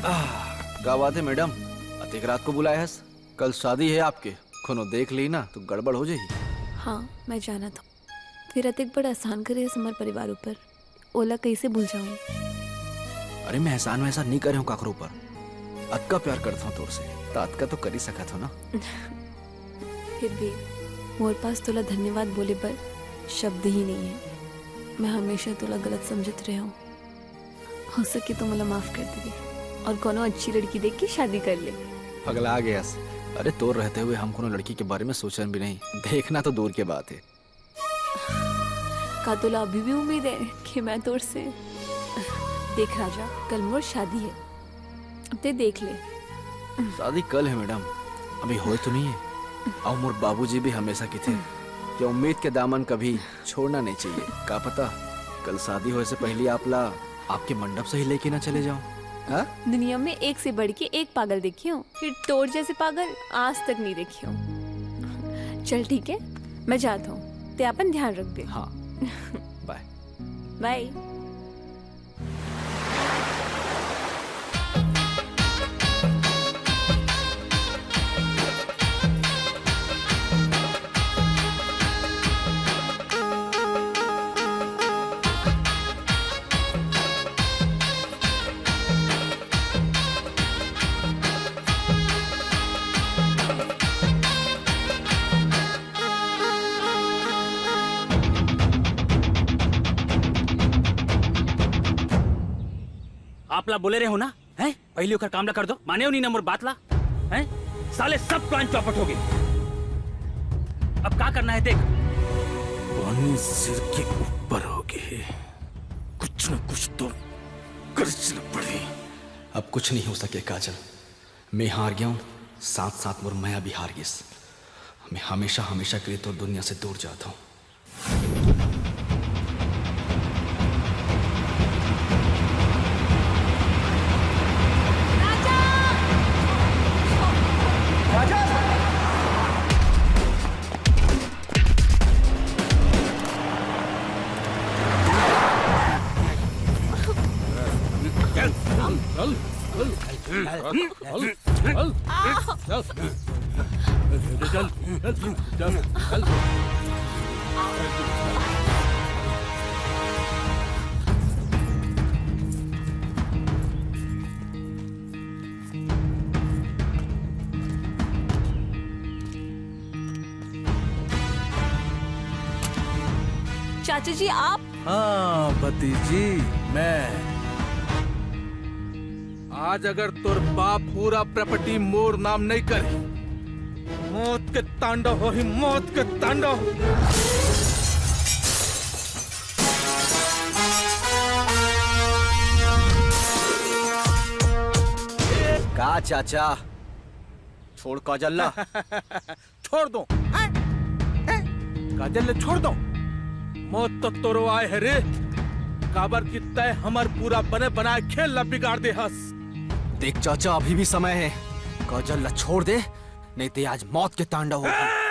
आह, का बात है मैडम, अतेक रात को बुलाए हस? कल शादी है आपके, कोनो देख ली ना तो गड़बड़ हो जाही। हाँ, मैं जानत हँव। फिर अतेक बड़ एहसान करे हस हमर परिवार ऊपर, ओला कइसे भूल जाऊँ? अरे, मैं एहसान वहसान नहीं करे हँव काकरो ऊपर, अतका प्यार करत हँव तोर से, त अतका तो कर ही सकत हँव ना। फिर भी मोर पास तोला धन्यवाद बोले बर शब्द ही नहीं है। मैं हमेशा तोला गलत समझत रहे हँव। हो सके तो मोला माफ कर दे और कोनो अच्छी लड़की देख के शादी कर ले। पगला गए हस। अरे, तोर रहते हुए हम कोनो लड़की के बारे में सोचन भी नहीं, देखना तो दूर के बात है। का तोला अभी भी उम्मीद है कि मैं तोर से? देख राजा, कल मोर शादी है, ते देख ले। शादी कल है मैडम, अभी होए तो नहीं है। अउ मोर बाबूजी भी हमेशा किथे कि उम्मीद के दामन कभी छोड़ना नहीं चाहिए। का पता कल शादी होए से पहले आप ला आपके मंडप से ही लेके ना चले जाऊं। हाँ? दुनिया में एक से बढ़ के एक पागल देखे हँव, फिर तोर जैसे पागल आज तक नहीं देखे हँव। चल ठीक है, मैं जात हँव, ते अपन ध्यान रखबे। हाँ, बाय। बाय। आप ला बोले रहे हो ना, हैं? पहले ओकर काम ला कर दो, माने हो नहीं ना मोर बात ला, हैं? साले सब प्लान चौपट हो गए। अब का करना है देख। पानी सिर के ऊपर हो गए, कुछ न कुछ तो करच ल पड़ही। अब कुछ नहीं हो सके काजल, मैं हार गया हूँ, साथ साथ मोर मया भी हार गिस। मैं हमेशा हमेशा के लिए तोर दुनिया से दूर जाता हूँ। चाचा जी, आप? हाँ भतीजी, मैं। आज अगर तोर बाप पूरा प्रॉपर्टी मोर नाम नहीं करे, मौत के तांडव होही, मौत के तांडव। का चाचा, छोड़ काजल ला। छोड़ दो, हैं? हैं? काजल ले छोड़ दो। मौत तो तोरो आय हे रे, काबर कि तय हमर पूरा बने बनाए खेल ला बिगाड़ दे हस। देख चाचा, अभी भी समय है, काजल ला छोड़ दे, नहीं ते आज मौत के तांडव होही।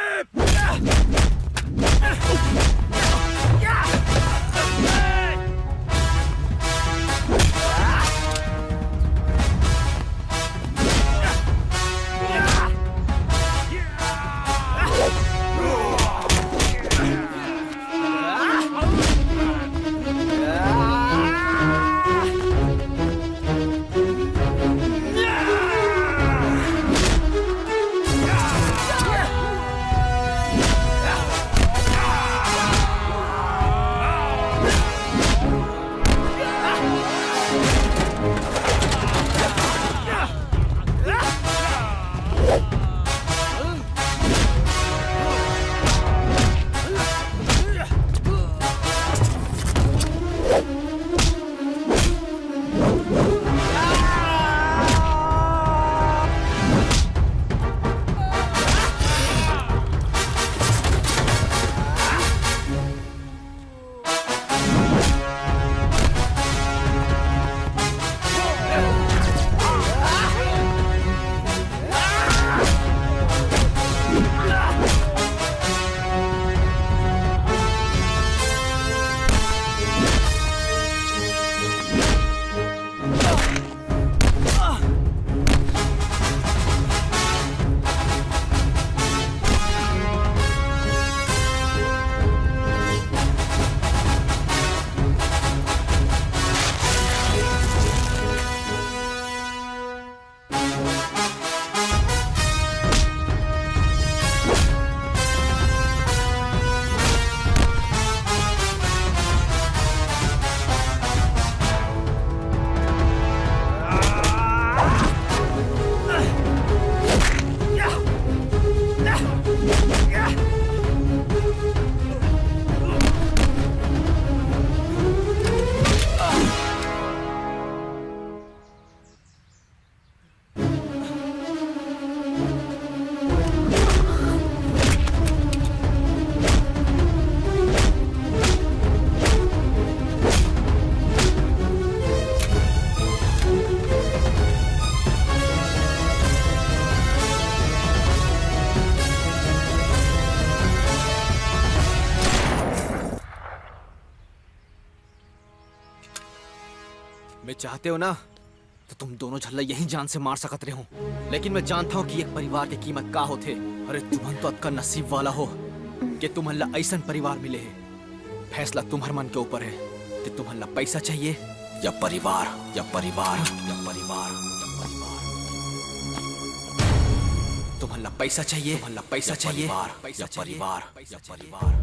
मैं चाहते हो ना, तो तुम दोनों झल्ला यहीं जान से मार सकत रहे हो, लेकिन मैं जानता हूँ कि एक परिवार के कीमत का होथे। अरे, तुमन तो अतका नसीब वाला हो कि तुमन ला ऐसन परिवार मिले हे। फैसला तुम्हर मन के ऊपर है कि तुमन ला पैसा चाहिए या परिवार, या परिवार, या परिवार, या परिवार। तुमन ला पैसा चाहिए, तुमन ला पैसा या चाहिए, परिवार, या परिवार, या परिवार।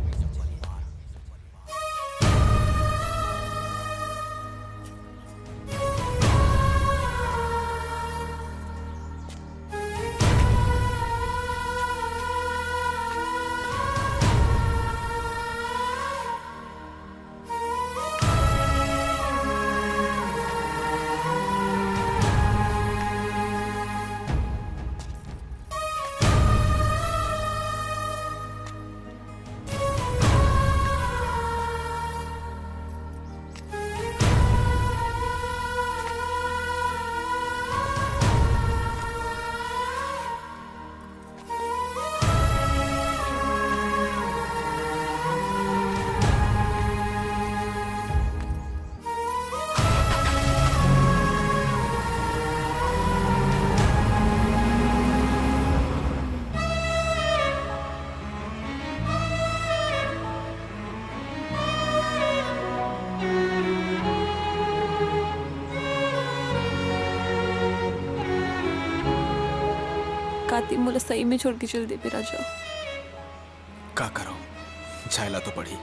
मोला सही में छोड़ के चल देबे राजा। का करो, जाय ला तो पड़ी।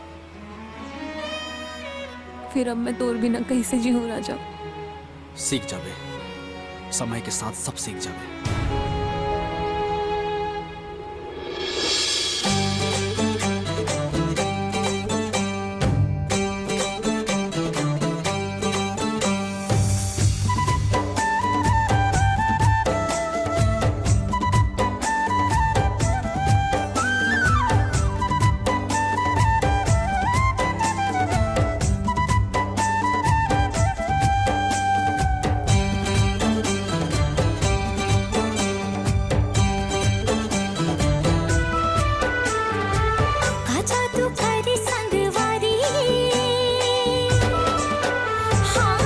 फिर अब मैं तोर बिना कैसे जीऊँ राजा? सीख जाबे, समय के साथ सब सीख जाबे। का जादू करे संगवारी, हाँ,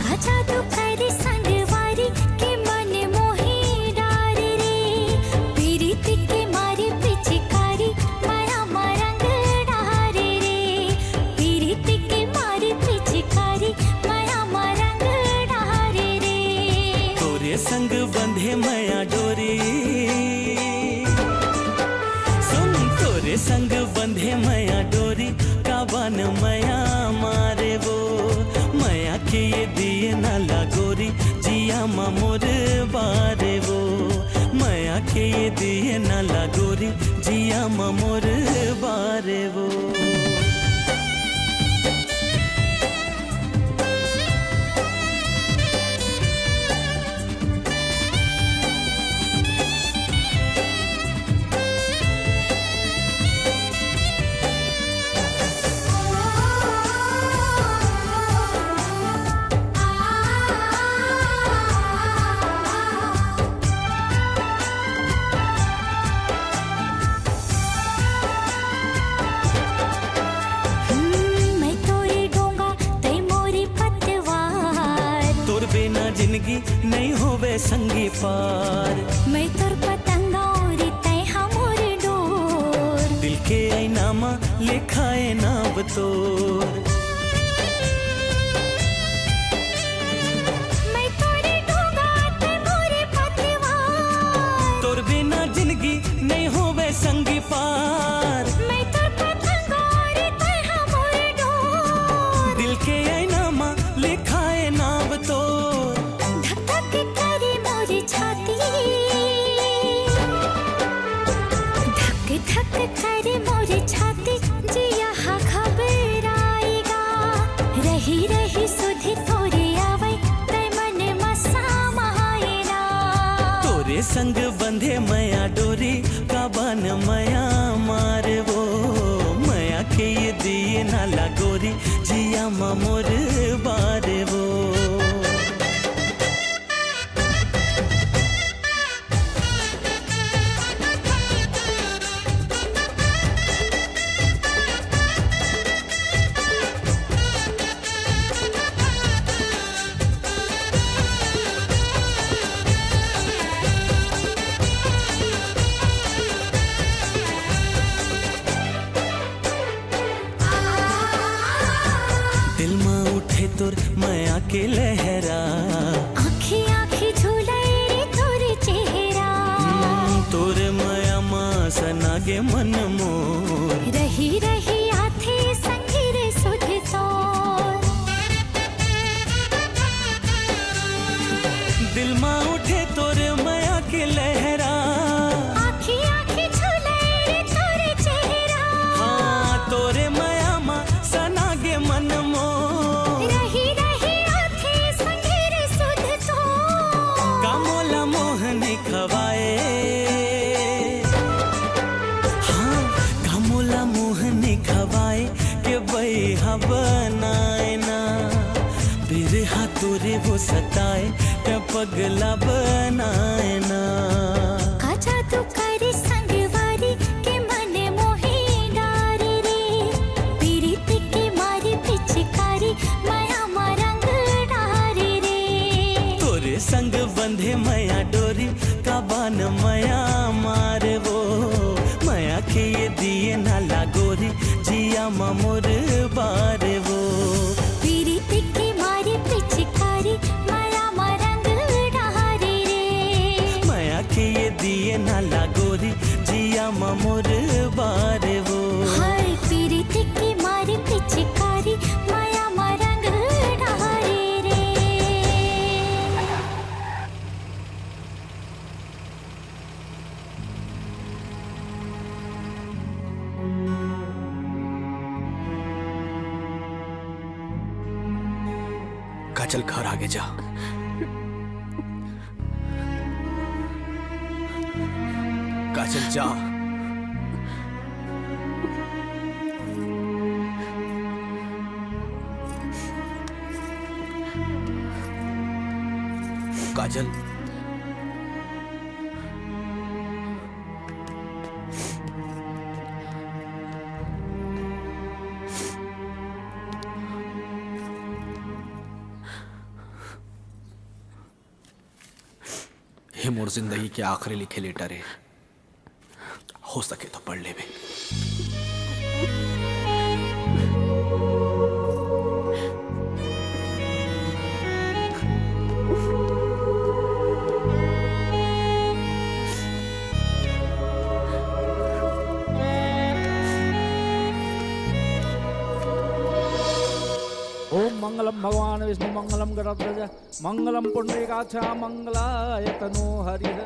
का जादू करे संगवारी, के मन मोही डारे रे। पीरित के मारे पिचकारी, मया मा रंग डारे रे। पीरित के मारे पिचकारी, मया मा रंग डारे रे। तोरे संग बंधे मया डोरी, सुन, तोरे संग बंधे मया डोरी, काबन मया मारे वो। मया के ये दिए ना लागोरी, जिया मा मोर बारे वो। मया के ये दिए ना लागोरी, जिया मा मोर बारे वो। हम्म, मैं तोरे डोंगा, तै मोरी पतवार। तोर बिना जिंदगी नहीं होवे संगी पार। मैं तोर पतंगा और तै हा मोर डोर। दिल के आईना मा लिखाए नाव तोर। मैं तोरे डोंगा, तै मोरे पतवार। तोर बिना जिंदगी नहीं होवे संगी पार। मैं तोर पतंग और तै हा मोर डोर। दिल के आईना मा लिखाए नाव तोर। धक धक करे मोर छाती, धक धक करे मोर छाती, जिया हा घबराएगा। रही रही सुध तोरे आवै, तै मन मा समाएगा। तोरे संग बंधे मया डोरी, काबन मया मारे वो। मया के ये दिए ना लागोरी, जिया मा मोर बारे वो। दिल मा उठे तोर मया के लहरा। आँखी आँखी झूले रे तोर चेहरा। हम्म, तोर मया मा सना गे मन मोर। रही रही आथे संगी रे सुध तोर। दिल मा उठे तोर मया के लहरा। आँखी आँखी झूले रे तोर चेहरा। हाँ, तोरे मया मा सना गे मन मोर। रही रही आथे संगी रे सुध तोर। का मोला मोहनी खवाए। हाँ, का मोला मोहनी खवाए के बइहा बनाए ना। बिरहा तोरे वो सताए, ते पगला बनाए ना। का जादू करे संगवारी, के मन मोही डारे रे। पीरित के मारे पिचकारी, मया मा रंग डारे रे। तोरे संग बंधे मया डोरी, काबन मया मारे वो। मया के ये दिए ना लागोरी, जिया मा मोर बारे वो। पीरित के मारे पिचकारी, मया मा रंग डारे रे। मया के ये दिए ना लाग चल, घर आगे जा। काजल, जा। काजल। ये मोर जिंदगी के आखिरी लिखे लेटर हे, हो सके तो पढ़ लेबे। ओम मंगलम भगवान विष्णु मंगलम गरुड़ध्वज मंगलम पुंडरीकाक्ष मंगलाय तनो हरिः।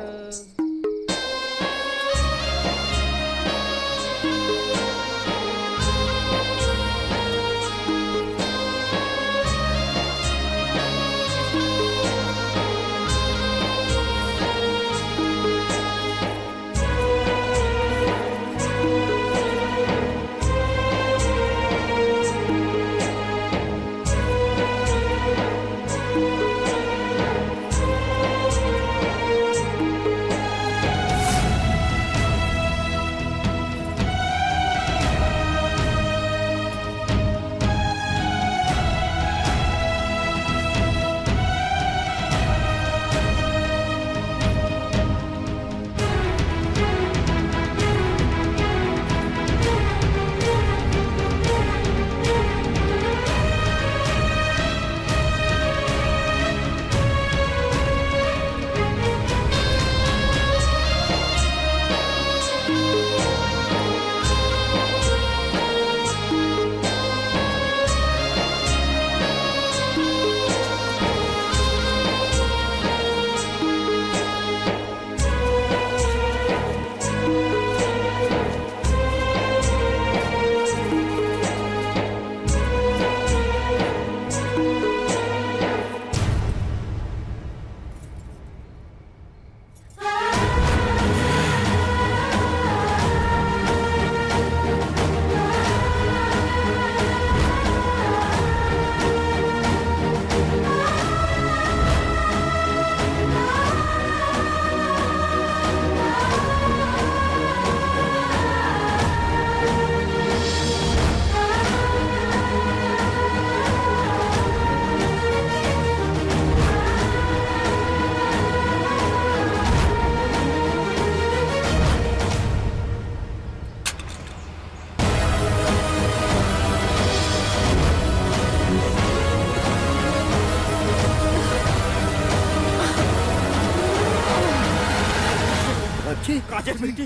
काजल बेटी।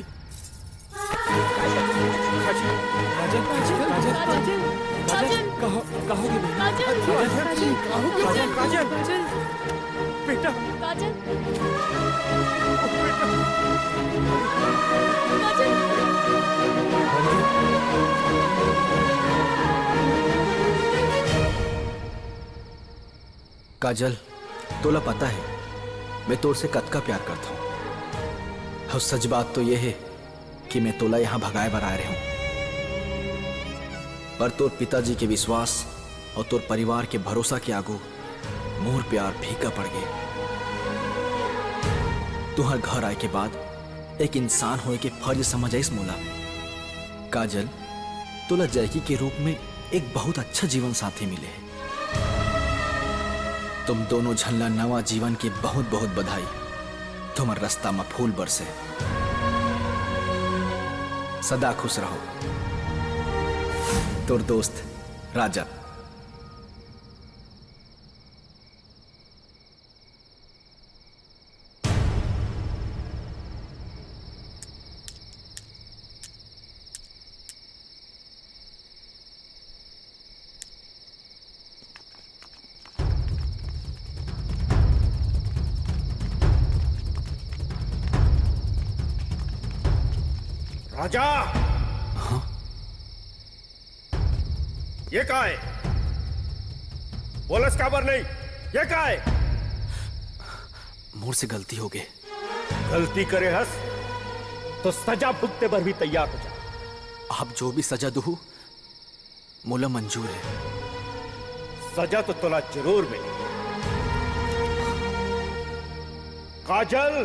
काजल, काजल, काजल, काजल, काजल। कहाँ, कहाँ हो गई बेटी? काजल। काजल, काजल, काजल। बेटा। काजल। ओ, बेटा। काजल। काजल, तोला पता हे, मैं तोर से कतका प्यार करथंव। अउ सच बात तो ये हे कि मैं तोला यहाँ भगाए बर आए रहेंव, पर तोर पिताजी के विश्वास अउ तोर परिवार के भरोसा के आगू मोर प्यार फीका पड़ गे। तुंहर घर आए के बाद एक इंसान होए के फर्ज समझ आइस मोला। काजल, तोला जैकी के रूप में एक बहुत अच्छा जीवन साथी मिले हे। तुम दोनों झन ला नवा जीवन के बहुत बहुत बधाई। तुमर रास्ता म फूल बरसे। सदा खुश रहो। तोर दोस्त राजन। राजा! हाँ? ये का हे? बोलस काबर नहीं? ये काय? मोर से गलती होगे। गलती करे हस तो सजा भुगते बर भी तैयार हो जा। आप जो भी सजा दुहू, मोला मंजूर हे। सजा तो तोला जरूर मिले। काजल।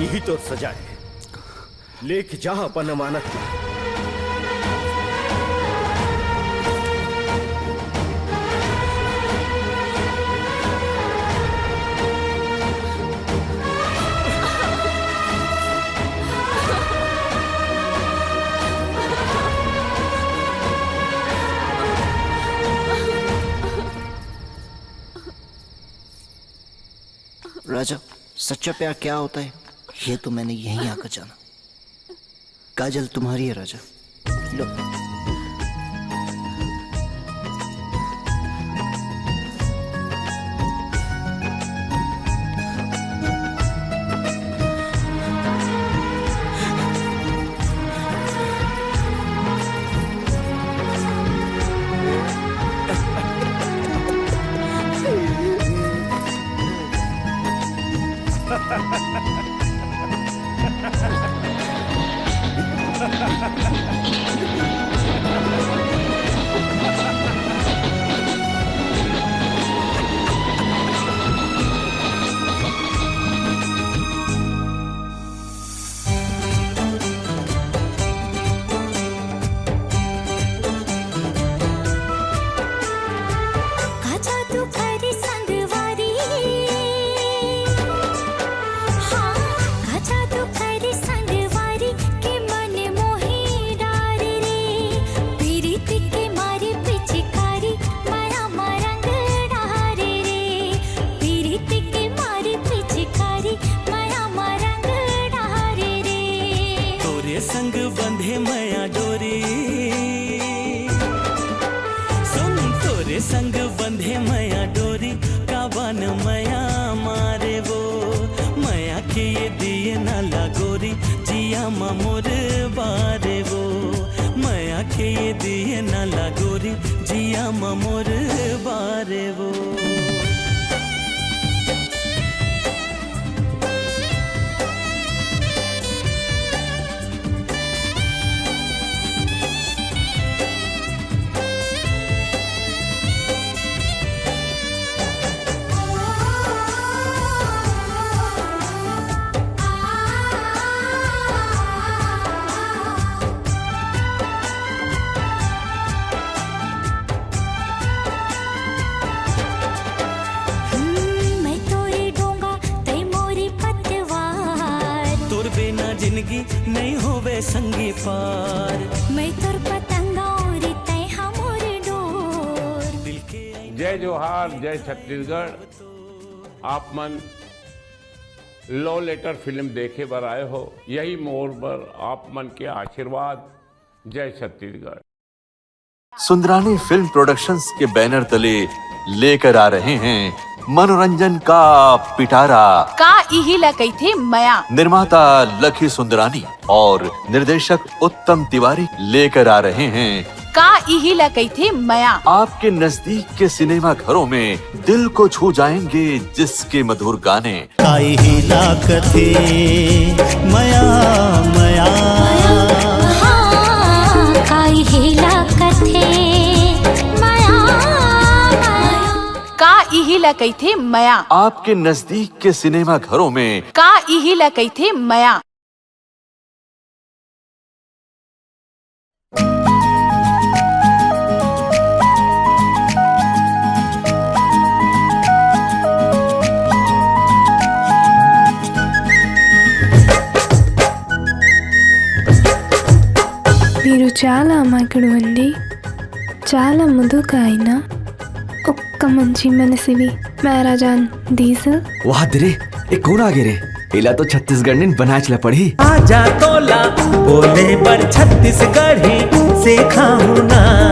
यही तो सजा है। लेके जा अपन अमानत ला। राजा, सच्चा प्यार क्या होता है, ये तो मैंने यहीं आकर जाना। काजल तुम्हारी है राजा। लो। का जादू करे संगवारी, हाँ, का जादू करे संगवारी, के मन मोहे डारे रे। पीरित के मारे पिचकारी, मया मा रंग डारे रे। पीरित के मारे पिचकारी, मया मा रंग डारे रे। तोरे संग बंधे मया डोरी, सुन, तोरे संग बंधे मया डोरी, कावन मया मारे वो। मया के ये दिए ना लागोरी, जिया मा मोर बारे वो। मया के ये दिए ना लागोरी, जिया मा मोर बारे वो। हम्म, मैं तोरे डोंगा, तै मोरी पतवार। तोर बिना जिंदगी नहीं होवे संगी पार। मैं तोर पतंगा और तै हा मोर डोर। जय जोहार, जय छत्तीसगढ़। आप मन लव लेटर फिल्म देखे बर आए हो, यही मोर बर आप मन के आशीर्वाद। जय छत्तीसगढ़। सुंदरानी फिल्म प्रोडक्शंस के बैनर तले लेकर आ रहे हैं मनोरंजन का पिटारा। का इही ला कहिथे मया? निर्माता लखी सुंदरानी और निर्देशक उत्तम तिवारी लेकर आ रहे हैं का इही ला कहिथे मया? आपके नजदीक के सिनेमा घरों में दिल को छू जाएंगे जिसके मधुर गाने। का इही ला कथे मया, मया। हाँ, का इही ला कथे मया, मया। का इही ला कहिथे मया? आपके नजदीक के सिनेमा घरों में का इही ला कहिथे मया? మీరు చాలా అమాయకుడు అండి, చాలా ముదుకాయన, ఒక్క कमंची मन सिवी, मैं राजान दीस। वाह दे रे, ए कोन आगे रे? एला तो छत्तीसगढ़ निन बनाएच ला पड़ही। आजा तोला बोले बर छत्तीसगढ़ी सिखाहूं ना।